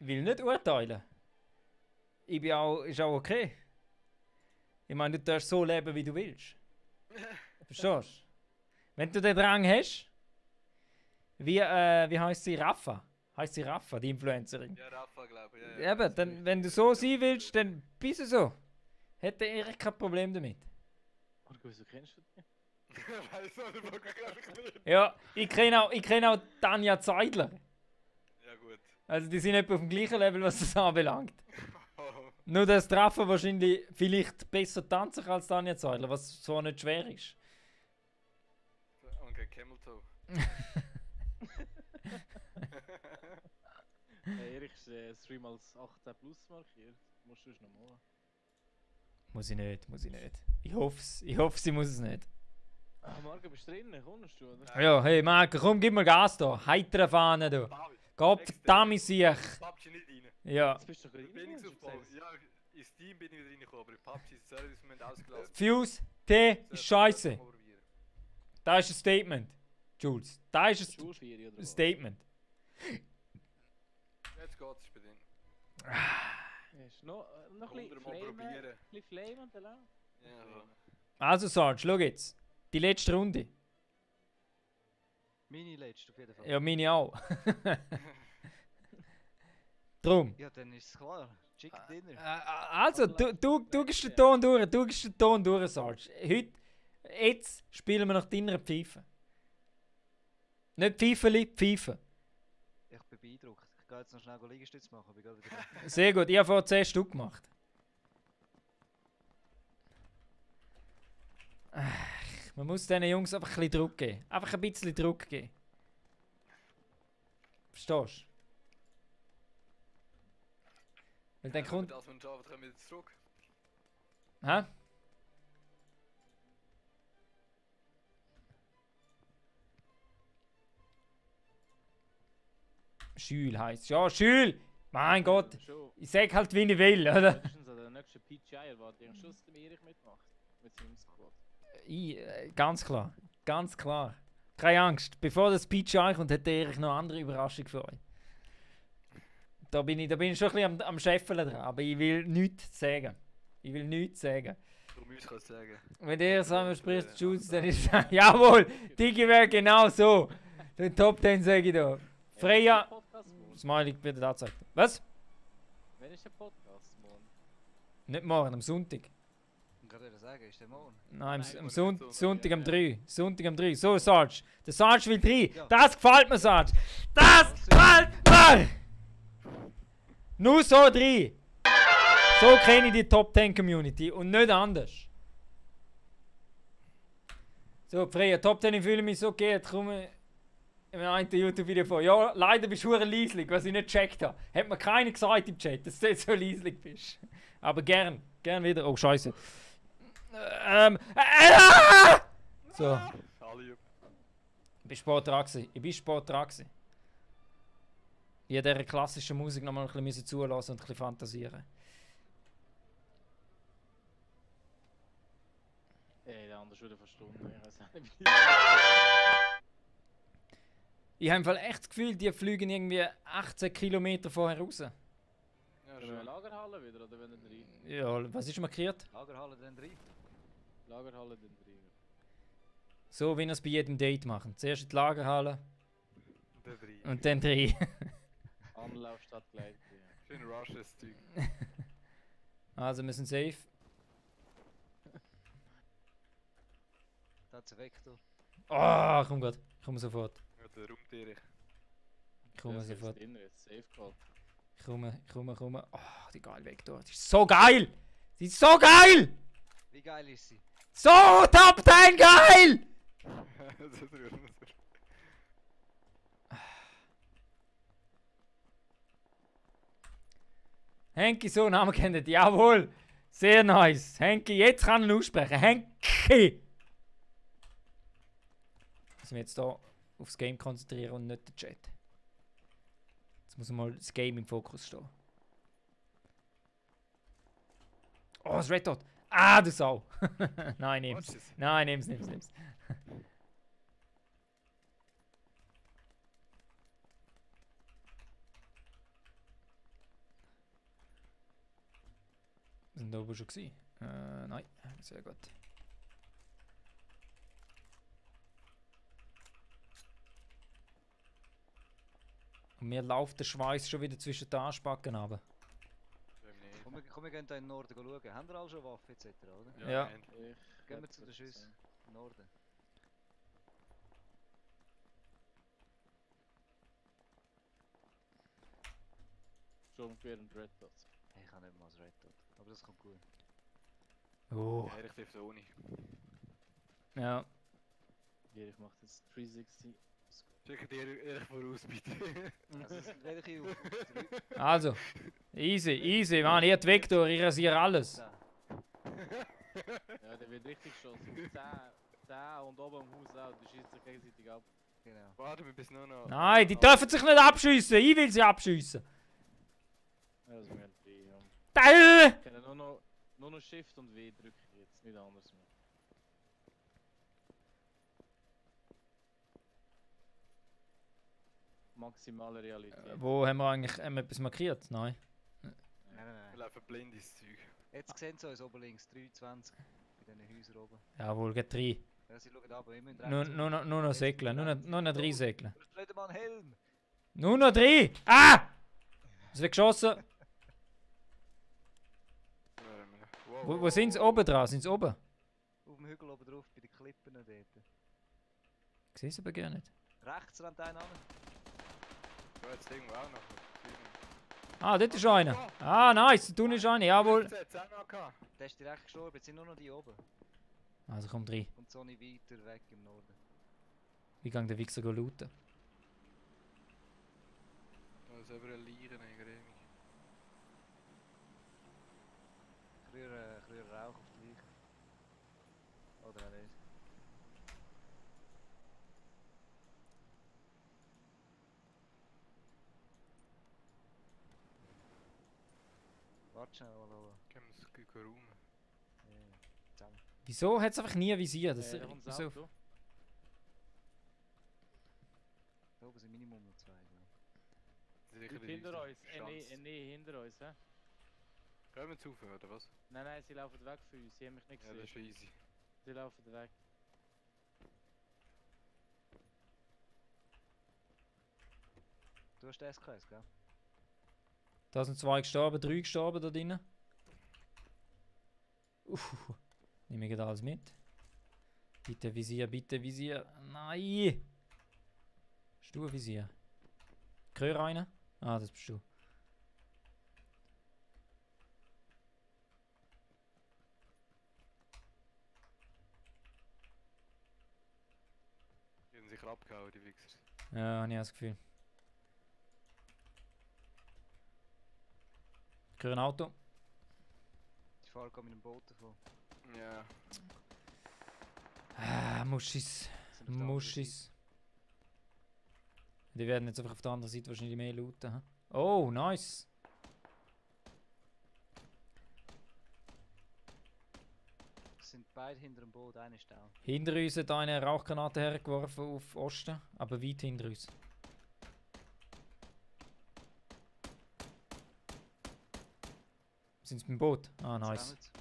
ich will nicht urteilen. Ich bin auch, ist auch okay. Ich meine, du darfst so leben, wie du willst. Verstehst du? Wenn du den Drang hast, wie heisst sie? Rafa? Heißt sie Rafa, die Influencerin? Ja, Rafa, glaube ich. Ja, Eben, dann, wenn du so sein willst, dann bist du so. Hätte ich kein Problem damit. Und wieso kennst du die? Weiß man nicht. Ja, ich kenn auch Tanja Zeidler. Ja, gut. Also die sind etwa auf dem gleichen Level, was das anbelangt. Nur dass die Rafa wahrscheinlich vielleicht besser tanzen kann als Tanja Zeidler, was so nicht schwer ist. Und kein Camel Toe. Hey, Erik ist Stream als 18 plus markiert. Musst du es noch machen. Muss ich nicht. Ich hoffe, sie muss es nicht. Ah, Marco, bist du drin? Kommst du, oder? Ja, hey Marco, komm, gib mir Gas da. Heitere Fahne da. Gott verdammt sich. PUBG nicht rein. Ja. Jetzt bist du doch gerade Bindungsaufbau. Ja, in Steam bin ich wieder reingekommen, aber in PUBG ist der Service-Moment ausgelassen. Fuse, T ist scheiße. Mal probieren. Da ist ein Statement. Jules, da ist ein Schulferien oder was? Statement. Jetzt geht's, ich bin drin. Ist noch ein bisschen 100 Mal Flame, probieren. ein bisschen Flame und dann lang. Ja. Also Sarge, schau jetzt. Die letzte Runde. Meine letzte auf jeden Fall. Ja, meine auch. Drum. Ja, dann ist es klar. Chicken Dinner. Also, du gehst den Ton durch, Sarge. Jetzt spielen wir nach deiner Pfeife. Nicht Pfeifeli, Pfeife. Ich bin beeindruckt. Ich gehe jetzt noch schnell Liegestütze machen. Bin gerade wieder da. Sehr gut, ich habe vorher 10 Stück gemacht. Man muss diesen Jungs einfach ein bisschen Druck geben. Einfach ein bisschen Druck geben. Verstehst du? Weil dann kommt. Das und Java kommen wir jetzt zurück. Hä? Schül heisst. Ja, Schül! Mein Gott! Schon. Ich sag halt, wie ich will, oder? Wenigstens an der nächsten PGI erwarte ich schon, dass der Erich mitmacht. Mit seinem Squad. Ganz klar. Ganz klar. Keine Angst. Bevor das PGI kommt, hat Erich noch eine andere Überraschung für euch. Da bin ich schon ein bisschen am Scheffeln dran, aber ich will nichts sagen. Ich will nichts sagen. Du musst es sagen. Wenn der zusammen spricht, Jules, dann ist es. Jawohl! Digi wäre genau so! Den Top 10 sage ich da. Freya. Smiley wird da gezeigt. Was? Wann ist der Podcast morgen? Nicht morgen, am Sonntag. Ich kann dir sagen, ist der morgen? Nein, Nein, am morgen Sonntag, ist Sonntag am ja. 3. Sonntag am 3. So, Sarge. Der Sarge will 3. Ja. Das gefällt mir, Sarge. Das gefällt mir! Nur so 3. So kenne ich die Top 10 Community und nicht anders. So, Freya, Top 10, ich fühle mich so geehrt. Komm in einem YouTube-Video vor. Ja, leider bist du leislich, was ich nicht gecheckt habe. Hat mir keiner gesagt im Chat, dass du jetzt so leislich bist. Aber gern wieder. Oh, Scheiße. So, Alle. ich bin spät dran gewesen. Ich musste dieser klassischen Musik noch mal ein bisschen zulassen und ein bisschen fantasieren. Ey, der andere schon verstanden. Ich weiß auch nicht, wie Ich habe im Fall echt das Gefühl, die fliegen irgendwie 18 Kilometer vorher raus. Ja, Oder schon. Lagerhalle wieder, oder wenn er rein? Ja, was ist markiert? Lagerhalle dann 3. Lagerhalle dann rein. So wie wir es bei jedem Date machen. Zuerst in die Lagerhalle Der 3. und dann 3. Anlaufstadt gleich. Schön Rush, das Zeug. Also wir sind safe. Da hat es einen Vektor. Oh, komm grad. Ich komme sofort. Ja, der Raumtier. Ich komme sofort. Jetzt safe call. Ich komme. Oh, die geile Vektor. Die ist so geil! Die ist so geil! Wie geil ist sie? So Top 10 geil! Das ist rühren. Henki, so Namen kennt ihr. Jawohl. Sehr nice. Henki, jetzt kann er aussprechen. Henki. Müssen wir jetzt hier aufs Game konzentrieren und nicht den Chat. Jetzt muss mal das Game im Fokus stehen. Oh, das Red Dot. Ah, du Sau. Nein, nimm's. Nein, nimm's. Sind da oben schon gewesen? Nein, sehr gut. Und mir läuft der Schweiß schon wieder zwischen den Arschbacken runter. Komm, wir gehen da in den Norden schauen. Haben wir alle schon Waffen etc., oder? Ja. Gehen wir zu den Schüssen. Norden. Sturmgewehr und Red Dots. Hey, ich habe nicht mal das Red Dot. Aber das kommt gut. Oh. Ja, ich treffe so ohne. Ja. Hier, ich mach jetzt 360. Schick dir ehrlich voraus, bitte. Also, das werde ich auf Also. Easy, Mann. Ihr habt Vektor, ich rasiere alles. Da. Ja, der wird richtig geschossen. 10 und oben im Haus auch. Die schießt sich gegenseitig ab. Genau. Warte, wir bis nur noch. Nein, die dürfen sich nicht abschiessen. Ich will sie abschiessen. Ja, das müssen wir ja. Da! Ich kann nur noch Shift und W drücken jetzt, nicht anders mehr. Maximale Realität. Wo haben wir eigentlich etwas markiert? Nein. Nein. Wir laufen blind ins Zeug. Jetzt sehen Sie uns oben links, 23. Bei diesen Häusern oben. Jawohl, geht 3. Ja, Sie schauen aber immer in Nur noch säckeln, nur noch 3 säckeln. Du hast nicht mal einen Helm! Nur noch 3! Ah! Es wird geschossen. Wow, Wo sind sie? Oben dran? Sind sie oben? Auf dem Hügel oben drauf, bei den Klippen dort. Ich sehe sie aber gar nicht. Rechts rennt einer an. Ja, jetzt irgendwo auch noch. Ah, dort ist einer. Ah, nice, da ist einer, jawohl. Der hat's auch noch gehabt. Der ist direkt gestorben, jetzt sind nur noch die oben. Also komm 3. Und so nicht weiter weg im Norden. Wie kann der Wichser looten? Da ist aber ein Lieren eigentlich. Früher Rauch auf die Leiche. Oder auch nicht. Warte schnell, hallo. Können wir es gut rum. Ja, zusammen. Wieso hat es einfach nie visiert? Das Da kommt das so. Auto. Da oben sind Minimum noch 2. Ja. Leute hinter uns, nee, hinter uns, hä? Können wir zu oder was? Nein, sie laufen weg von uns, sie haben mich nicht Ja, gesehen. das ist easy. Sie laufen weg. Du hast den SKS, gell? Da sind 2 gestorben, 3 gestorben da drinnen. Nehme ich gerade alles mit. Bitte Visier. Nein! Hast du ein Visier? Gehör einer? Ah, das bist du. Die haben sich abgehauen, die Wichser. Ja, habe ich auch das Gefühl. Ich höre ein Auto. Die Fahrer kommen mit dem Boot davon. Ja. Ah, Muschis. Sind auf der anderen Muschis. Die werden jetzt einfach auf der anderen Seite wahrscheinlich mehr looten. Hm? Oh, nice. Seite. Es sind beide hinter dem Boot, einer ist down. Hinter uns hat einer eine Rauchgranate hergeworfen auf Osten, aber weit hinter uns. Sind sie beim Boot? Ah, nice. Zusammen.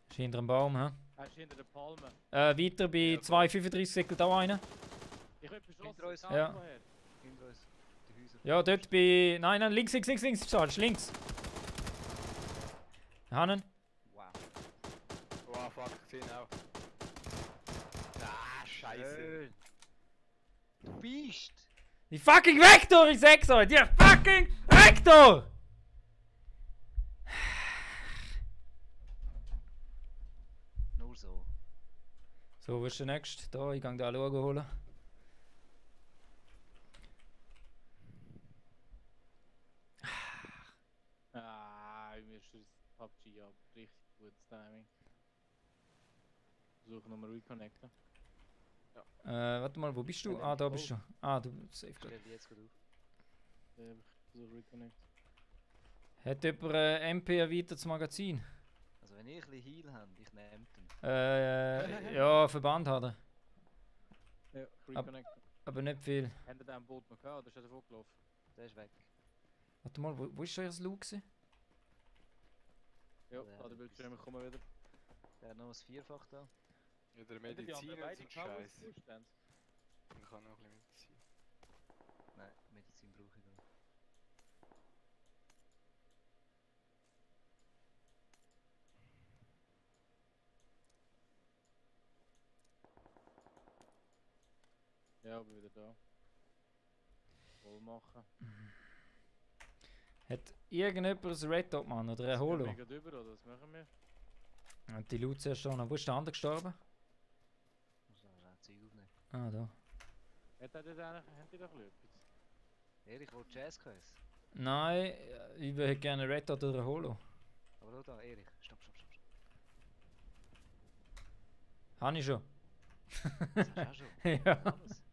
Ist hinter dem Baum, hä? Er ist hinter den Palmen. Weiter bei Ja, 2,35 säckelt auch einer. Ich bin beschossen, Hinter uns. egal Ja. woher. Hinter uns. Die Häuser. Ja, dort bei... Nein, links, Sarge, links. Hannen. Wow. Wow, fuck, gesehen auch. Ah, scheiße. Schön. Du bist! Die fucking Vektor, ich sag's euch! Die fucking Vektor! Nur so. So, wo ist der nächste? Da, ich gehe da holen. richtig gutes Timing. Versuche nochmal reconnecten. Warte mal, wo bist du? Ah, da bist du. Ah, du safe Ich gut. stelle die jetzt gerade auf. Ich versuche reconnecten. Hat jemand MP erweitertes Magazin? Also wenn ich ein bisschen Heal habe, ich nehme den. Ja, Verband hat er. Ja, ich reconnecten. Aber nicht viel. Habt ihr den Boot noch gehabt oder ist er davon gelaufen? Der ist weg. Warte mal, wo ist euer Loot gewesen? Ja, Ja, da der Bildschirm kommen wieder. Der hat noch ein Vierfach da. Ja, der Habt ihr die Medizin anderen und beiden so Towers Scheiß. gepusht haben? Ich kann noch ein bisschen Medizin. Nein, Medizin brauche ich da. Ja, bin wieder da. Voll machen. Hat irgendjemand ein Red Dot, Mann, oder ein Holo? Gehen wir gerade über, oder was machen wir? Und die Loot zuerst noch. Wo ist der andere gestorben? Muss auch Zeug aufnehmen. Ah, da. Habt ihr doch etwas? Erich, wo Jazzkäse? Nein, ich würde gerne ein Red Dot oder ein Holo. Aber schau da, Erich. Stopp. Habe ich schon. Das hast du auch schon. Ja. Alles.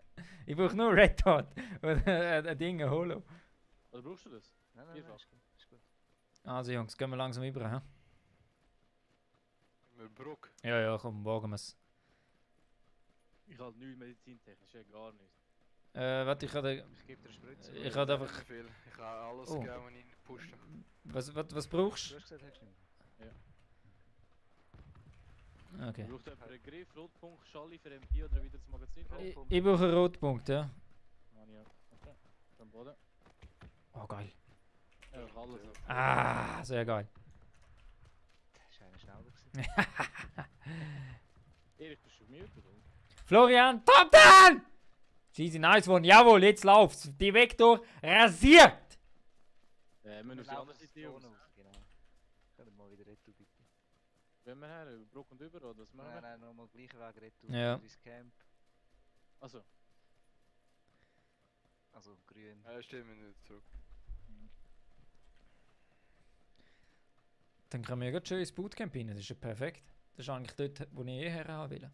Ich brauche nur Red Dot oder ein Ding, ein Holo. Oder brauchst du das? Nein, Vierfach. ist gut. Ist gut. Also Jungs, gehen wir langsam über, hä? Mit Bruck. Ja, komm, wagen wir's. Ich habe null medizintechnisch, ja gar nichts. Warte, ich habe... Ich gebe dir eine Spritze. Ich habe einfach... Nicht viel. Ich habe alles Oh. gegeben, was ich gepusht habe. Was brauchst Du hast gesagt, hättest du nicht. du? Okay. Braucht jemand einen Griff, Rotpunkt, Schalli für MP oder wieder das Magazin? Ich brauche einen Rotpunkt, ja. Mann, ja. Okay. Am Boden. Oh, geil. Ja, alles. Ah, sehr geil. Das war einer schneller gewesen. Erich, bist du muted, oder? Florian, Top 10! Cheesy, nice one. Jawohl, jetzt läuft's. Die Vektor rasiert! Wir müssen auf die laufen andere aus Seite der raus. Zone raus, genau. Können wir mal wieder retour, bitte. Wenn wir her, über Bruck und über, oder was machen wir? Nein, nochmal gleichen Weg retour. Ja. Ins Camp. Also, Also grün. Ja, stimmt mir nicht zurück. Dann können wir ja grad schön ins Bootcamp rein. Das ist ja perfekt. Das ist eigentlich dort, wo ich eh her haben will.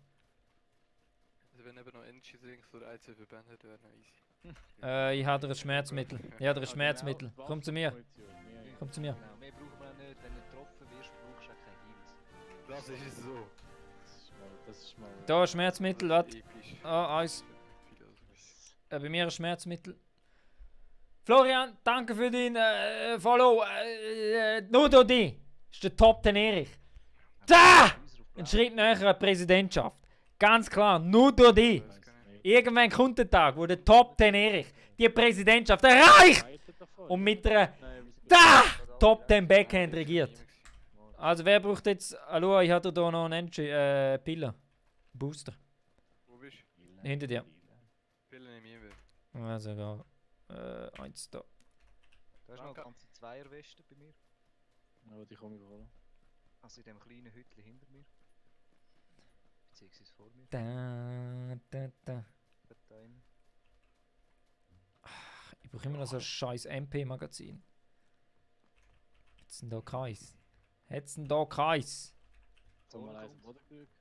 Also wenn eben noch Energy Drinks oder ein, zwei Verbände hätte, wäre noch easy. Ich habe ein Schmerzmittel. Ich habe ein Schmerzmittel. Komm zu mir. Komm zu mir. Genau, mehr braucht man auch nicht. Wenn du getroffen wirst, brauchst du auch keine Heals. Das ist es so. Das ist mal. Da Schmerzmittel, warte. Episch. Ah, eins. Philosophisch. Bei mir ein Schmerzmittel. Florian, danke für dein Follow. Nur durch dich. Ist der Top 10 Erich. Da! Ein Schritt näher an die Präsidentschaft. Ganz klar, nur durch dich. Weiß gar nicht. Irgendwann kommt der Tag, wo der Top 10 Erich die Präsidentschaft erreicht und mit einer da! Top 10 Backhand regiert. Also wer braucht jetzt... Hallo, ich hatte da noch einen Energy, Pille. Booster. Wo bist du? Hinter dir. Pillen nehme ich wieder. Also egal. Eins da. Da ist noch eine ganze Zweierweste bei mir. Ja, die komme ich holen. Also in dem kleinen Hütchen hinter mir. Beziehungsweise vor mir. Da. Dort da innen. Ich brauche immer noch so ein scheiß MP-Magazin. Hat's denn da keins? Hat's denn da keins? So mal Zone eins am kommt. Boden gelegt.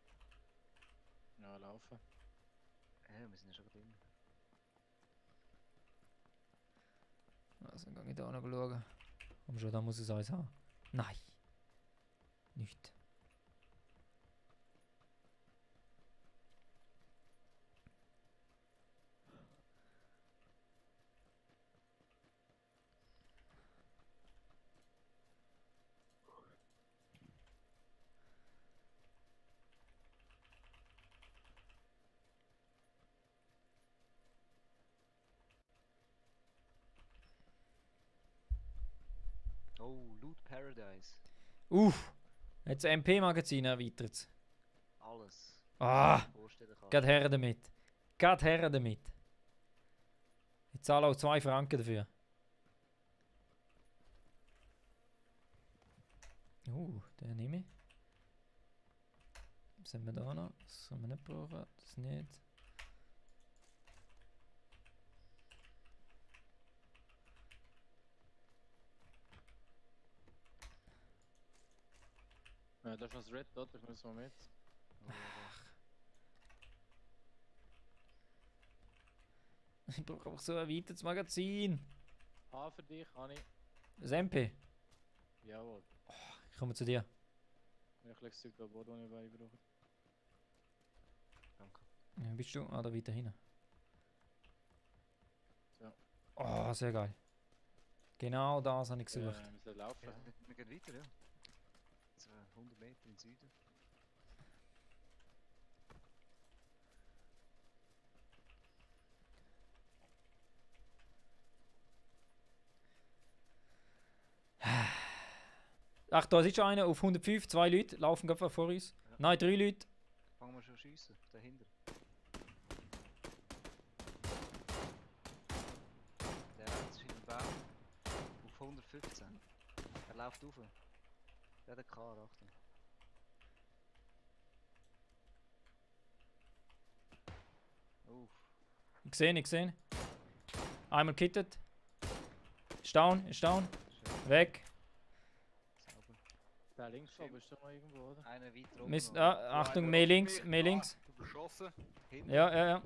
Ja, laufen. Ja, wir sind ja schon drin. Also dann gehe ich da noch schauen. Komm schon, da muss es eins haben. Nein. Nicht. Oh, Loot Paradise. Jetzt ein MP-Magazin erweitert. Alles. Ah, Vorstellen kann. geht her damit. Geht her damit. Ich zahle auch 2 Franken dafür. Den nehme ich. Was haben wir da noch? Das haben wir nicht brauchen. Das nicht. Da ist noch das Red Dot, ich muss mal mit. Ich brauche einfach so ein weiteres Magazin. A für dich, Ani. Das MP. Jawohl. Ich komme zu dir. Ich lege das Zeug da Boden, das ich brauche. Danke. Ja, bist du? Ah, da weiter hinten. So. Oh, sehr geil. Genau das habe ich gesucht. Wir sollen laufen. Ja, wir gehen weiter, ja. Jetzt 100 Meter in den Süden. Ach, da ist schon einer auf 105, 2 Leute laufen gerade vor uns. Ja. Nein, 3 Leute. Fangen wir schon an schiessen, dahinter. Der rechts ist in dem Baum. Auf 115. Er läuft rauf. Der hat eine K, Achtung. Uff. Ich gesehen. Einmal kittet. Ist down, Schön. weg. Sauber. Da links oben ist doch noch irgendwo, oder? Einer weiter oben. Mist, noch. Achtung, mehr links, mehr links. Überschossen. Hinten. Ja.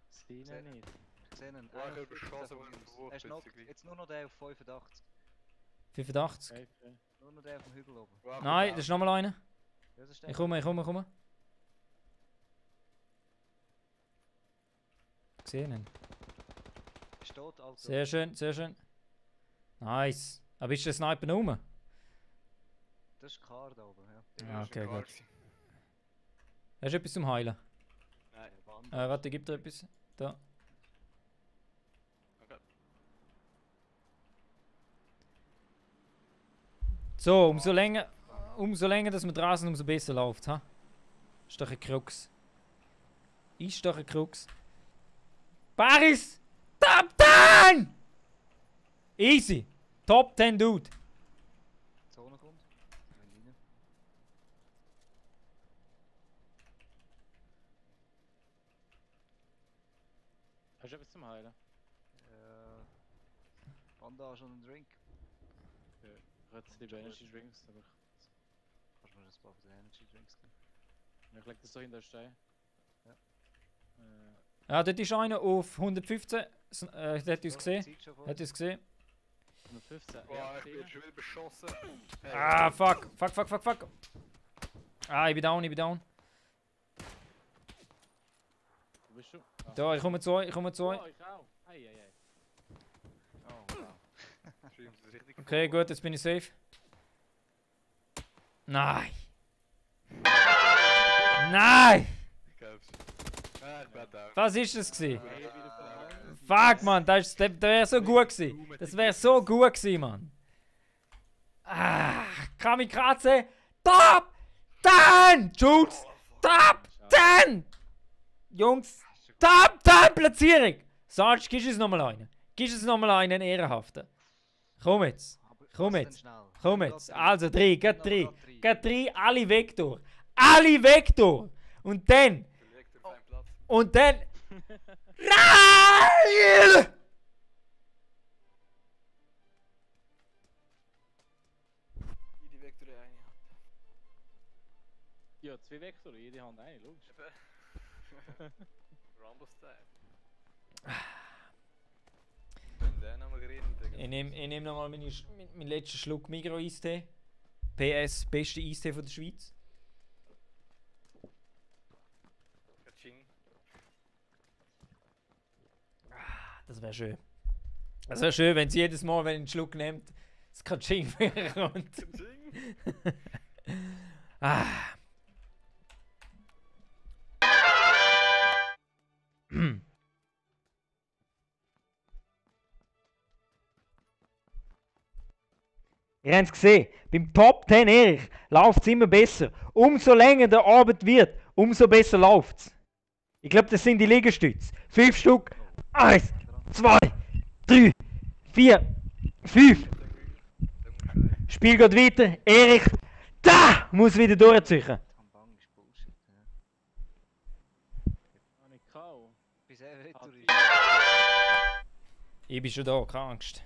Sehen Sehr- nicht. Ich sehe ihn. Ja, ich Einer überschossen, von wo ich uns. verwirrt Er ist noch, bin, jetzt nur noch der auf 85. 85. Okay. Nur noch der auf dem Hügel oben. Nein, das ist nochmal einer. Ja, das ist der. Ich komme. Gesehen ihn. Steht, Alter. Sehr schön. Nice. Aber ist der Sniper noch rum? Das ist Kar da oben, ja. Ah, okay, gut. Hast du etwas zum Heilen? Nein. Wand. Warte, gibt er etwas? Da. Okay. So, umso länger, dass wir dran sind, umso besser läuft, ha? Ist doch ein Krux. Paris! Top 10! Easy! Top 10 Dude! Zone kommt. Wenn rein. Hast du etwas zum Heilen? Bandage und ein Drink. Ich hätte lieber Energy Drinks, aber Kannst du mir das paar von den Energy Drinks geben? ich leg das so hinter den Stein. Ja. Ja, dort ist einer auf 115. Der hat uns So, gesehen. Zeit schon vor Hat uns. uns gesehen. 115. Boah, ich bin gesehen. jetzt schon wieder beschossen. Hey, Ah, fuck. Ah, ich bin down. Wo bist du? Ah. Da, ich komme zu euch. Oh, ich auch. Ei. Oh, wow. Schreiben Sie das richtig Okay, vor. gut, jetzt bin ich safe. Nein! Ich glaub's. Ah, ich bin down. Was ist das gewesen? Hey, wieder verloren. Fuck, man, das wäre so gut gewesen. Das wäre so gut gewesen, Mann. Ah, Kamikaze. Top 10! Schutz! Top 10! Jungs, Top 10 Platzierung! Sarge, gibst du es nochmal einen? Einen ehrenhaften. Komm jetzt. Aber Komm was jetzt. denn schnell? Komm Grad jetzt. drei. Also 3, Noch geht 3. grad drei. Geht 3, alle Vektor. Alle Vektor! Und dann. Verlegt auf einen Platz. Und dann. Nein! Jede Weg durch eine Hand. Ja, 2 Vektoren, jede Hand eine, logisch. Rumble-Style. Wenn der nochmal geredet, Ich nehm nochmal meinen letzten Schluck Migros-Eistee. PS, beste Eistee von der Schweiz. Kaching. Das wäre schön. Das wäre schön, wenn sie jedes Mal, wenn ihr einen Schluck nehmt, das Katsching wieder kommt. Kaching. Ah. Ihr habt es gesehen, beim Top 10 Erich läuft es immer besser. Umso länger der Arbeit wird, umso besser läuft es. Ich glaube, das sind die Liegestütze. 5 Stück. 1, 2, 3, 4, 5. Spiel geht weiter. Erich, da muss wieder durchziehen. Tambang ist Bullshit. Ja. Habe ich K.O. Bis er retour ist. Ich bin schon da, keine Angst.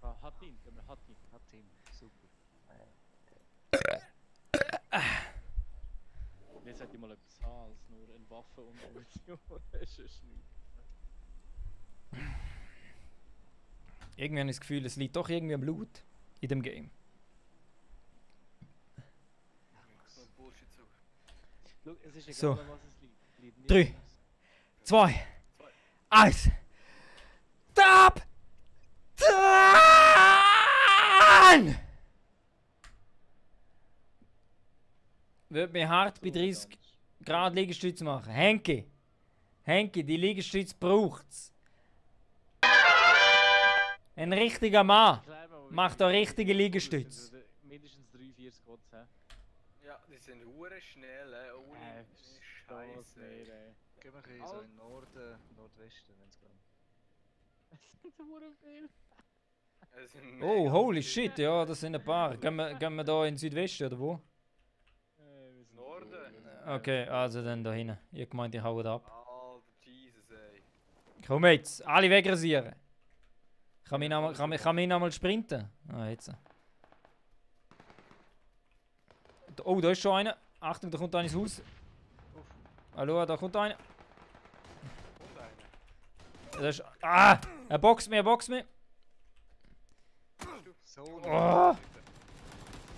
Hat ihn, gehen wir, hat ihn. Hat Team. Super. Jetzt hätte ich mal etwas haben als nur eine Waffe und Munition. Das ist nichts. Irgendwie habe ich das Gefühl, es liegt doch irgendwie am Blut in dem Game. So ein Bullshit-Zug. Schau, es ist egal, So. an was es liegt. Es liegt nicht 3, an uns. 2, 1. Top 10! Würde mir hart bei 30 Grad Liegestütze machen. Henki, die Liegestütze braucht's. Ein richtiger Mann Klein mal, wie macht viele- auch richtige wie viele Liegestütze. sind da? Mindestens 3-4 Squats, hä? Ja, die sind hure schnell, ohne Versteh's Scheiße. nicht, ey. Gehen wir ein bisschen so in Norden, Nordwesten, wenn es geht. Es sind so hure viel. Es sind Oh, mega holy viele. shit, ja, das sind ein paar. Gehen wir da in Südwesten oder wo? Wir sind Norden. so- Okay, also dann da hinten. Ich gemeint, ich hau ab. Alter, Jesus, ey. Komm jetzt, alle wegrasieren. Kann ich noch mal sprinten? Ah, jetzt. Oh, da ist schon einer. Achtung, da kommt einer ins Haus. Hallo, da kommt einer. Und einer. Das ist, ah! Er boxt mich. So, Oh.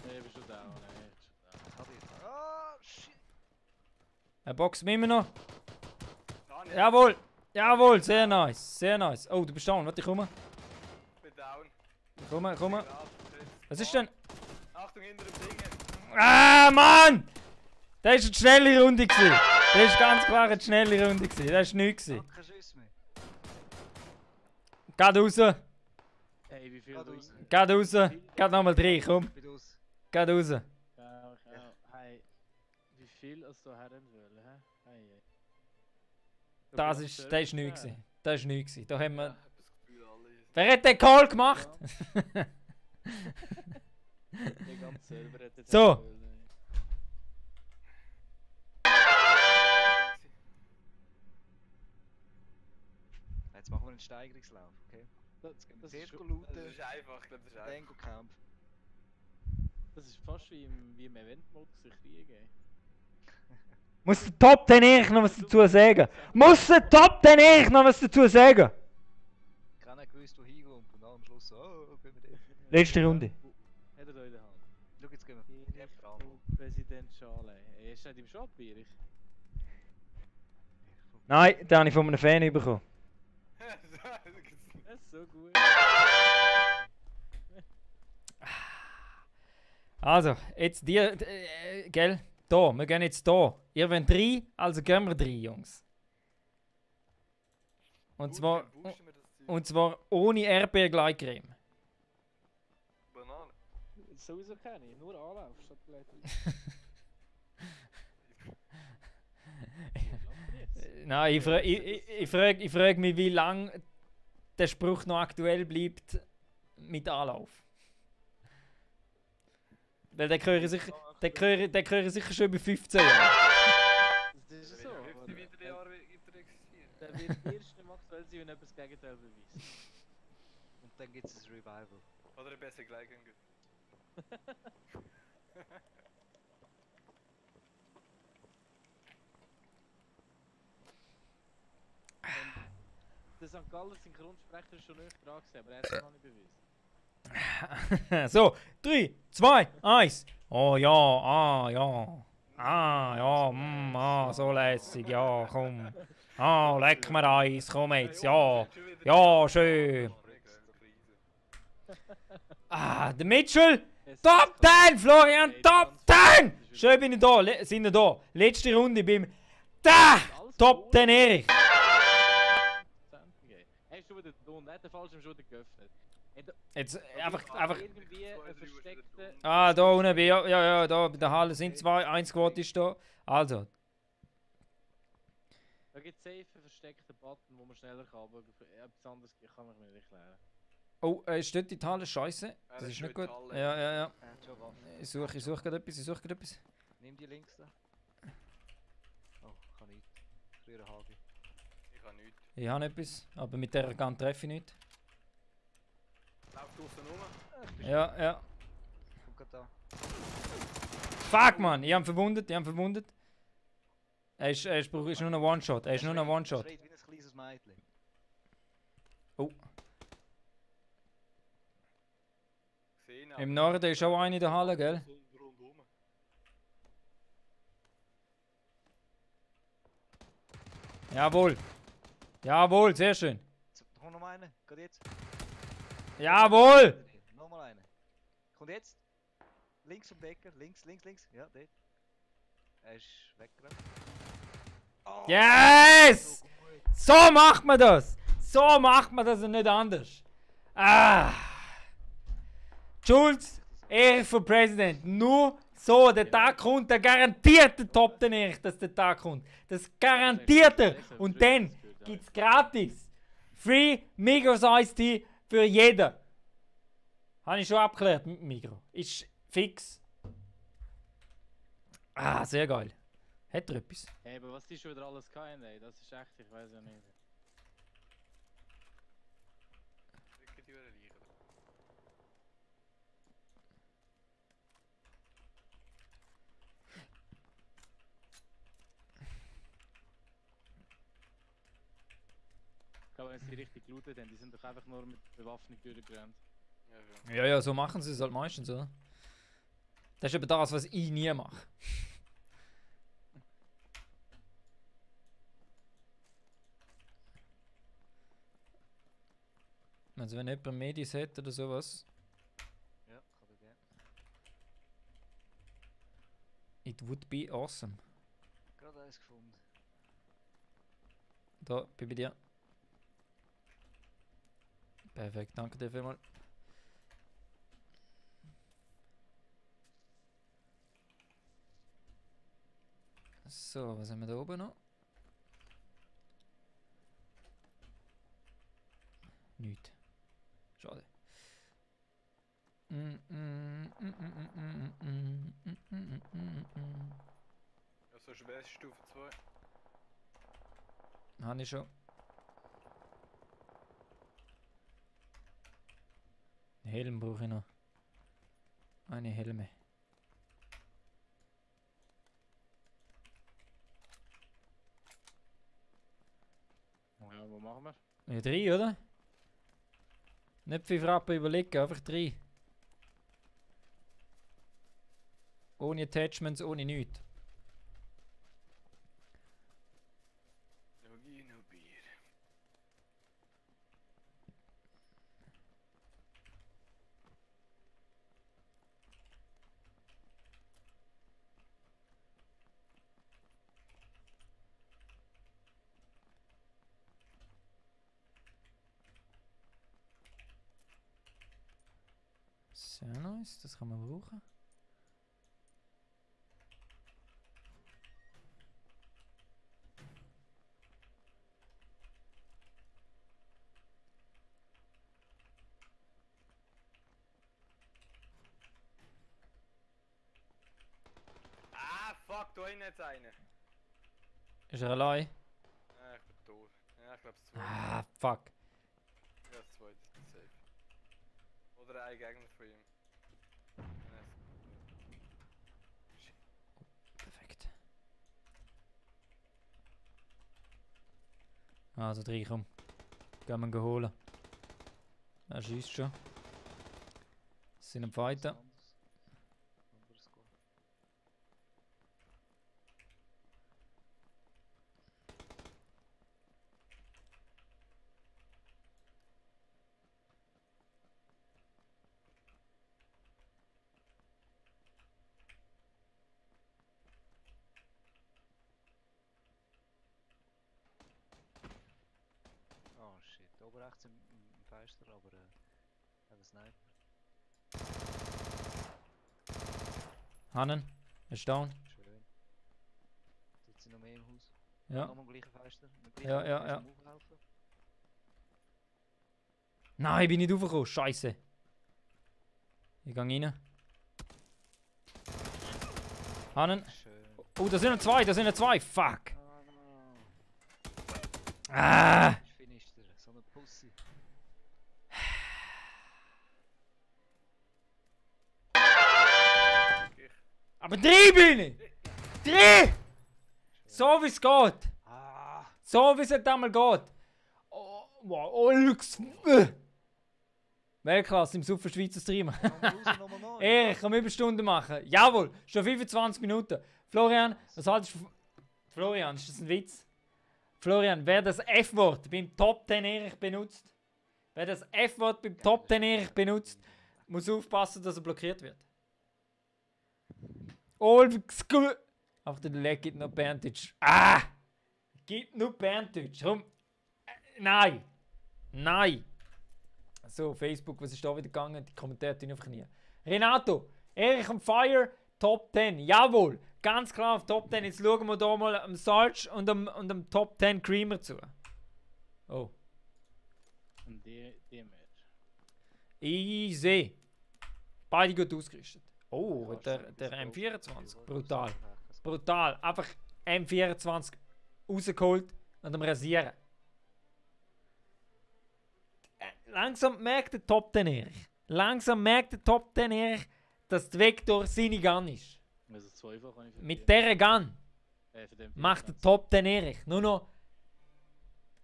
Nee, bist du da? Nee, bist du da? Ich hab ihn. Ah, shit. Er boxt mich immer noch. Daniel, Jawohl, sehr nice. Oh, du bist down, warte, ich komme. bin down. Komm. Was ist denn? Achtung, hinter dem Ding. Ah, Mann! Das war eine schnelle Runde. Das war ganz klar eine schnelle Runde. Das war nichts. Kein Schuss mehr. Geht raus. Hey, wie viel Geh du raus. Geht raus. Geht nochmal 3, komm. Bin aus. Geht raus. Ja. Hey, wie viel als du haben wollen, hä? Hey. Das ist nichts. Das ist nichts. Da haben Ja, wir... ich hab das Gefühl, alle. Wer hat den Call gemacht? Der ganz selber hat jetzt So. haben wollen. Jetzt machen wir einen Steigerungslauf, okay? Jetzt gehen wir Das zuerst ist, Das looten, ist einfach, ich glaube, das ist einfach. dann Kampf. das ist fast wie im Event-Modus in Krieg, ey. Muss der Top 10 ehrlich noch was dazu sagen? Keiner gewusst, wo hingeht und dann am Schluss so, oh, gehen wir dort. Letzte Runde. Hat er da in der Hand? Schau, jetzt gehen wir Hier neben dran. Präsident Schale. Ey, ist nicht im Shop, Erich? Nein, den habe ich von einem Fan bekommen. Das ist so gut. Also, jetzt dir, gell? Da, wir gehen jetzt da. Ihr wollt 3, also gehen wir 3, Jungs. Und zwar ohne RP-Gleitcreme. Banane. Sowieso keine, nur Anlauf statt Gleitung. Nein, ich frage mich, wie lange der Spruch noch aktuell bleibt mit Anlauf. Weil den höre ich sicher schon über 15 Jahre. Das ist so. Wie oder? viele Jahre gibt er existieren? Der wird erst nicht aktuell sein, wenn er das Gegenteil beweist. Und dann gibt es ein Revival. Oder ein besser gleich gehen. Der St. Galler Synchronsprecher ist schon nicht dran gewesen, aber er hat es noch nicht bewiesen. So, 3, 2, 1. Oh ja, ah ja. Ah ja, so lässig, ja, komm. Ah, leck mir Eis, komm jetzt, ja. Ja, schön. Ah, der Mitchell! Top 10, Florian, Top 10! Schön bin ich da, sind wir da. Letzte Runde beim Top 10 Erich. Hast du wieder den hat den falschen Schutter geöffnet. Jetzt einfach. Irgendwie eine versteckte... Ah, da unten, ja, da bei der Halle sind 2, 1 Quote ist da. Also, Da gibt es safe einen versteckten Button, wo man schneller kann, aber etwas anderes kann ich mir nicht erklären. oh, steht die Halle scheiße. Das ist nicht gut. Ja. Er hat schon Waffen. Ich suche gerade etwas. Nimm die links da. Oh, kann ich. Früher Hagi. Ich kann nichts. Ich habe etwas, aber mit der Gun treffe ich nicht. Lauf draußen rum. Ja. Komm grad da. Fuck, Mann! Ich hab ihn verwundet, Er ist nur ein One-Shot, Er schreit wie ein kleines Mädchen. Oh, Gesehen, im Norden ist auch eine in der Halle, gell? Rundum. Jawohl! Jawohl, sehr schön! Komm noch mal einen, geht jetzt. Jawohl! Nochmal einen. Kommt jetzt. Links vom Decker, links. Ja, dort. Er ist weggerannt. Oh, Yes! so gut. So macht man das! So macht man das und nicht anders. Ah! Jules, Ehre für Präsident. Nur so, der Tag kommt, der garantierte Top den Erich, dass der Tag kommt. Das garantiert er. Und dann gibt's gratis. Free Migros Iced Tea für jeden. Habe ich schon abgeklärt mit dem Migros. Ist fix. Ah, sehr geil. Hat er etwas? Hey, aber was die schon wieder alles kann, ey, das ist echt, ich weiß ja nicht. Drücken die Uhren liegen. Ich glaube, wenn sie richtig gelootet haben, die sind doch einfach nur mit Bewaffnung durchgerannt. Ja, schon. Ja, ja, so machen sie es halt meistens, oder? Das ist eben das, was ich nie mache. Also wenn jemand Medis hat oder sowas, Ja, kann er gerne. it would be awesome. Gerade eins gefunden. Da, bin bei dir. Perfekt, danke dir vielmals. So, was haben wir da oben noch? Nichts. Schade. Also Schwerstufe 2. Habe ich schon. Einen Helm brauche ich noch. Eine Helme. Ja, was machen wir? Ja, 3, oder? Nicht 5 Rappen überlegen, einfach 3. Ohne Attachments, ohne nichts. No Gier, no Bier. Sehr nice, das kann man brauchen. Ah, fuck, da hinten jetzt einer. Ist er allein? Ah, ich bin tot. Ja, ich glaube es 2. Ah, fuck. Ja, das 2 ist safe. Oder ein Gegner von ihm. Ja, shit. Perfekt. Also 3, komm. Gehen wir ihn holen. Er schießt schon. Sie sind am Fighten. Anderes Squad. Oh shit, oben rechts im Fenster, aber hat einen Sniper. Hannen. Ist down. Schön. Dort sind noch mehr im Haus. Ja. Nochmal im gleichen Fenster. Ja, ja, ja. Auflaufen. Nein, ich bin nicht raufgekommen. Scheiße. Ich gehe rein. Hannen. Schön. Oh, da sind noch 2, da sind noch 2. Fuck. Oh no. Ah. Ich finished er. So eine Pussy. Aber 3 bin ich! 3! So wie es geht! Ah! So wie es halt einmal geht! Oh, wow, Lux! Weltklasse im super Schweizer Streamer. Nummer 9. Ich kann Überstunden machen. Jawohl, schon 25 Minuten. Florian, was haltest du von... Florian, ist das ein Witz? Florian, wer das F-Wort beim Top 10 Erich benutzt, wer das F-Wort beim Top 10 Erich benutzt, muss aufpassen, dass er blockiert wird. Auf der Leg gibt noch Berndeutsch. Ah! Gibt nur Berndeutsch. Komm. Nein! Nein! So, Facebook, was ist da wieder gegangen? Die Kommentare tun einfach nie. Renato, Erich am Fire, Top 10. Jawohl, ganz klar auf Top 10. Jetzt schauen wir da mal am Sarge und am Top 10 Creamer zu. Oh. Und die mehr. Easy. Beide gut ausgerüstet. Oh, Ja, der schon, M24. Brutal. Brutal. Einfach M24 rausgeholt und am Rasieren. Langsam merkt der Top 10 Erich. Langsam merkt der Top 10 Erich, dass der Vector seine Gun ist. Also zweifach kann ich Mit dieser Gun für den macht der Top 10 Erich nur noch.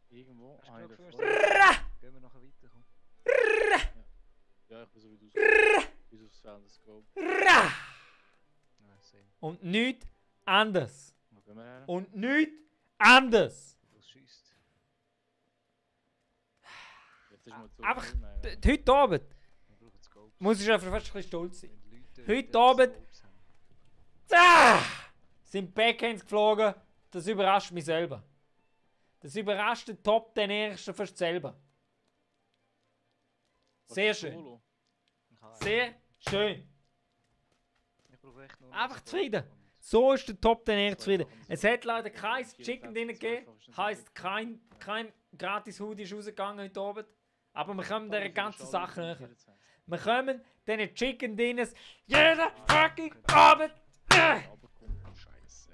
irgendwo Hast du eine genug davon. First? Gehen wir nachher weiter, komm. Ja, ich bin so wie du bis aufs Feld des Scope. Ra! Nein, sehen. Und nichts anders. Wo gehen wir her? Und nichts anders. Was schießt? Jetzt ist mal zu. Einfach Nein, heute Abend Wir brauchen Scopes. muss ich einfach fast ein bisschen stolz sein. Wenn Leute Heute die Abend- Scopes haben. Ah! Sind Backhands geflogen, das überrascht mich selber. Das überrascht den Top 10 Erich schon fast selber. Was Sehr ist schön. Solo? Ich habe- Sehr schön. Ich brauche echt nur Einfach noch zufrieden. und- So ist der Top 10 Erich zufrieden. Zweifachen Es so. hat leider kein Vier Chicken Plätze, drin gegeben. zweifachen ist Heisst, nicht kein gratis Hoodie ist rausgegangen heute Abend. Aber wir kommen Voll dieser für ganzen Schale Sache für näher. 24. Wir kommen diesen Chicken Dinners jeden fucking Abend Aber komm, Scheiße.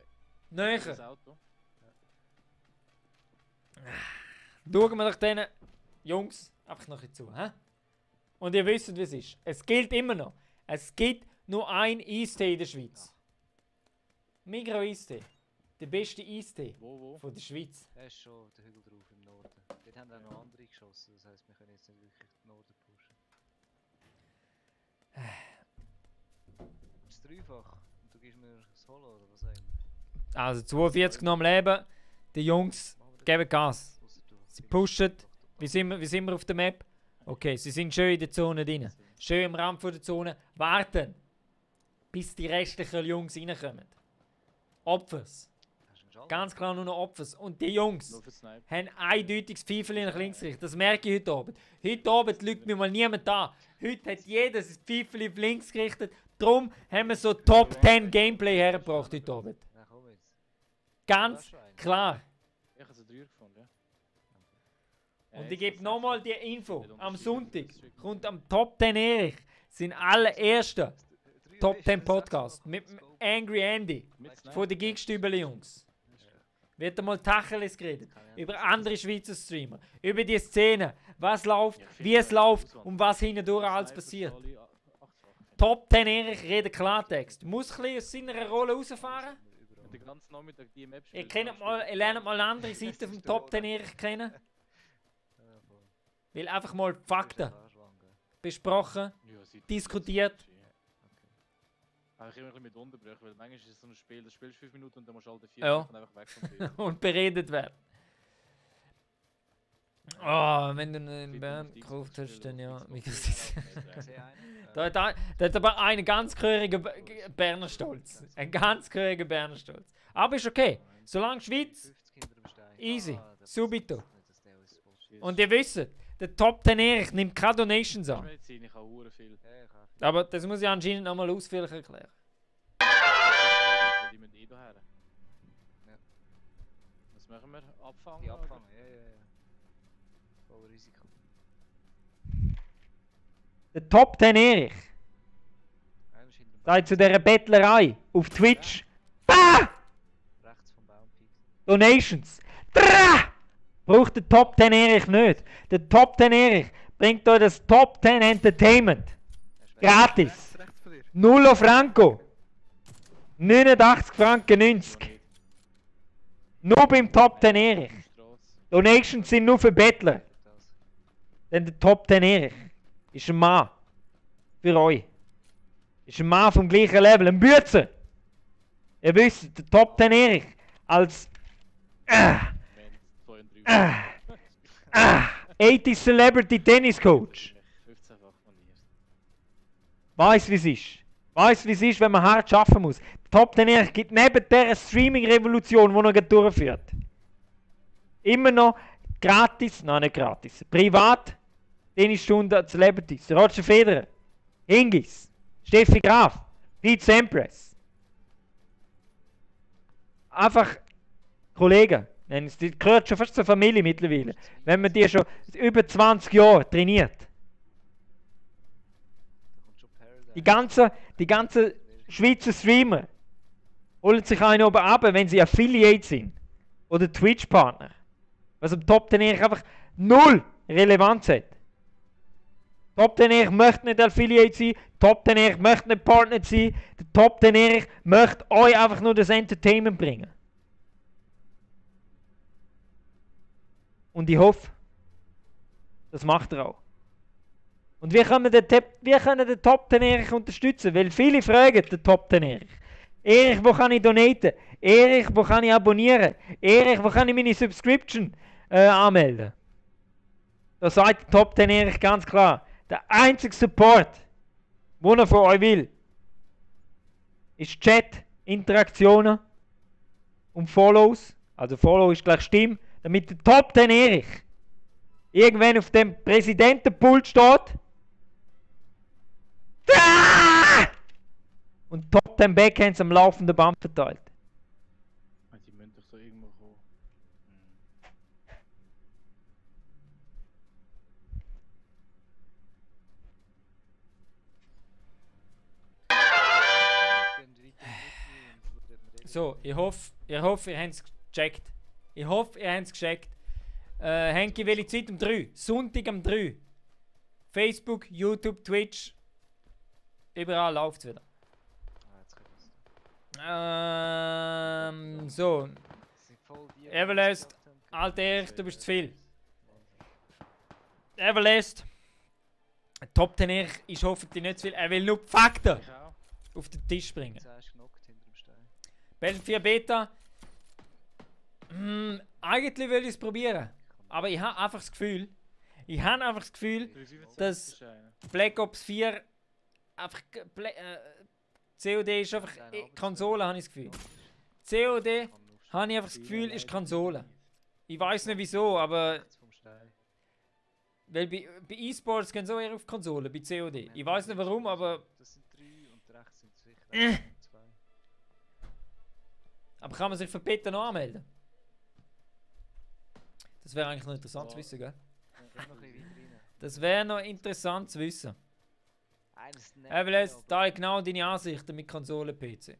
näher. Das Auto. Schauen wir doch diesen Jungs einfach noch ein bisschen zu. Hä? Und ihr wisst, wie es ist. Es gilt immer noch. Es gibt nur ein Eistee in der Schweiz. Migros Eistee. Der beste Eistee Wo? von der Schweiz. Da ist schon der Hügel drauf im Norden. Dort haben auch noch andere geschossen, das heisst, wir können jetzt nicht wirklich den Norden pushen. Das Dreifach. Und du gibst mir das Holo oder was auch immer. Also 42 noch am Leben. Die Jungs Machen wir das? geben Gas. Ausser du Sie findest pushen. doch den Wie sind wir auf der Map? Okay, sie sind schön in der Zone drin. Schön am Rand von der Zone. Warten, bis die restlichen Jungs reinkommen. Opfers. Hast du einen Schalter? Ganz klar nur noch Opfers. Und die Jungs Nur für Snipe. haben eindeutiges Pfeifel nach links gerichtet. Das merke ich heute Abend. Heute Abend lügt mir mal niemand an. Heute hat jeder sein Pfeifel auf links gerichtet. Darum haben wir so Top 10 Gameplay hergebracht heute Abend. Na komm jetzt. Ganz klar. Ich habe einen 3 gefunden, ja. Und ich gebe nochmal die Info. Am Sonntag kommt am Top 10 Erich sein allererster Top 10 Podcast mit dem Angry Andy von den Gigstübeli Jungs. Wird einmal Tacheles geredet. Über andere Schweizer Streamer. Über die Szene. Was läuft, wie es läuft und was hindurch alles passiert. Top 10 Erich redet Klartext. Muss ein bisschen aus seiner Rolle rausfahren. Den ganzen Nachmittag die Map Ihr lernt mal eine andere Seite vom Top 10 Erich kennen. Ja, voll. Weil einfach mal Fakten Du bist ein besprochen, diskutiert. Aber ich immer ein bisschen mit Unterbrüchen, weil manchmal ist es so ein Spiel, das spielst 5 Minuten und dann musst du halt 4 Ja. Minuten einfach weg vom Bild. Und beredet werden. Oh, wenn du in Bern gekauft hast, dann ja. Ich sehe einen. Da hat aber einen ganz gehörigen Berner Stolz. Ein ganz gehöriger Berner Stolz. Aber ist okay. Solange Schweiz 50 hinter dem Stein. Easy. Das Subito. ist nicht, dass der uns pusht. Und ihr wisst, der Top 10 Erich nimmt keine Donations an. Medizin, ich habe hure viel. Ja, ich habe Aber das muss ich anscheinend nochmal ausführlich erklären. Weil die müssen eh daher. Ja. Was machen wir? Abfangen? die oder? abfangen. Ja. Voll Risiko. Der Top 10 Erich Einer ist hinter dem sagt zu dieser Bettlerei auf Twitch. rechts vom Baum piekt. Donations. Braucht der Top 10 Erich nicht. Der Top 10 Erich bringt euch das Top 10 Entertainment. Er ist weg. Gratis. Rechts von dir. Nullo Franco. 89 Franken 90. Nur beim Top 10 Erich. Donations sind nur für Bettler. Denn der Top 10 Erich ist ein Mann. Für euch. Ist ein Mann vom gleichen Level. Ein Bützer. Ihr wisst, der Top 10 Erich als 80 Celebrity Tennis Coach. 15-fach moniert. Weiß wie es ist. Weiß wie es ist, wenn man hart arbeiten muss. Top 10 Erich gibt neben dieser Streaming-Revolution, die er gerade durchführt, immer noch gratis, nein nicht gratis, privat Tennisstunden an Celebrities. Roger Federer, Hingis, Steffi Graf, Pete Sampras. Einfach Kollegen. Die gehört schon fast zur Familie mittlerweile. Wenn man die schon über 20 Jahre trainiert. Da kommt schon Paradise. Die ganzen Schweizer Streamer holen sich einen oben ab, wenn sie Affiliate sind. Oder Twitch-Partner. Was am Top 10 Erich einfach null Relevanz hat. Top 10 Erich möchte nicht Affiliate sein, Top 10 Erich möchte nicht Partner sein, der Top 10 Erich möchte euch einfach nur das Entertainment bringen. Und ich hoffe, das macht er auch. Und wir können den Top 10 Erich unterstützen, weil viele fragen den Top 10 Erich. Erich, wo kann ich donaten? Erich, wo kann ich abonnieren? Erich, wo kann ich meine Subscription anmelden? Da sagt der Top 10 Erich ganz klar, der einzige Support, den er von euch will, ist Chat, Interaktionen und Follows. Also Follow ist gleich Stimme, damit der Top 10 Erich irgendwann auf dem Präsidentenpult steht. Und Top 10 Backhands am laufenden Band verteilt. Die müssen doch so irgendwo kommen. So, ich hoffe, ihr habt es gecheckt. Ich hoffe, ihr habt es gecheckt. Henki, welche Zeit? Um 3. Sonntag um 3. Facebook, YouTube, Twitch. Überall läuft es wieder. So. Everlast. Alter Erich, du bist zu viel. Everlast. Top 10 Erich ist hoffentlich nicht zu viel. Er will nur die Fakten Ich auch. auf den Tisch bringen. Zuerst genockt hinter dem Stein. Battlefield 4 Beta. Eigentlich will ich es probieren. Aber ich habe einfach das Gefühl, dass Black Ops 4 einfach. COD ist einfach. Konsole, habe ich das Gefühl. COD habe ich einfach das Gefühl, ist Konsole. Ich weiß nicht wieso, aber. Rechts vom Stein. Weil bei E-Sports gehen so eher auf Konsole, bei COD. Ich weiß nicht warum, aber. Das sind 3 und rechts sind sicher 2. Aber kann man sich für Beta noch anmelden? Das wäre eigentlich noch interessant zu wissen, gell? Noch ein bisschen weiter rein. Das wäre noch interessant zu wissen. Eines Weil jetzt da genau deine Ansichten mit Konsole-PC.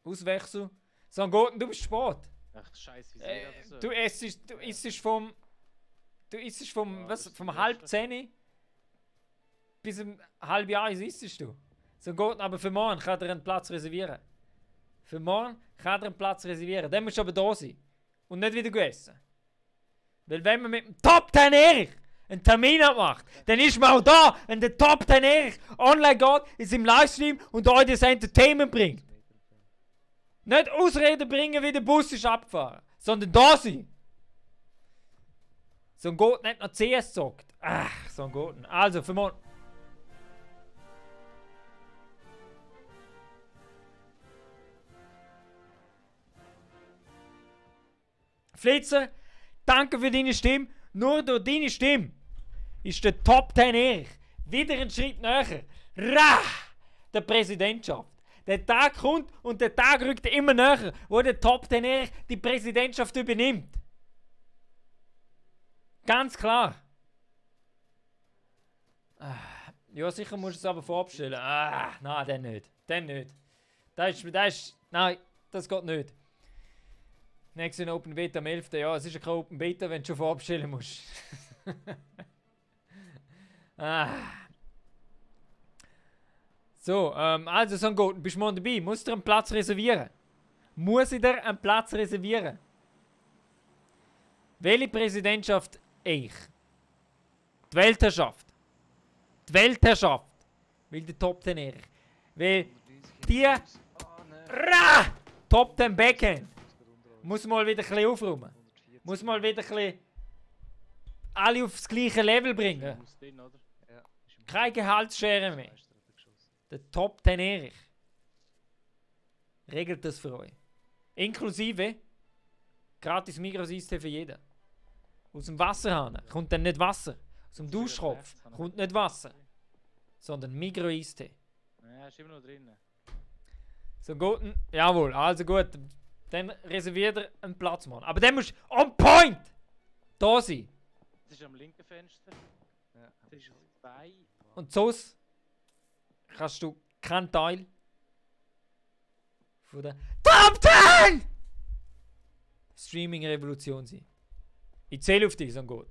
Auswechsel. So, Goten, du bist spät. Ach, scheiße, wie so? Du isst vom Ja, was, das vom ist halb das 10 bis um halb 1 isst du. So Goten, aber für morgen kann er einen Platz reservieren. Für morgen kann er einen Platz reservieren. Dann musst du aber da sein. Und nicht wieder essen. Weil wenn man mit dem Top 10 Erich einen Termin abmacht, dann ist man auch da, wenn der Top 10 Erich online geht, ist im Livestream und euch das Entertainment bringt. Nicht Ausreden bringen, wie der Bus ist abgefahren, sondern da sein. So ein Goten nicht noch CS zockt. Ach, so ein Goten. Also, für morgen. Flitzer, danke für deine Stimme. Nur durch deine Stimme ist der Top 10 Erich wieder einen Schritt näher. Der Präsidentschaft. Der Tag kommt und der Tag rückt immer näher, wo der Top 10 Erich die Präsidentschaft übernimmt. Ganz klar. Ja, sicher musst du es aber vorbestellen. Nein, den nicht. Den nicht. Nein, das geht nicht. Nächste Open Beta am 11. Ja, es ist ja keine Open Beta, wenn du schon vorbestellen musst. So, So, also St. Goten, bist du morgen dabei? Musst du dir einen Platz reservieren? Muss ich dir einen Platz reservieren? Welche Präsidentschaft ich? Die Weltherrschaft. Die Weltherrschaft. Will die Top 10 Erich. Weil die Top 10 Backhand. Muss mal wieder ein bisschen aufräumen. Muss mal wieder ein bisschen alle aufs gleiche Level bringen. Muss drin, oder? Ja. Keine Gehaltsschere mehr. Der Top 10 Erich. Regelt das für euch. Inklusive gratis Migros-Eistee für jeden. Aus dem Wasserhahn kommt dann nicht Wasser. Aus dem Duschkopf kommt nicht Wasser. Sondern Migros-Eistee. Ja, ist immer noch drin. So gut, jawohl, also gut. Dann reserviert ihr einen Platz, Mann. Aber dann musst du on point da sein. Das ist am linken Fenster. Ja, Das ist bei. Und sonst kannst du keinen Teil von der Top 10 Streaming-Revolution sein. Ich zähle auf dich, so gut.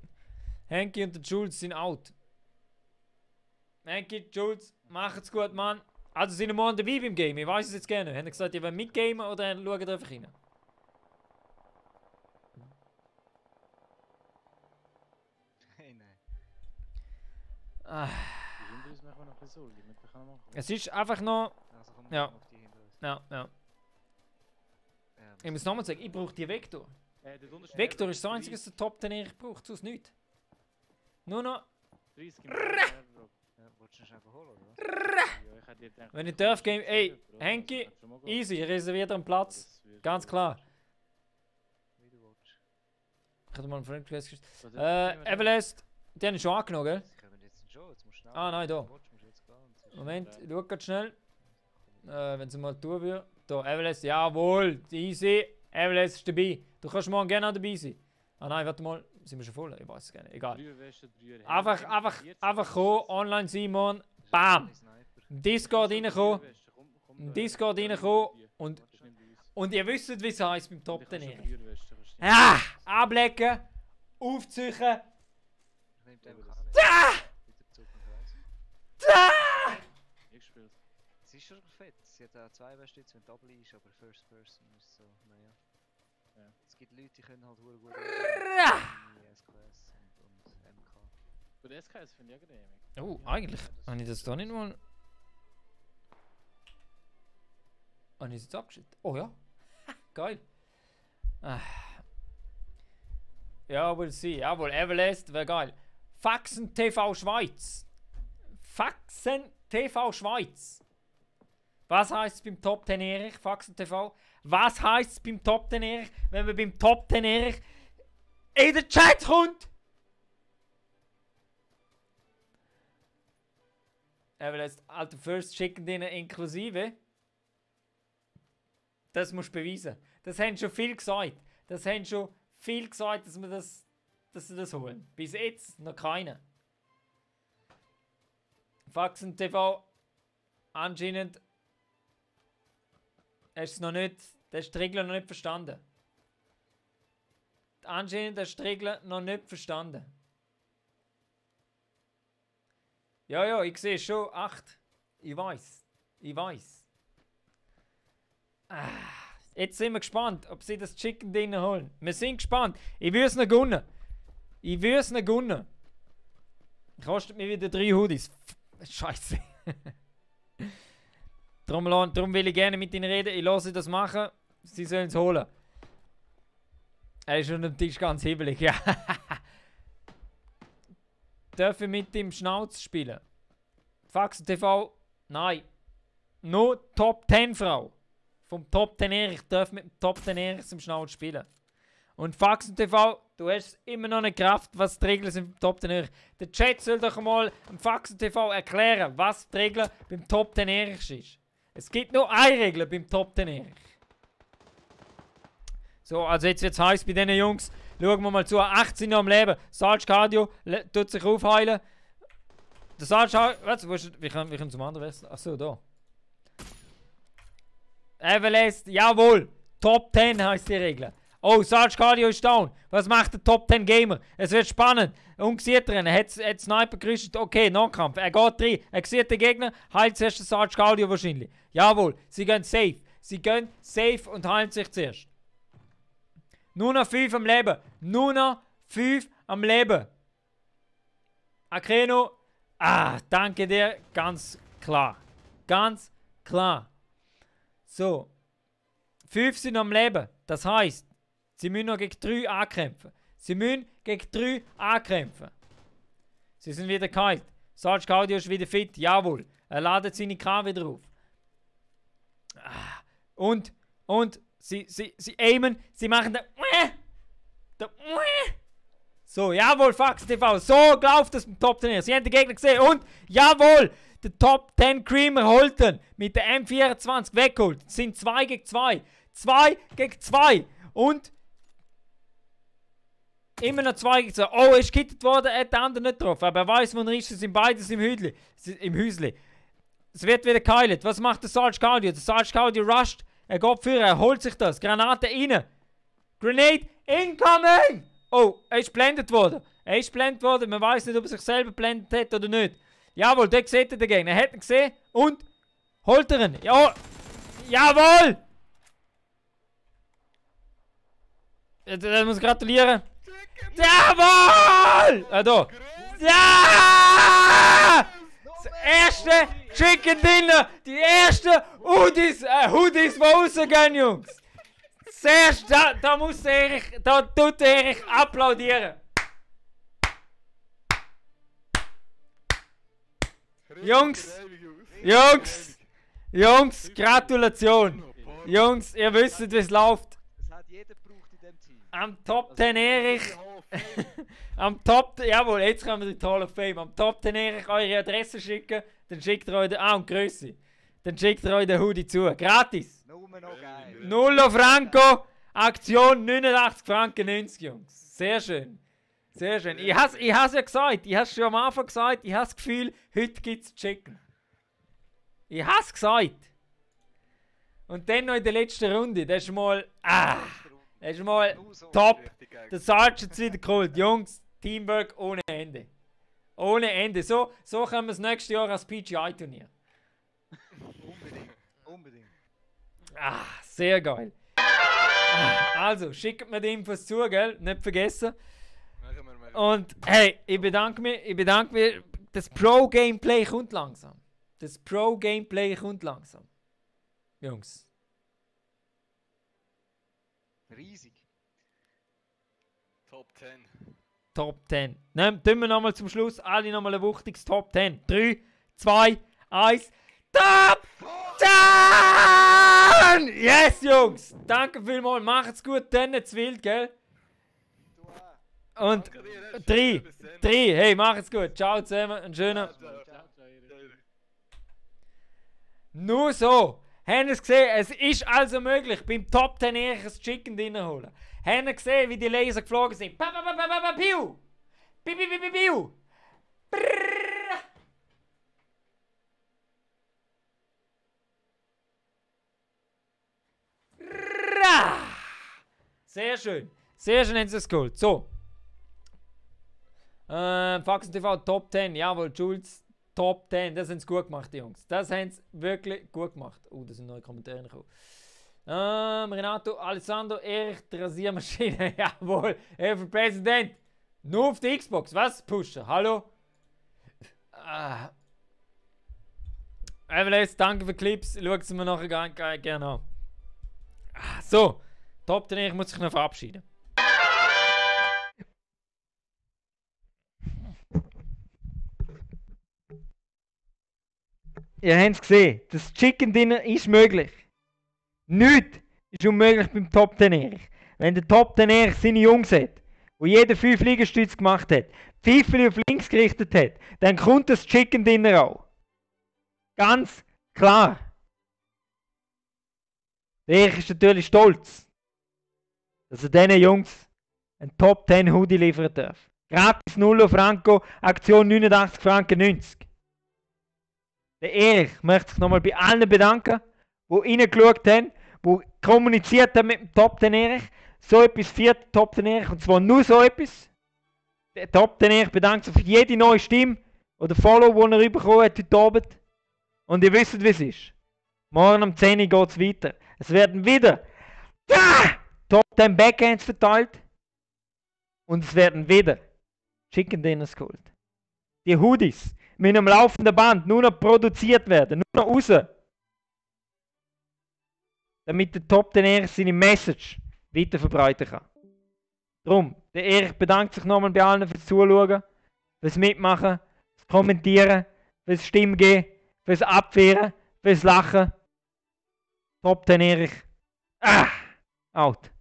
Henki und der Jules sind out. Henki, Jules, macht's gut, Mann. Also sind wir morgen dabei beim Game? Ich weiß es jetzt gerne. Haben Sie gesagt, ihr wollt mitgamen oder schaut ihr einfach rein? Hey, nein. Ah, Die hinter uns machen wir noch ein bisschen Sorge. Wir können machen. es ist einfach noch... Also komm, Ja. auf die hinter uns. Ja. Ja, Ich muss nochmal sagen, ich brauche die Vector. Der Unterschied Vector ist das einzige, was der Top 10 ich brauche, sonst nichts. Nur noch... 30 im Airdrop. ja, wolltest du ihn einfach holen, oder? Ja, ich hätte dir gedacht, Wenn ich du darf, kommst Game... nicht Ey, selber, Bro. Henki, Das kannst du mal gehen. easy, reserviert einen Platz. Das wird- Ganz klar. Wie du willst. Ich hatte mal einen Friend Request geschickt. So, dann- Everlast, die haben schon angenommen, gell? Sie kommen jetzt schon, jetzt musst du schnell. Ah, nein, da. Wenn du willst, musst du jetzt gehen und sonst- Moment, ich schau grad schnell. Wenn sie mal tun würde. Da, Everlast, jawohl, easy. Everlast ist dabei. Du kannst morgen gerne auch dabei sein. Ah nein, warte mal, sind wir schon voll? Ich weiß es gar nicht, egal. 3 Westen, 3 Hemden, Einfach 40. kommen, online sein, Mann. Das ist Bam! ein Sniper. Im Discord reinkommen. 3 Westen, komm Im da. Discord Ja, reinkommen nimm die. und- Das nimmt uns. Und ihr wisst, wie es heisst beim Top Ich kann 10. schon 3 Westen, kannst du Ja! Ablecken, aufziehen. Ich nehme den Aber Kanal. Da! Wieder zurück und raus. Da! nicht gespielt. Es ist schon fett. Sie hat auch 2 Weste jetzt, wenn Double ist, aber First Person ist so, naja. Ja. Es gibt Leute, die können halt verdammt gut Ra! wie SQS und MK. Bei der SKS finde ich auch genehm. Oh, eigentlich. Habe ich das da nicht mal. Habe ich es jetzt abgeschickt? Oh ja. Geil. Ah. Jawohl, sie. Jawohl, Everlast wäre geil. Faxen TV Schweiz. Faxen TV Schweiz. Was heisst es beim Top 10 Erich? Faxen TV. Was heisst es beim Top 10 Erich, wenn man beim Top 10 Erich in den Chat kommt? Everlast, Alter, First schicken denen inklusive. Das musst du beweisen. Das haben schon viel gesagt. Das haben schon viel gesagt, dass sie das holen. Bis jetzt noch keine. Faxen TV, anscheinend hast du noch nicht, hast die Regeln noch nicht verstanden. Anscheinend hast du die Regeln noch nicht verstanden. Ja, ja, ich sehe schon 8. Ich weiß. Ich weiß. Jetzt sind wir gespannt, ob sie das Chicken Ding holen. Wir sind gespannt. Ich will es noch gönnen. Ich will es noch gönnen. Kostet mir wieder 3 Hoodies. Scheiße. Drum will ich gerne mit ihnen reden. Ich lasse sie das machen. Sie sollen es holen. Er ist schon am Tisch ganz hibbelig. Ja. Darf ich mit dem Schnauz spielen? Faxen TV? Nein. Nur Top 10 Frau. Vom Top 10 Erich darf mit dem Top 10 Erich zum Schnauz spielen. Und Faxen TV, du hast immer noch eine Kraft, was die Regeln sind beim Top 10 Erich. Der Chat soll doch mal im Faxen TV erklären, was die Regeln beim Top 10 Erich ist. Es gibt nur eine Regel beim Top 10 Erich. So, also jetzt wird es heiß bei diesen Jungs. Schauen wir mal zu. 18 noch am Leben. Sarge Cardio tut sich aufheilen. Der Sarge, was? Wir können zum anderen wechseln. Achso, da. Everlast, jawohl. Top 10 heisst die Regel. Oh, Sarge Cardio ist down. Was macht der Top 10 Gamer? Es wird spannend. Ungesehen drin. Er hat Sniper gerüstet. Okay, Nahkampf. Er geht rein. Er sieht den Gegner. Heilt zuerst den Sarge Cardio wahrscheinlich. Jawohl, sie gehen safe. Sie gehen safe und heilen sich zuerst. Nur noch 5 am Leben. Nur noch 5 am Leben. Akeno. Danke dir. Ganz klar. Ganz klar. So. 5 sind am Leben. Das heisst, sie müssen noch gegen 3 ankämpfen. Sie müssen gegen 3 ankämpfen. Sie sind wieder geheilt. Sarge Cardio ist wieder fit. Jawohl. Er ladet seine K wieder auf. Und sie aimen. Sie machen den so, jawohl, Fax TV. So läuft es im Top 10. Sie haben den Gegner gesehen. Und, jawohl, der Top 10 Creamer holt ihn mit der M24 weggeholt. Es sind 2 gegen 2. 2 gegen 2. Und immer noch 2 gegen 2. Oh, er ist gekittet worden, er hat den anderen nicht getroffen. Aber er weiß, wo er ist. Sie sind beides im Häusli. Es wird wieder geheilt. Was macht der Sarge Cardio? Der Sarge Cardio rusht. Er geht für, er holt sich das. Granate rein. Grenade incoming! Oh, er ist blendet worden. Er ist blendet worden. Man weiß nicht, ob er sich selber blendet hat oder nicht. Jawohl, dort sieht er den Gegner. Er hat ihn gesehen und holt er ihn. Ja, jawohl! Der muss gratulieren. Jawohl! Da. Ja! Das erste Chicken Dinner. Die ersten Hoodies, die rausgehen, Jungs. Zuerst, da muss Erich, da tut Erich applaudieren. Jungs, Gratulation. Jungs, ihr wisst, wie es läuft. Das hat jeder gebraucht in diesem Team. Am Top 10 Erich. Am Top, jawohl, jetzt kommen wir in die Hall of Fame. Am Top 10 Erich eure Adresse schicken, dann schickt ihr euch den, und Grösse. Dann schickt ihr euch den Hoodie zu. Gratis. Nur noch geil. 0 Franco. Aktion 89 Franken 90, Jungs. Sehr schön. Sehr schön. Ich has ja gesagt, ich has schon am Anfang gesagt, ich has das Gefühl, heute gibt's Chicken. Ich has gesagt. Und dann noch in der letzten Runde, das ist mal, top. Der Sarge hat es wieder geholt. Jungs, Teamwork ohne Ende. Ohne Ende. So können wir das nächste Jahr als PGI-Turnier. Unbedingt. Sehr geil. Also, schickt mir die Infos zu, gell? Nicht vergessen. Und hey, ich bedanke mich. Das Pro-Gameplay kommt langsam. Jungs. Riesig. Top 10. Tun wir nochmal zum Schluss. Alle nochmal ein wuchtiges Top 10. 3, 2, 1. Top 10! Yes, Jungs! Danke vielmals. Macht's gut. Dann nicht zu wild, gell? Und 3. Hey, macht's gut. Ciao zusammen. Einen schönen. Nur so. Haben Sie gesehen, es ist also möglich, beim Top 10 Erich ein Chicken Dinner holen. Haben Sie gesehen, wie die Laser geflogen sind? Piu! Piu! Sehr schön. Sehr schön haben sie es geholt. So. Faxen TV Top 10. Jawohl, Jules. Top 10. Das haben sie gut gemacht, die Jungs. Das haben sie wirklich gut gemacht. Oh, da sind neue Kommentare gekommen. Renato, Alessandro, Erich, die Rasiermaschine. Jawohl. Herr Präsident. Nur auf die Xbox. Was? Pusher. Hallo? Everless, danke für Clips. Schauen Sie mir nachher gerne an. So. Top 10. Ich muss sich noch verabschieden. Ihr habt es gesehen, das Chicken Dinner ist möglich. Nichts ist unmöglich beim Top 10 Erich. Wenn der Top 10 Erich seine Jungs hat, wo jeder 5 Liegestütze gemacht hat, Pfeifeli auf links gerichtet hat, dann kommt das Chicken Dinner auch. Ganz klar. Der Erich ist natürlich stolz, dass er diesen Jungs einen Top 10 Hoodie liefern darf. Gratis 0 Franco, Aktion 89 Franken 90. Der Erich möchte sich nochmal bei allen bedanken, die reingeschaut haben, die kommuniziert haben mit dem Top 10 Erich. so etwas feiert Top 10 Erich, und zwar nur so etwas. Der Top 10 Erich bedankt sich für jede neue Stimme oder Follow, die er bekommen hat heute Abend. Und ihr wisst, wie es ist. Morgen um 10 Uhr geht es weiter. Es werden wieder Top 10 Backhands verteilt. Und es werden wieder Chicken Dinners geholt. Die Hoodies mit einem laufenden Band nur noch produziert werden, nur noch raus. Damit der Top 10 Erich seine Message weiter verbreiten kann. Drum, der Erich bedankt sich nochmal bei allen fürs Zuschauen, fürs Mitmachen, fürs Kommentieren, fürs Stimmen geben, fürs Abwehren, fürs Lachen. Top 10 Erich. Out.